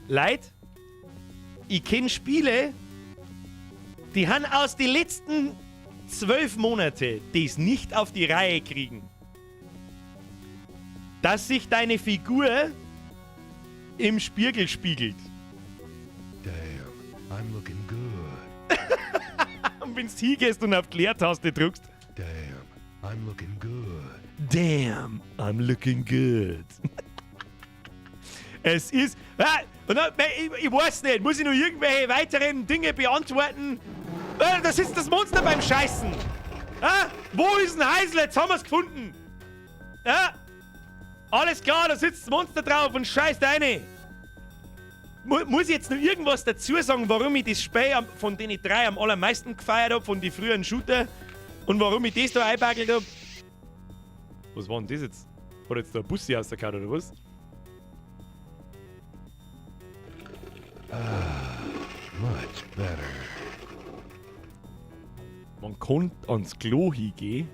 Leute, ich kenn Spiele, die haben aus den letzten 12 Monaten das nicht auf die Reihe kriegen, dass sich deine Figur im Spiegel spiegelt. Damn, I'm looking good. Und wenn's hingehst und auf die Leertaste drückst. Damn, I'm looking good. Damn, I'm looking good. Es ist... Ah, und dann, ich weiß nicht, muss ich noch irgendwelche weiteren Dinge beantworten? Ah, da sitzt das Monster beim Scheißen. Ah, wo ist ein Heisel? Jetzt haben wir's gefunden. Ah, alles klar, da sitzt das Monster drauf und scheißt rein. Muss ich jetzt noch irgendwas dazu sagen, warum ich das Spiel von den drei am allermeisten gefeiert hab, von den früheren Shooter, und warum ich das da eingebackelt hab? Was war denn das jetzt? Hat jetzt da ein Bussi rausgehauen oder was? Ah, much better. Man kann ans Klo hingehen.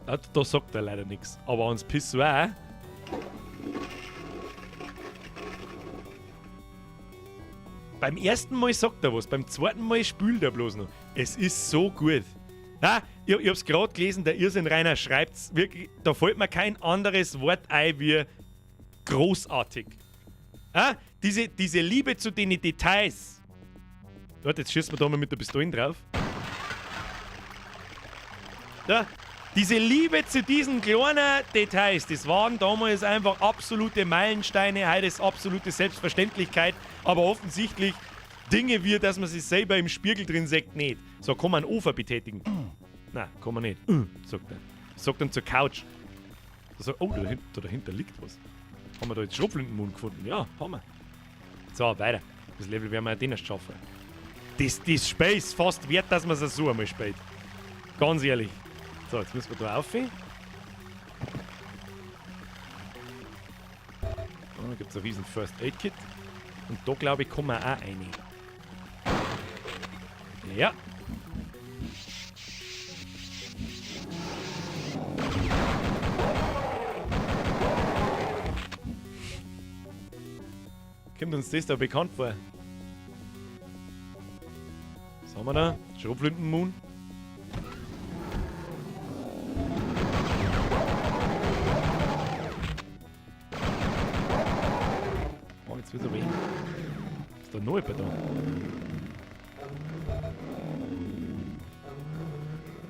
Ah, da sagt er leider nix. Aber ans Pissoir. Beim ersten Mal sagt er was, beim zweiten Mal spült er bloß noch. Es ist so gut. Ah, ich hab's grad gelesen, der Irrsinn Rainer schreibt's wirklich, da fällt mir kein anderes Wort ein wie großartig. Ah, diese Liebe zu den Details. Warte, jetzt schießen wir da mal mit der Pistole drauf. Da, diese Liebe zu diesen kleinen Details, das waren damals einfach absolute Meilensteine, heute ist absolute Selbstverständlichkeit, aber offensichtlich Dinge wie, dass man sich selber im Spiegel drin sieht, nicht. So, kann man einen Ofen betätigen? Nein, kann man nicht. Sagt er. Sagt dann zur Couch. So, oh, da dahinter liegt was. Haben wir da jetzt Schrotflintenmund gefunden? Ja, haben wir. So, weiter. Das Level werden wir ja den erst schaffen. Das Spiel ist fast wert, dass man es so einmal spielt. Ganz ehrlich. So, jetzt müssen wir da rauf. Oh, da gibt's ein riesen First Aid Kit. Und da, glaub ich, kommen wir auch rein. Ja. Kommt uns das da bekannt vor? Was haben wir da? Schrotflintenmoon. Oh, jetzt wird's aber eng. Ist da noch jemand da?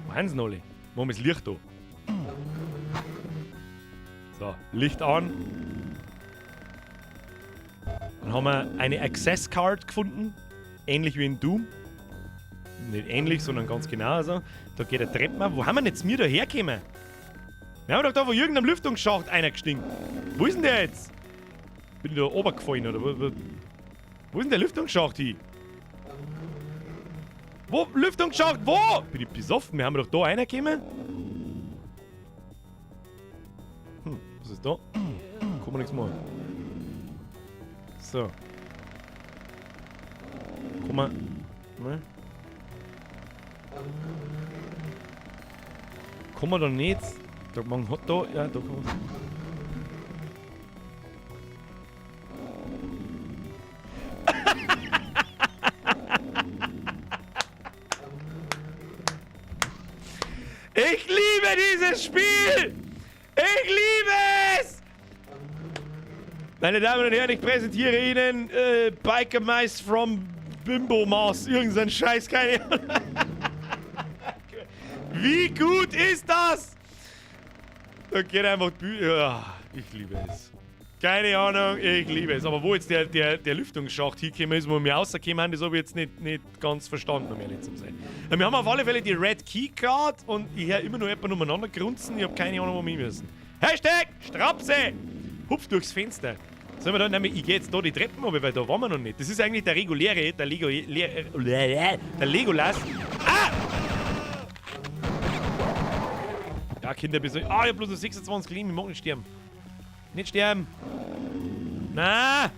Wo sind sie denn alle? Machen wir das Licht da. So, Licht an. Dann haben wir eine Access Card gefunden. Ähnlich wie in Doom. Nicht ähnlich, sondern ganz genau so. Da geht der Treppen ab. Wo haben wir denn jetzt mir da hergekommen? Wir haben doch da von irgendeinem Lüftungsschacht einer gestiegen. Wo ist denn der jetzt? Bin ich da runtergefallen oder wo ist denn der Lüftungsschacht hin? Wo? Lüftungsschacht? Wo? Bin ich besoffen? Wir haben doch da reingekommen. Was ist da? Kann man nichts machen. So. Guck mal. Ne? Kann man da nicht? Da, man hat da. Ja, da kann man. Ich liebe dieses Spiel! Ich liebe es! Meine Damen und Herren, ich präsentiere Ihnen Biker Mice from Bimbo Mars. Irgend so ein Scheiß, keine Ahnung. Wie gut ist das? Da geht einfach die Bühne. Ja, ich liebe es. Keine Ahnung, ich liebe es. Aber wo jetzt der Lüftungsschacht hingekommen ist, wo wir rausgekommen sind, das habe ich jetzt nicht ganz verstanden, um ehrlich zu sein. Wir haben auf alle Fälle die Red Key Card und ich höre immer noch jemanden umeinander grunzen. Ich habe keine Ahnung, wo wir hin müssen. Hashtag Strapse! Hupf durchs Fenster. Sollen wir da, nämlich, ich gehe jetzt da die Treppen runter, weil da waren wir noch nicht. Das ist eigentlich der reguläre, der Lego, der Legolas. Ah! Ja, Kinder, bist du. Ah, ich hab bloß noch 26 Leben, ich mag nicht sterben. Nicht sterben! Na!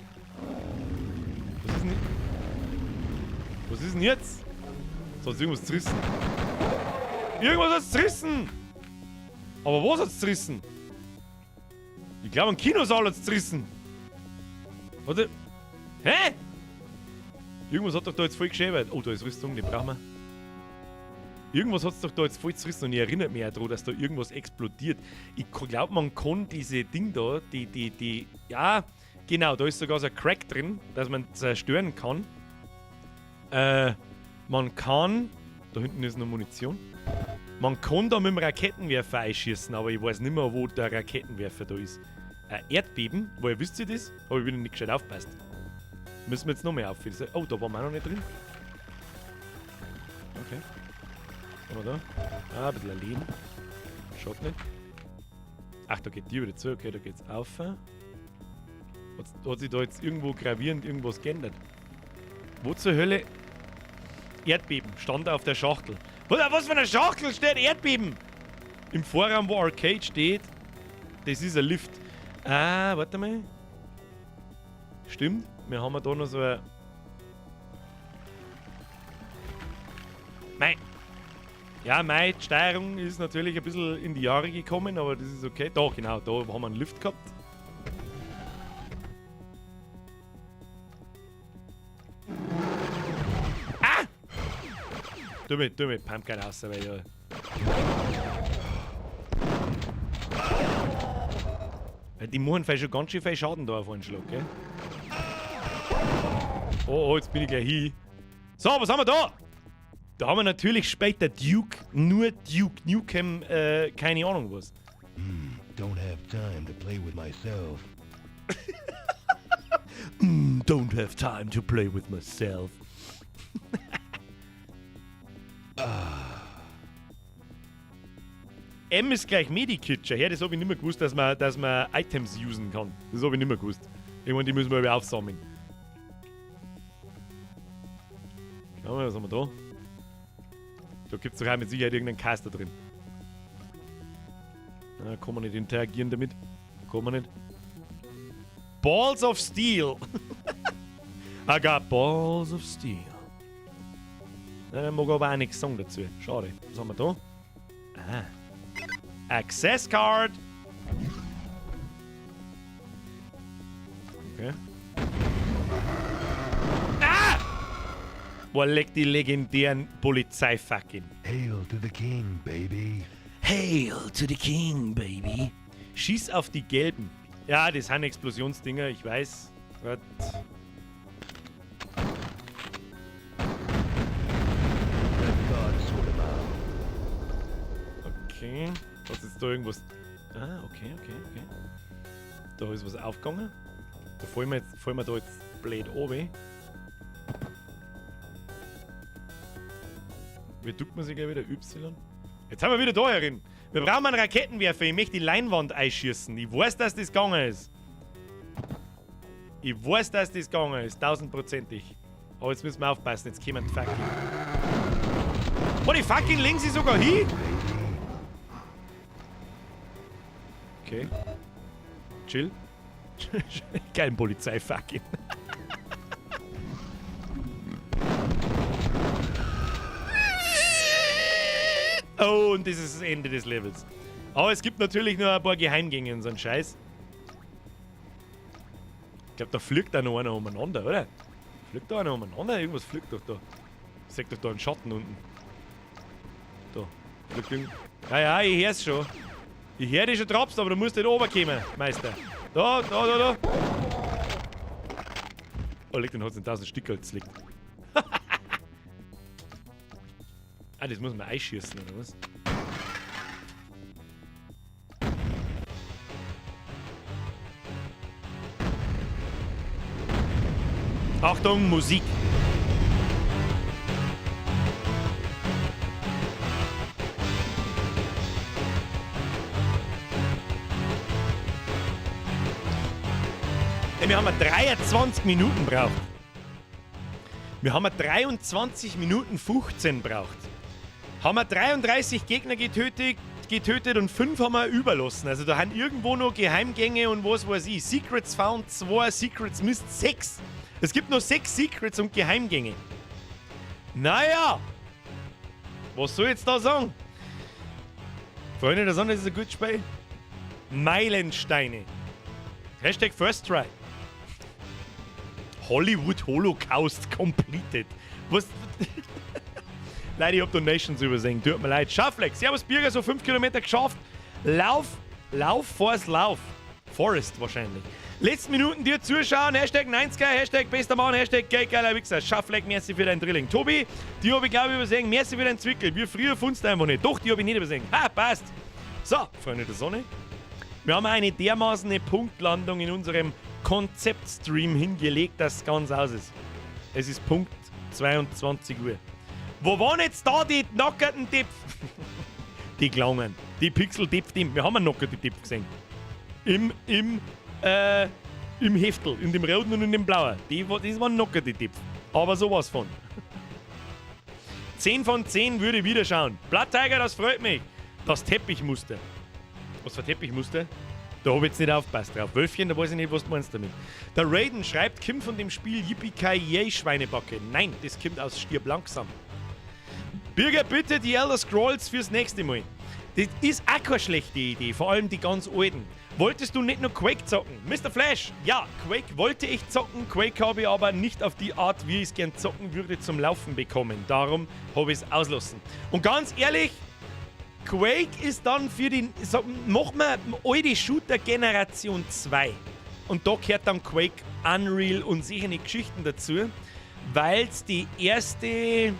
Was ist denn. Was ist denn jetzt? So hat irgendwas zerrissen. Irgendwas hat's zerrissen! Aber was hat's zerrissen? Ich glaube, ein Kinosaal hat's zerrissen. Warte. Hä? Irgendwas hat doch da jetzt voll geschäbert. Oh, da ist Rüstung, die brauchen wir. Irgendwas hat's doch da jetzt voll zerrissen und ich erinnere mich auch daran, dass da irgendwas explodiert. Ich glaube, man kann diese Ding da, die, ja, genau, da ist sogar so ein Crack drin, dass man zerstören kann. Man kann, da hinten ist noch Munition. Man kann da mit dem Raketenwerfer einschießen, aber ich weiß nicht mehr, wo der Raketenwerfer da ist. Ein Erdbeben, woher wisst ihr das? Habe ich wieder nicht gescheit aufgepasst. Müssen wir jetzt noch mehr auffüllen. Oh, da waren wir auch noch nicht drin. Okay. Was haben wir da? Ah, ein bisschen Lehm. Schaut nicht. Ach, da geht die wieder zu. Okay, da geht's auf. Hat sich da jetzt irgendwo gravierend irgendwas geändert? Wo zur Hölle? Erdbeben stand auf der Schachtel. Was für eine Schachtel steht Erdbeben? Im Vorraum, wo Arcade steht, das ist ein Lift. Ah, warte mal. Stimmt, wir haben ja da noch so ein... Mei. Ja, mei, die Steuerung ist natürlich ein bisschen in die Jahre gekommen, aber das ist okay. Da, genau, da haben wir einen Lift gehabt. Ah! Tu mir Pumpkin raus, weil ja. Weil die machen vielleicht schon ganz schön viel Schaden da auf einen Schlag, gell? Oh, oh, jetzt bin ich gleich hin. So, was haben wir da? Da haben wir natürlich später Duke, nur Duke Nukem, keine Ahnung was. Don't have time to play with myself. Don't have time to play with myself. M ist gleich Medikit. Schau her, das hab ich nicht mehr gewusst, dass man Items usen kann. Das hab ich nicht mehr gewusst. Irgendwann, die müssen wir wieder aufsammeln. Schauen wir mal, was haben wir da? Da gibt's doch auch mit Sicherheit irgendeinen Caster drin. Da kann man nicht interagieren damit. Kann man nicht. Balls of Steel. I got Balls of Steel. Da mag aber auch nichts sagen dazu. Schade. Was haben wir da? Ah. Access Card. Okay. Ah! Boah, leck die legendären Polizeifucking. Hail to the king, baby. Hail to the king, baby. Schieß auf die gelben. Ja, das sind Explosionsdinger, ich weiß. What? Okay. Was ist da irgendwas? Ah, okay, okay, okay. Da ist was aufgegangen. Da fallen wir da jetzt blöd runter. Wie duckt man sich gleich wieder? Y? Jetzt haben wir wieder da herin. Wir brauchen einen Raketenwerfer. Ich möchte die Leinwand einschießen. Ich weiß, dass das gegangen ist. Ich weiß, dass das gegangen ist. 1000-prozentig. Aber jetzt müssen wir aufpassen. Jetzt kommen die fucking. Oh, die fucking legen sie sogar hin. Okay. Chill. Kein Polizei-fucking. Oh, und das ist das Ende des Levels. Aber es gibt natürlich noch ein paar Geheimgänge in so einem Scheiß. Ich glaub, da fliegt da noch einer umeinander, oder? Fliegt da einer umeinander? Irgendwas fliegt doch da. Ich seh doch da einen Schatten unten. Da. Fliegt irgend-, Ja, ja, ich hör's schon. Ich hör dich schon trapsen, aber du musst nicht runterkommen, Meister. Da, da, da, da. Oh, leg den hat's in 1000 Stück gezlegt. Ah, das muss man einschießen, oder was? Achtung, Musik! Ey, wir haben 23 Minuten braucht. Wir haben 23 Minuten 15 braucht. Haben wir 33 Gegner getötet und 5 haben wir überlassen. Also da haben irgendwo noch Geheimgänge und was weiß ich. Secrets found 2, Secrets missed 6. Es gibt noch 6 Secrets und Geheimgänge. Naja, was soll ich jetzt da sagen? Freunde der Sonne, das ist ein gutes Spiel. Meilensteine. #FirstTry. Hollywood Holocaust completed. Was? Leute, ich hab Donations übersehen. Tut mir leid. Schafflex. Servus Birger, so 5 Kilometer geschafft. Lauf, Lauf, Forst, Lauf. Forest wahrscheinlich. Letzten Minuten dir zuschauen. #90er, #bester Mann, #geiler Wichser. Schaffleck, merci für dein Drilling. Tobi, die hab ich glaube ich übersehen. Merci für dein Zwickel. Wir früher funzt einfach nicht. Doch, die hab ich nicht übersehen. Ha, passt. So, Freunde der Sonne. Wir haben eine dermaßen Punktlandung in unserem Konzeptstream hingelegt, dass es ganz aus ist. Es ist Punkt 22 Uhr. Wo waren jetzt da die nackerten Dipf? Die Klangen. Die Pixel-Dipf, wir haben einen nackerten Dipf gesehen. Im Heftel, in dem roten und in dem blauen. Das waren nackerte Dipf. Aber sowas von. 10 von 10 würde ich wieder schauen. Blatttiger, das freut mich. Das Teppichmuster. Was für Teppichmuster? Da hab ich jetzt nicht aufgepasst drauf. Wölfchen, da weiß ich nicht, was du meinst damit. Der Raiden schreibt, kommt von dem Spiel Yippie Schweinebacke. Nein, das kommt aus Stirb langsam. Birger, bitte die Elder Scrolls fürs nächste Mal. Das ist auch keine schlechte Idee, vor allem die ganz alten. Wolltest du nicht nur Quake zocken? Mr. Flash, ja, Quake wollte ich zocken, Quake habe ich aber nicht auf die Art, wie ich es gern zocken würde, zum Laufen bekommen. Darum habe ich es auslassen. Und ganz ehrlich, Quake ist dann für die, so, machen wir alte Shooter Generation 2. Und da gehört dann Quake, Unreal und solche Geschichten dazu, weil es die erste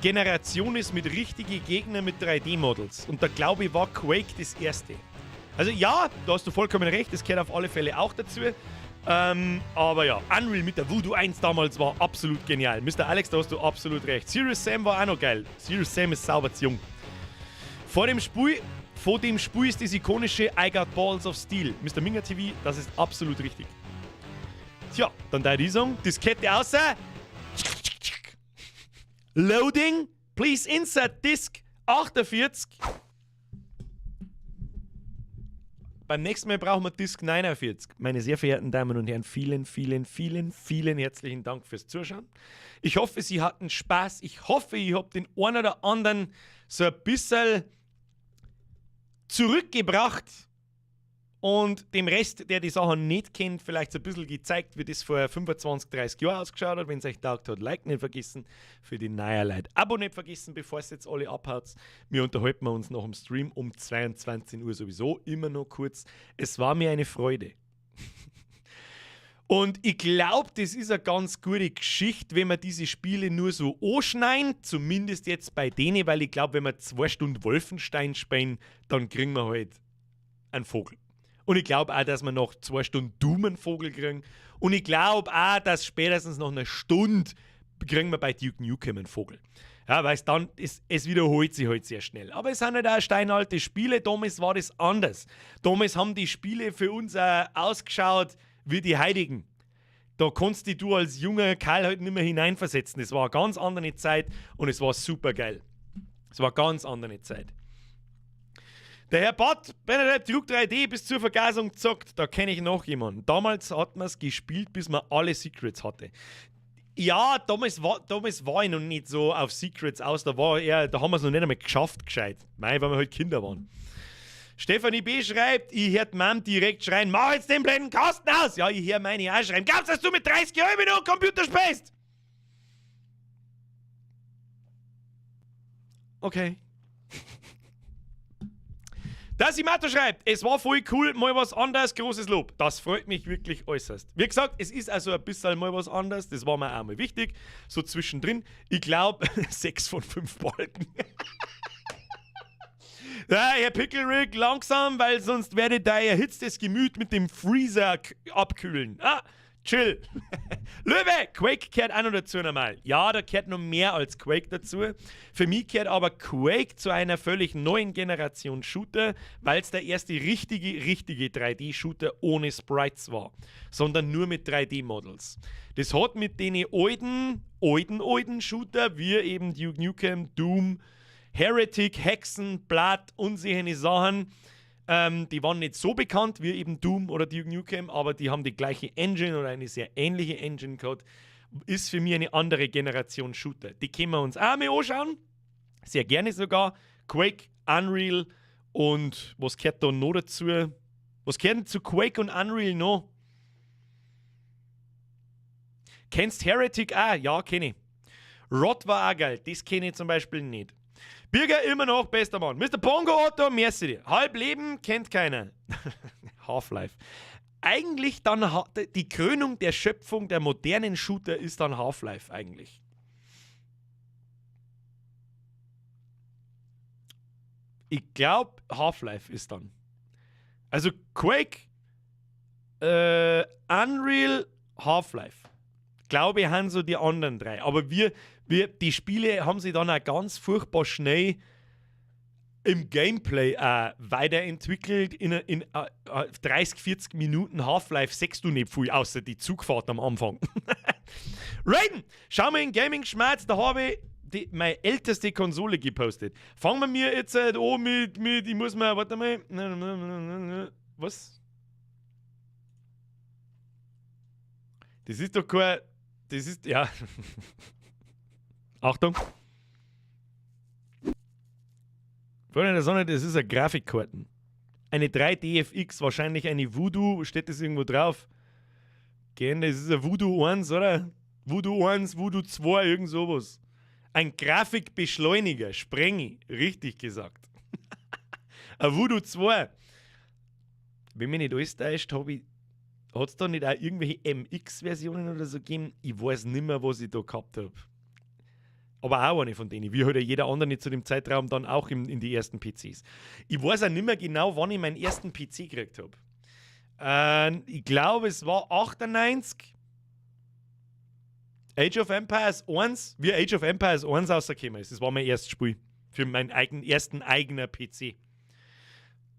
Generation ist mit richtigen Gegnern mit 3D-Models. Und da glaube ich, war Quake das erste. Also ja, da hast du vollkommen recht, das gehört auf alle Fälle auch dazu. Aber ja, Unreal mit der Voodoo 1 damals war absolut genial. Mr. Alex, da hast du absolut recht. Serious Sam war auch noch geil. Serious Sam ist sauber zu jung. Vor dem Spiel ist das ikonische I got Balls of Steel. Mr. Minger TV, das ist absolut richtig. Tja, dann da die sagen, Diskette außer. Loading, please insert Disk 48. Beim nächsten Mal brauchen wir Disk 49. Meine sehr verehrten Damen und Herren, vielen, vielen, vielen, vielen herzlichen Dank fürs Zuschauen. Ich hoffe, Sie hatten Spaß. Ich hoffe, ich habe den einen oder anderen so ein bisschen zurückgebracht und dem Rest, der die Sachen nicht kennt, vielleicht so ein bisschen gezeigt, wie das vor 25, 30 Jahren ausgeschaut hat. Wenn es euch taugt hat, Like nicht vergessen. Für die neuen Leute Abo nicht vergessen, bevor es jetzt alle abhaut. Wir unterhalten uns nach dem Stream um 22 Uhr sowieso immer noch kurz. Es war mir eine Freude. Und ich glaube, das ist eine ganz gute Geschichte, wenn man diese Spiele nur so anschneiden, zumindest jetzt bei denen, weil ich glaube, wenn wir 2 Stunden Wolfenstein spielen, dann kriegen wir halt einen Vogel. Und ich glaube auch, dass wir noch 2 Stunden Doom einen Vogel kriegen. Und ich glaube auch, dass spätestens nach einer Stunde kriegen wir bei Duke Nukem einen Vogel. Ja, weil es dann, es wiederholt sich halt sehr schnell. Aber es sind halt auch steinalte Spiele, damals war das anders. Damals haben die Spiele für uns auch ausgeschaut wie die Heiligen. Da konntest dich du als junger Kerl halt nicht mehr hineinversetzen. Es war eine ganz andere Zeit und es war super geil. Es war eine ganz andere Zeit. Der Herr Bott, Benedikt Duke 3D bis zur Vergasung gezockt, da kenne ich noch jemanden. Damals hat man es gespielt, bis man alle Secrets hatte. Ja, damals war ich noch nicht so auf Secrets aus, da haben wir es noch nicht einmal geschafft, gescheit. Mei, weil wir halt Kinder waren. Stefanie B. schreibt, ich hör Mom direkt schreien, mach jetzt den blöden Kasten aus! Ja, ich hör meine auch schreien, glaubst du, dass du mit 30 Jahren noch Computer spielst? Okay. Der Simato schreibt, es war voll cool, mal was anderes, großes Lob. Das freut mich wirklich äußerst. Wie gesagt, es ist also ein bisschen mal was anderes, das war mir auch mal wichtig. So zwischendrin, ich glaub, 6 von 5 Balken. Ja, Herr Picklerick, langsam, weil sonst werde ich dein erhitztes Gemüt mit dem Freezer abkühlen. Ah, chill. Löwe, Quake gehört auch noch dazu nochmal. Ja, da gehört noch mehr als Quake dazu. Für mich gehört aber Quake zu einer völlig neuen Generation Shooter, weil es der erste richtige, richtige 3D-Shooter ohne Sprites war, sondern nur mit 3D-Models. Das hat mit den alten, alten, alten Shooter, wie eben Duke Nukem, Doom, Heretic, Hexen, Blood und solche Sachen, die waren nicht so bekannt wie eben Doom oder Duke Nukem, aber die haben die gleiche Engine oder eine sehr ähnliche Engine gehabt. Ist für mich eine andere Generation Shooter. Die können wir uns auch mal anschauen. Sehr gerne sogar. Quake, Unreal und was gehört da noch dazu? Was gehört denn zu Quake und Unreal noch? Kennst Heretic auch? Ja, kenn ich. Rot war auch geil. Das kenne ich zum Beispiel nicht. Birger immer noch bester Mann. Mr. Bongo Otto, merci dir. Halb Leben kennt keiner. Half-Life. Eigentlich dann die Krönung der Schöpfung der modernen Shooter ist dann Half-Life eigentlich. Ich glaub, Half-Life ist dann. Also Quake, Unreal, Half-Life. Glaube ich, haben so die anderen drei. Aber die Spiele haben sich dann auch ganz furchtbar schnell im Gameplay auch weiterentwickelt. In 30, 40 Minuten Half-Life siehst du nicht viel, außer die Zugfahrt am Anfang. Raiden, schau mal in Gaming Schmerz, da habe ich meine älteste Konsole gepostet. Fangen wir mir jetzt halt an mit, ich muss mal, warte mal, was? Das ist doch kein, das ist, ja. Achtung. Freunde der Sonne, das ist eine Grafikkarten. Eine 3DFX, wahrscheinlich eine Voodoo, steht das irgendwo drauf? Gell, das ist eine Voodoo 1, oder? Voodoo 1, Voodoo 2, irgend sowas. Ein Grafikbeschleuniger, Sprengi, richtig gesagt. Ein Voodoo 2. Wenn mich nicht alles täuscht, hat's da nicht auch irgendwelche MX-Versionen oder so gegeben? Ich weiß nimmer, was ich da gehabt hab. Aber auch eine von denen, wie halt jeder andere zu dem Zeitraum dann auch in die ersten PCs. Ich weiß auch nimmer genau, wann ich meinen ersten PC gekriegt hab. Ich glaube, es war 98. Age of Empires 1, wie Age of Empires 1 rausgekommen ist. Das war mein erstes Spiel für meinen ersten eigenen PC.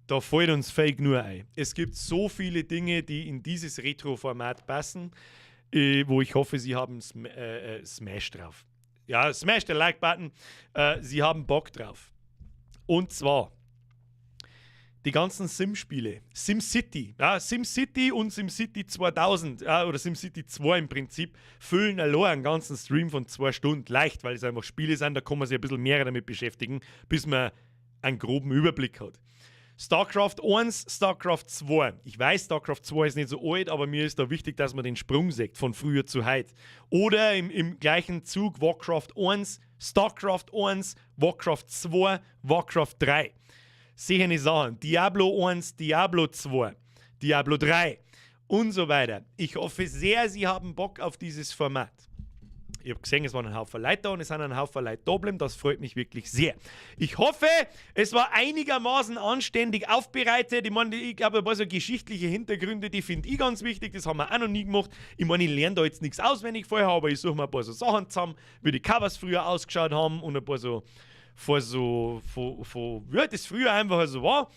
Da fällt uns Fake nur ein. Es gibt so viele Dinge, die in dieses Retro-Format passen, wo ich hoffe, sie haben Smash drauf. Ja, smash den Like-Button. Sie haben Bock drauf. Und zwar die ganzen Sim-Spiele. SimCity. Ja, SimCity und SimCity 2000, ja, oder SimCity 2 im Prinzip, füllen allein einen ganzen Stream von 2 Stunden leicht, weil es einfach Spiele sind, da kann man sich ein bisschen mehr damit beschäftigen, bis man einen groben Überblick hat. StarCraft 1, StarCraft 2. Ich weiß, StarCraft 2 ist nicht so alt, aber mir ist da wichtig, dass man den Sprung sieht von früher zu heute. Oder im gleichen Zug Warcraft 1, StarCraft 1, Warcraft 2, Warcraft 3. Sicher nicht sagen. Diablo 1, Diablo 2, Diablo 3 und so weiter. Ich hoffe sehr, Sie haben Bock auf dieses Format. Ich hab gesehen, es waren ein Haufen Leute da und es sind ein Haufen Leute da geblieben. Das freut mich wirklich sehr. Ich hoffe, es war einigermaßen anständig aufbereitet. Ich meine, ich glaube, ein paar so geschichtliche Hintergründe, die finde ich ganz wichtig. Das haben wir auch noch nie gemacht. Ich meine, ich lerne da jetzt nichts auswendig vorher, aber ich suche mir ein paar so Sachen zusammen, wie die Covers früher ausgeschaut haben und ein paar so, vor so, vor, vor, wie das früher einfach so war.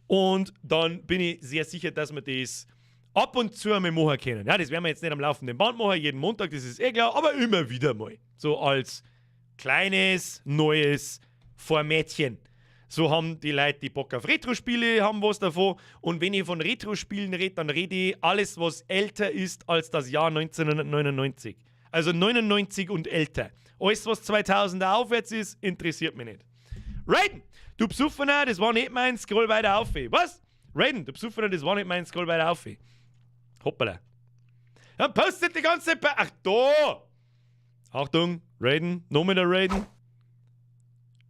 Und dann bin ich sehr sicher, dass wir das ab und zu einmal machen können. Ja, das werden wir jetzt nicht am laufenden Band machen, jeden Montag, das ist eh klar, aber immer wieder mal. So als kleines, neues Formätchen. So haben die Leute, die Bock auf Retro-Spiele haben, was davon. Und wenn ich von Retro-Spielen rede, dann rede ich alles, was älter ist als das Jahr 1999. Also 99 und älter. Alles, was 2000er aufwärts ist, interessiert mich nicht. Raiden, du Psuffener, das war nicht mein, scroll weiter auf. Was? Raiden, du Psuffener, das war nicht mein, scroll weiter auf. Hoppala. Ja, postet die ganze ach, da! Achtung, Raiden, nochmal der Raiden.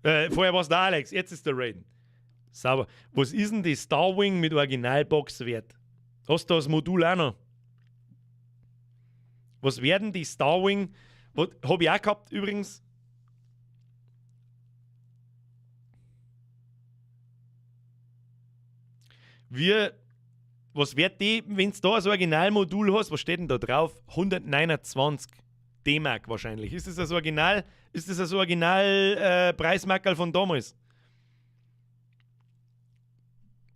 Vorher war's der Alex, jetzt ist der Raiden. Sauber. Was ist denn die Starwing mit Originalbox wert? Hast du das Modul auch noch? Was werden die Starwing? Was, hab ich auch gehabt übrigens. Wir Was wird die, wenn du da ein Originalmodul hast, was steht denn da drauf? 129 D-Mark wahrscheinlich. Ist das das Original, ist das das Original Preismackerl von damals?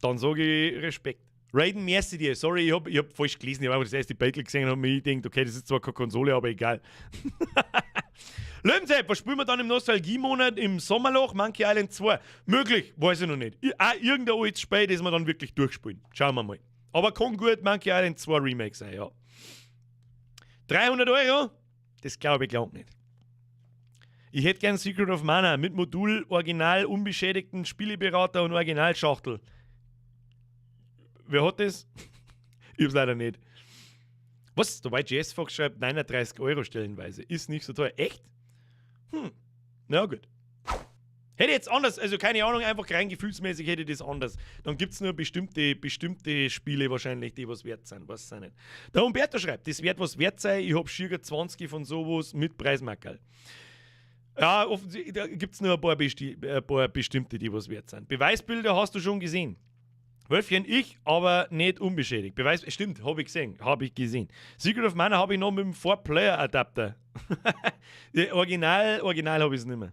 Dann sage ich Respekt. Raiden, merci dir. Sorry, ich hab falsch gelesen. Ich hab einfach das erste Bild gesehen und hab mir gedacht, okay, das ist zwar keine Konsole, aber egal. Löwensepp, was spielen wir dann im Nostalgie-Monat im Sommerloch? Monkey Island 2. Möglich, weiß ich noch nicht. Auch irgendein altes Spiel, das wir dann wirklich durchspielen. Schauen wir mal. Aber kann gut Monkey Island 2 Remake sein, ja. 300 Euro? Das glaube ich glaub nicht. Ich hätte gern Secret of Mana mit Modul, original, unbeschädigten Spieleberater und Originalschachtel. Wer hat das? Ich hab's leider nicht. Was? Der YGS Fox schreibt 39 Euro stellenweise. Ist nicht so teuer. Echt? Na gut. Hätte ich jetzt anders, also keine Ahnung, einfach rein gefühlsmäßig hätte ich das anders. Dann gibt's nur bestimmte Spiele wahrscheinlich, die was wert sind. Weiß ich nicht. Der Umberto schreibt, das wird was wert sein, ich hab schier 20 von sowas mit Preismackerl. Ja, offensichtlich, da gibt's nur ein paar bestimmte, die was wert sind. Beweisbilder hast du schon gesehen. Wölfchen, ich, aber nicht unbeschädigt. Beweis, stimmt, hab ich gesehen. Hab ich gesehen. Secret of Mana hab ich noch mit dem 4-Player-Adapter. Original hab ich's nicht mehr.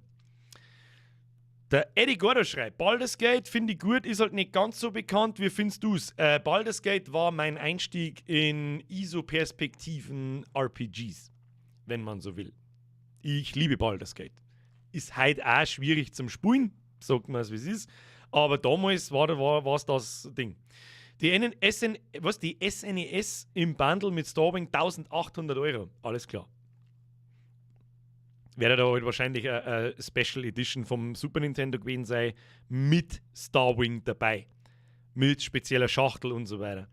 Der Eddie Gordo schreibt, Baldur's Gate finde ich gut, ist halt nicht ganz so bekannt. Wie findest du's? Baldur's Gate war mein Einstieg in ISO-Perspektiven R P Gs, wenn man so will. Ich liebe Baldur's Gate. Ist heute auch schwierig zum Spielen, sagt man's, wie's ist. Aber damals war's das Ding. Die N S N, was, die SNES im Bundle mit Starwing 1800 Euro. Alles klar. Werde da halt wahrscheinlich eine Special Edition vom Super Nintendo gewesen sein, mit Starwing dabei. Mit spezieller Schachtel und so weiter.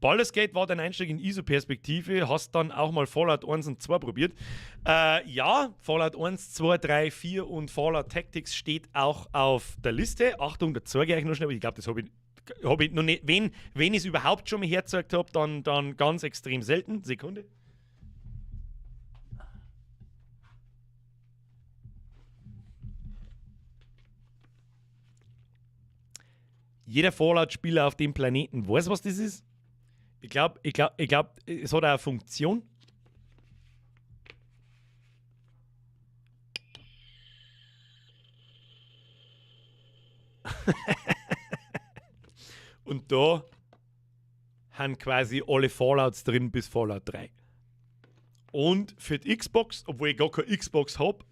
Baldur's Gate war dein Einstieg in ISO-Perspektive, hast dann auch mal Fallout 1 und 2 probiert. Ja, Fallout 1, 2, 3, 4 und Fallout Tactics steht auch auf der Liste. Achtung, da zeige ich euch noch schnell, aber ich glaub, das hab ich, hab ich noch nicht. Wenn ich's überhaupt schon mal hergezeigt hab, dann ganz extrem selten. Sekunde. Jeder Fallout-Spieler auf dem Planeten weiß, was das ist. Ich glaub, es hat auch eine Funktion. Und da haben quasi alle Fallouts drin bis Fallout 3. Und für die Xbox, obwohl ich gar keine Xbox hab,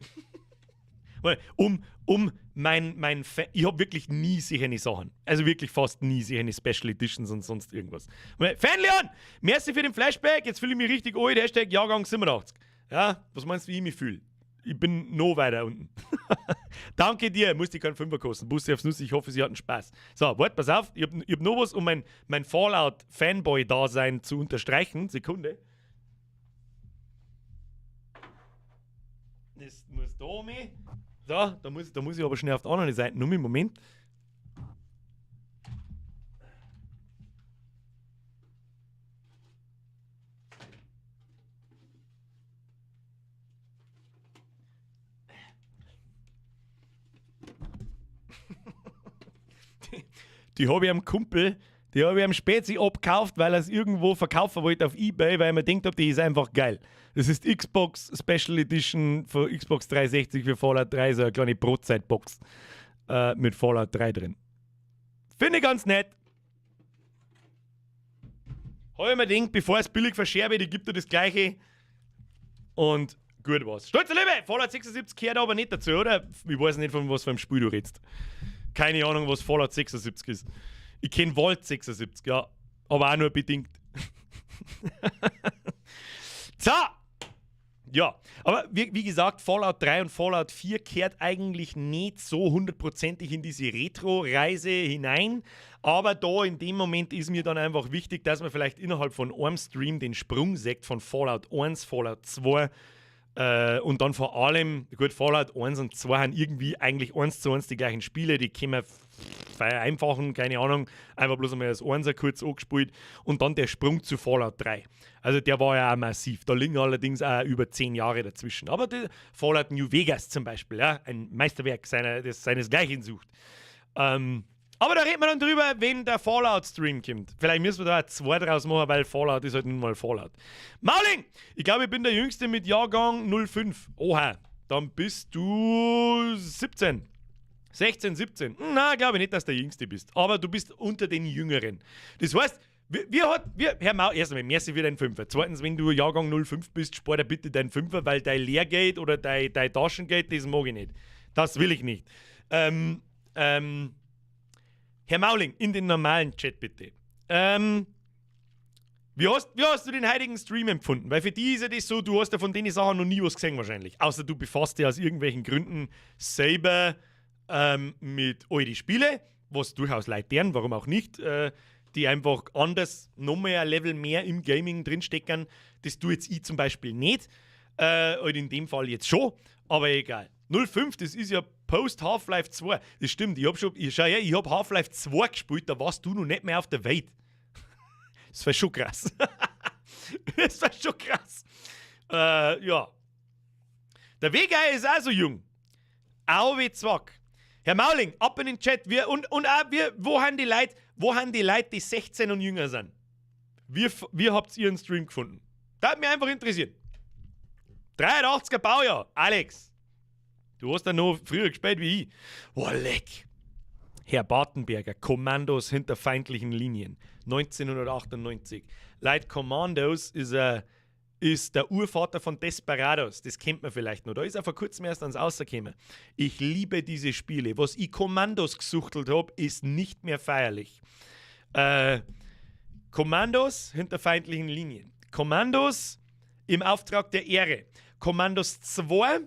weil, um, um mein, mein Fa-, ich hab wirklich nie solche Sachen. Also wirklich fast nie solche Special Editions und sonst irgendwas. Fanleon, merci für den Flashback, jetzt fühle ich mich richtig alt, Hashtag Jahrgang 87. Ja, was meinst du, wie ich mich fühle? Ich bin noch weiter unten. Danke dir, muss dich keinen Fünfer kosten. Bussi aufs Nuss, ich hoffe, sie hatten Spaß. So, warte, pass auf, ich hab noch was, um mein Fallout-Fanboy-Dasein zu unterstreichen. Sekunde. Das muss da mehr. So, da muss ich aber schnell auf die andere Seite. Nur einen Moment. Die hab ich am Kumpel, die hab ich am Spezi abgekauft, weil er's irgendwo verkaufen wollte auf Ebay, weil ich mir gedacht hab, die ist einfach geil. Das ist Xbox Special Edition für Xbox 360 für Fallout 3, so eine kleine Brotzeitbox mit Fallout 3 drin. Finde ich ganz nett. Hab ich mir gedacht, bevor es billig verscherbe, die gibt dir das Gleiche. Und gut war's. Stolze Liebe! Fallout 76 gehört aber nicht dazu, oder? Ich weiß nicht, von was für einem Spiel du redest. Keine Ahnung, was Fallout 76 ist. Ich kenn Vault 76, ja. Aber auch nur bedingt. So! Ja, aber wie gesagt, Fallout 3 und Fallout 4 kehrt eigentlich nicht so hundertprozentig in diese Retro-Reise hinein. Aber da in dem Moment ist mir dann einfach wichtig, dass man vielleicht innerhalb von einem Stream den Sprung sagt von Fallout 1, Fallout 2 und dann vor allem, gut, Fallout 1 und 2 haben irgendwie eigentlich 1:1 die gleichen Spiele, die können wir vereinfachen, keine Ahnung, einfach bloß einmal das 1er kurz angespielt und dann der Sprung zu Fallout 3. Also der war ja auch massiv, da liegen allerdings auch über 10 Jahre dazwischen. Aber die Fallout New Vegas zum Beispiel, ja, ein Meisterwerk, das seinesgleichen sucht. Aber da reden wir dann drüber, wenn der Fallout-Stream kommt. Vielleicht müssen wir da zwei draus machen, weil Fallout ist halt nun mal Fallout. Mauling! Ich glaube, ich bin der Jüngste mit Jahrgang 05. Oha, dann bist du 17. 16, 17. Na, glaube ich nicht, dass du der Jüngste bist. Aber du bist unter den Jüngeren. Das heißt, wir hat, wir, Herr Mau, erstens einmal, merci für deinen Fünfer. Zweitens, wenn du Jahrgang 05 bist, spar dir bitte deinen Fünfer, weil dein Lehrgeld oder dein Taschengeld, das mag ich nicht. Das will ich nicht. Herr Mauling, in den normalen Chat bitte. Wie hast du den heutigen Stream empfunden? Weil für die ist ja das so, du hast ja von den Sachen noch nie was gesehen wahrscheinlich. Außer du befasst dich aus irgendwelchen Gründen selber mit alten Spiele, was durchaus Leute deren, warum auch nicht, die einfach anders noch mehr ein Level mehr im Gaming drinstecken. Das tue jetzt ich zum Beispiel nicht. Halt in dem Fall jetzt schon, aber egal. 05, das ist ja Post Half-Life 2. Das stimmt, ich hab schon, ich, schau her, ich hab Half-Life 2 gespielt, da warst du noch nicht mehr auf der Welt. Das war schon krass. Das war schon krass. Ja. Der Vega ist auch so jung. Au wie Zwack. Herr Mauling, ab in den Chat. Wir, und auch wir, wo haben die Leute, die 16 und jünger sind? Wie habt ihr ihren Stream gefunden? Da hat mich einfach interessiert. 83er Baujahr. Alex. Du hast ja noch früher gespielt wie ich. Oh, leck. Herr Bartenberger, Kommandos hinter feindlichen Linien. 1998. Leut, Commandos ist der Urvater von Desperados. Das kennt man vielleicht noch. Da ist er vor kurzem erst ans rausgekommen. Ich liebe diese Spiele. Was ich Commandos gesuchtelt habe, ist nicht mehr feierlich. Commandos hinter feindlichen Linien. Commandos im Auftrag der Ehre. Commandos 2.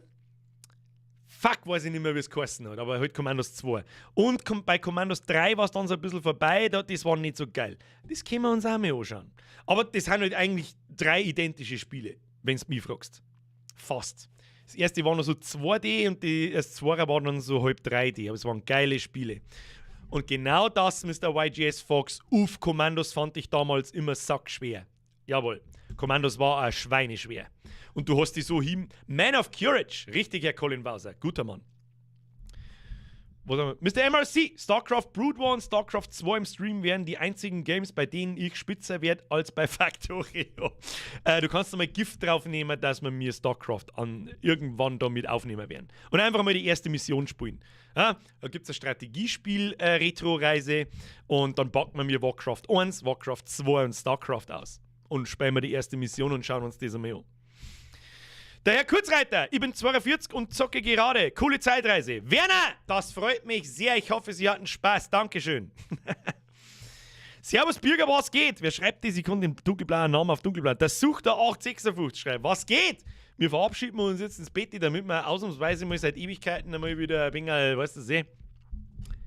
Fuck, weiß ich nicht mehr, wie es geheißen hat, aber halt Commandos 2. Und bei Commandos 3 war es dann so ein bisschen vorbei, das war nicht so geil. Das können wir uns auch mal anschauen. Aber das sind halt eigentlich drei identische Spiele, wenn du mich fragst. Fast. Das erste war noch so 2D und das zweite war dann so halb 3D, aber es waren geile Spiele. Und genau das, Mr. YGS Fox, uff, Commandos fand ich damals immer sackschwer. Jawohl. Commandos war auch schweineschwer. Und du hast die so hin. Man of Courage. Richtig, Herr Colin Bowser. Guter Mann. Was haben wir? Mr. MRC, StarCraft Brood War und StarCraft 2 im Stream wären die einzigen Games, bei denen ich spitzer werde als bei Factorio. Du kannst mal Gift drauf nehmen, dass wir mir StarCraft an irgendwann damit aufnehmen werden. Und einfach mal die erste Mission spielen. Ja, da gibt es ein Strategiespiel, Retro-Reise, und dann packen wir mir Warcraft 1, Warcraft 2 und StarCraft aus. Und spielen wir die erste Mission und schauen uns das einmal an. Der Herr Kurzreiter, ich bin 42 und zocke gerade. Coole Zeitreise. Werner, das freut mich sehr. Ich hoffe, Sie hatten Spaß. Dankeschön. Servus Bürger, was geht? Wer schreibt die Sekunde im dunkelblauen Namen auf dunkelblau? Der Suchter 856 schreibt, was geht? Wir verabschieden uns jetzt ins Bett, damit wir ausnahmsweise mal seit Ewigkeiten einmal wieder ein wenig, weißt du, seh.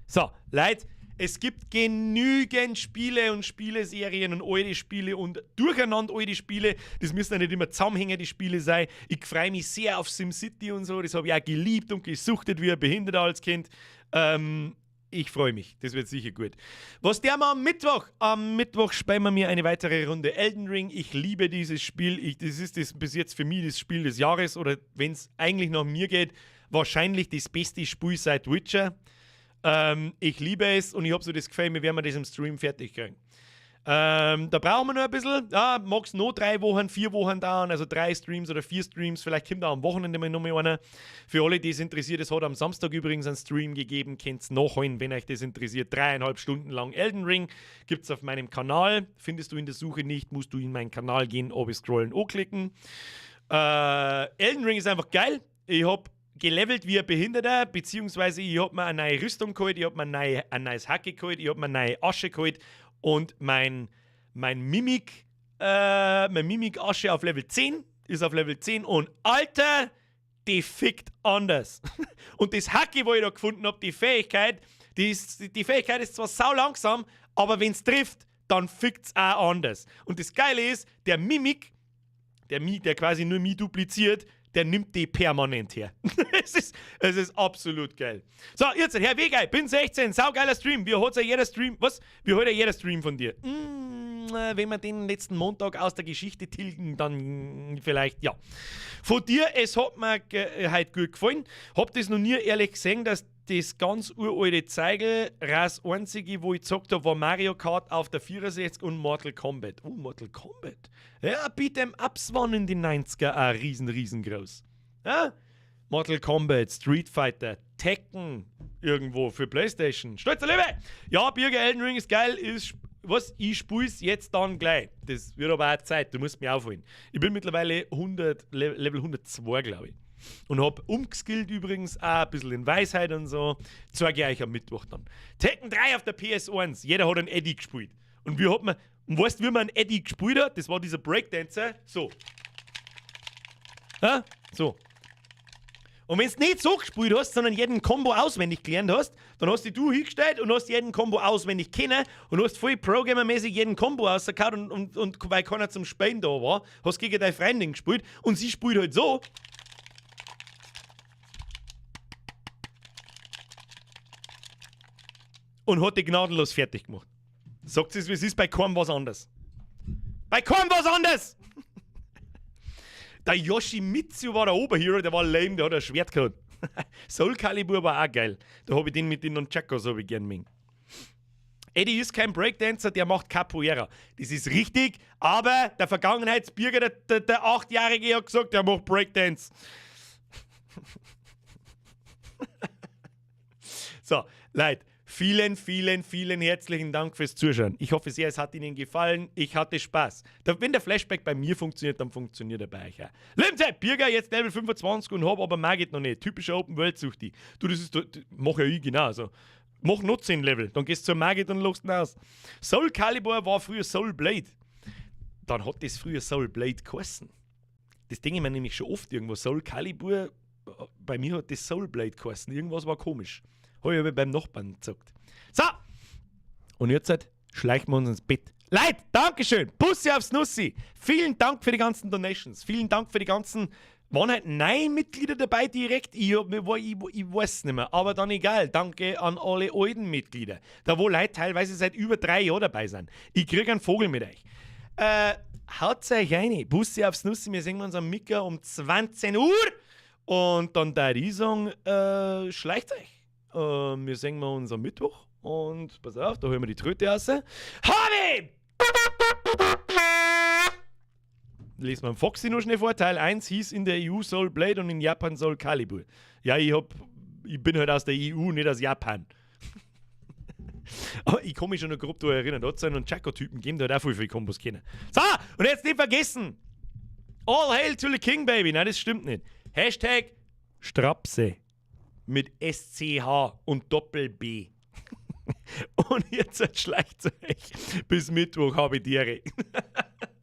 So, Leute, es gibt genügend Spiele und Spieleserien und alte Spiele und durcheinander alte Spiele. Das müssen ja nicht immer zusammenhängende Spiele sein. Ich freue mich sehr auf SimCity und so. Das habe ich auch geliebt und gesuchtet wie ein Behinderter als Kind. Ich freue mich. Das wird sicher gut. Was der mal am Mittwoch? Am Mittwoch spielen wir mir eine weitere Runde Elden Ring. Ich liebe dieses Spiel. Das ist das bis jetzt für mich das Spiel des Jahres oder, wenn es eigentlich nach mir geht, wahrscheinlich das beste Spiel seit Witcher. Ich liebe es und ich habe so das Gefühl, wir werden das im Stream fertig kriegen. Da brauchen wir noch ein bisschen. Ja, mag es noch 3 Wochen, 4 Wochen dauern, also drei Streams oder vier Streams. Vielleicht kommt da am Wochenende mal noch mal einer. Für alle, die es interessiert, es hat am Samstag übrigens einen Stream gegeben. Könnt ihr nachholen, wenn euch das interessiert. 3,5 Stunden lang Elden Ring gibt es auf meinem Kanal. Findest du in der Suche nicht, musst du in meinen Kanal gehen, oben scrollen, anklicken. Elden Ring ist einfach geil. Ich habe gelevelt wie ein Behinderter, beziehungsweise ich habe mir eine neue Rüstung geholt, ich habe mir ein neues Hacke geholt, ich habe mir eine neue Asche geholt und mein Mimic-Asche auf Level 10 ist auf Level 10 und Alter, die fickt anders. Und das Hacke, wo ich da gefunden habe, die Fähigkeit, die Fähigkeit ist zwar sau langsam, aber wenn es trifft, dann fickt es auch anders. Und das Geile ist, der Mimic, der quasi nur mich dupliziert, der nimmt die permanent her. Es ist absolut geil. So, jetzt, Herr Wegei, bin 16, saugeiler Stream. Wie hat ja jeder Stream, was? Wie hat ja jeder Stream von dir? Wenn wir den letzten Montag aus der Geschichte tilgen, dann vielleicht ja. Von dir, es hat mir heute gut gefallen. Hab das noch nie ehrlich gesehen, dass das ganz uralte Zeigel. Das einzige, wo ich gezockt habe, war Mario Kart auf der 64 und Mortal Kombat. Oh, Mortal Kombat. Ja, Beat'em Ups waren in den 90er auch riesen, riesengroß. Ja? Mortal Kombat, Street Fighter, Tekken irgendwo für PlayStation. Stolzer Liebe! Ja, Birger, Elden Ring ist geil, ist was? Ich spiel's jetzt dann gleich. Das wird aber auch Zeit, du musst mich aufholen. Ich bin mittlerweile 100, Level 102, glaube ich. Und hab umgeskillt übrigens auch ein bisschen in Weisheit und so. Zeige ich euch am Mittwoch dann. Tekken 3 auf der PS1. Jeder hat einen Eddie gespielt. Und wie hat man. Und weißt du, wie man einen Eddie gespielt hat? Das war dieser Breakdancer. So. Ja? So. Und wenn du nicht so gespielt hast, sondern jeden Combo auswendig gelernt hast, dann hast dich du hingestellt und hast jeden Combo auswendig kennen und hast voll Programmer-mäßig jeden Combo rausgehauen und weil keiner zum Spielen da war, hast gegen deine Freundin gespielt und sie spielt halt so. Und hat die gnadenlos fertig gemacht. Sagt sie es, wie es ist, bei keinem was anders. Bei keinem was anders! Der Yoshimitsu war der Oberhero, der war lame, der hat ein Schwert gehabt. Soul Calibur war auch geil. Da hab ich den mit den Nunchakos hab ich gern mögen. Eddie ist kein Breakdancer, der macht Capoeira. Das ist richtig, aber der Vergangenheitsbürger, der 8-Jährige hat gesagt, der macht Breakdance. So, Leute, vielen, vielen, vielen herzlichen Dank fürs Zuschauen. Ich hoffe sehr, es hat Ihnen gefallen. Ich hatte Spaß. Wenn der Flashback bei mir funktioniert, dann funktioniert er bei euch auch. Lebenszeit, Birger, jetzt Level 25 und hab aber Magit noch nicht. Typischer Open-World-Suchti. Du, das ist, das mach ja ich genauso. Mach noch 10 Level, dann gehst du zur Magit und lachst ihn aus. Soul Calibur war früher Soul Blade. Dann hat das früher Soul Blade geheißen. Das denke ich mir nämlich schon oft irgendwo. Soul Calibur, bei mir hat das Soul Blade geheißen. Irgendwas war komisch. Hab ich aber beim Nachbarn gezockt. So! Und jetzt halt schleichen wir uns ins Bett. Leute, Dankeschön! Bussi aufs Nussi! Vielen Dank für die ganzen Donations. Vielen Dank für die ganzen. Waren halt 9 Mitglieder dabei direkt? Ich weiß nicht mehr. Aber dann egal. Danke an alle alten Mitglieder. Da wo Leute teilweise seit über 3 Jahren dabei sind. Ich krieg einen Vogel mit euch. Haut euch rein. Bussi aufs Nussi. Wir sehen uns am Mittag um 20 Uhr. Und dann da ich sagen, schleicht euch. Wir sehen uns am Mittwoch und pass auf, da holen wir die Tröte raus. Harvey! Lesen wir Foxy noch schnell vor. Teil 1 hieß in der EU Soul Blade und in Japan Soul Calibur. Ja, ich bin halt aus der EU, nicht aus Japan. Aber ich kann mich schon noch grob daran erinnern. Da hat es einen Nunchaku-Typen gegeben, der hat auch voll viele Kombos kennen. So, und jetzt nicht vergessen! All hail to the King, Baby! Nein, das stimmt nicht. Hashtag Strapse. Mit SCH und Doppel-B. Und jetzt schleicht euch. Bis Mittwoch habe ich die Ehre.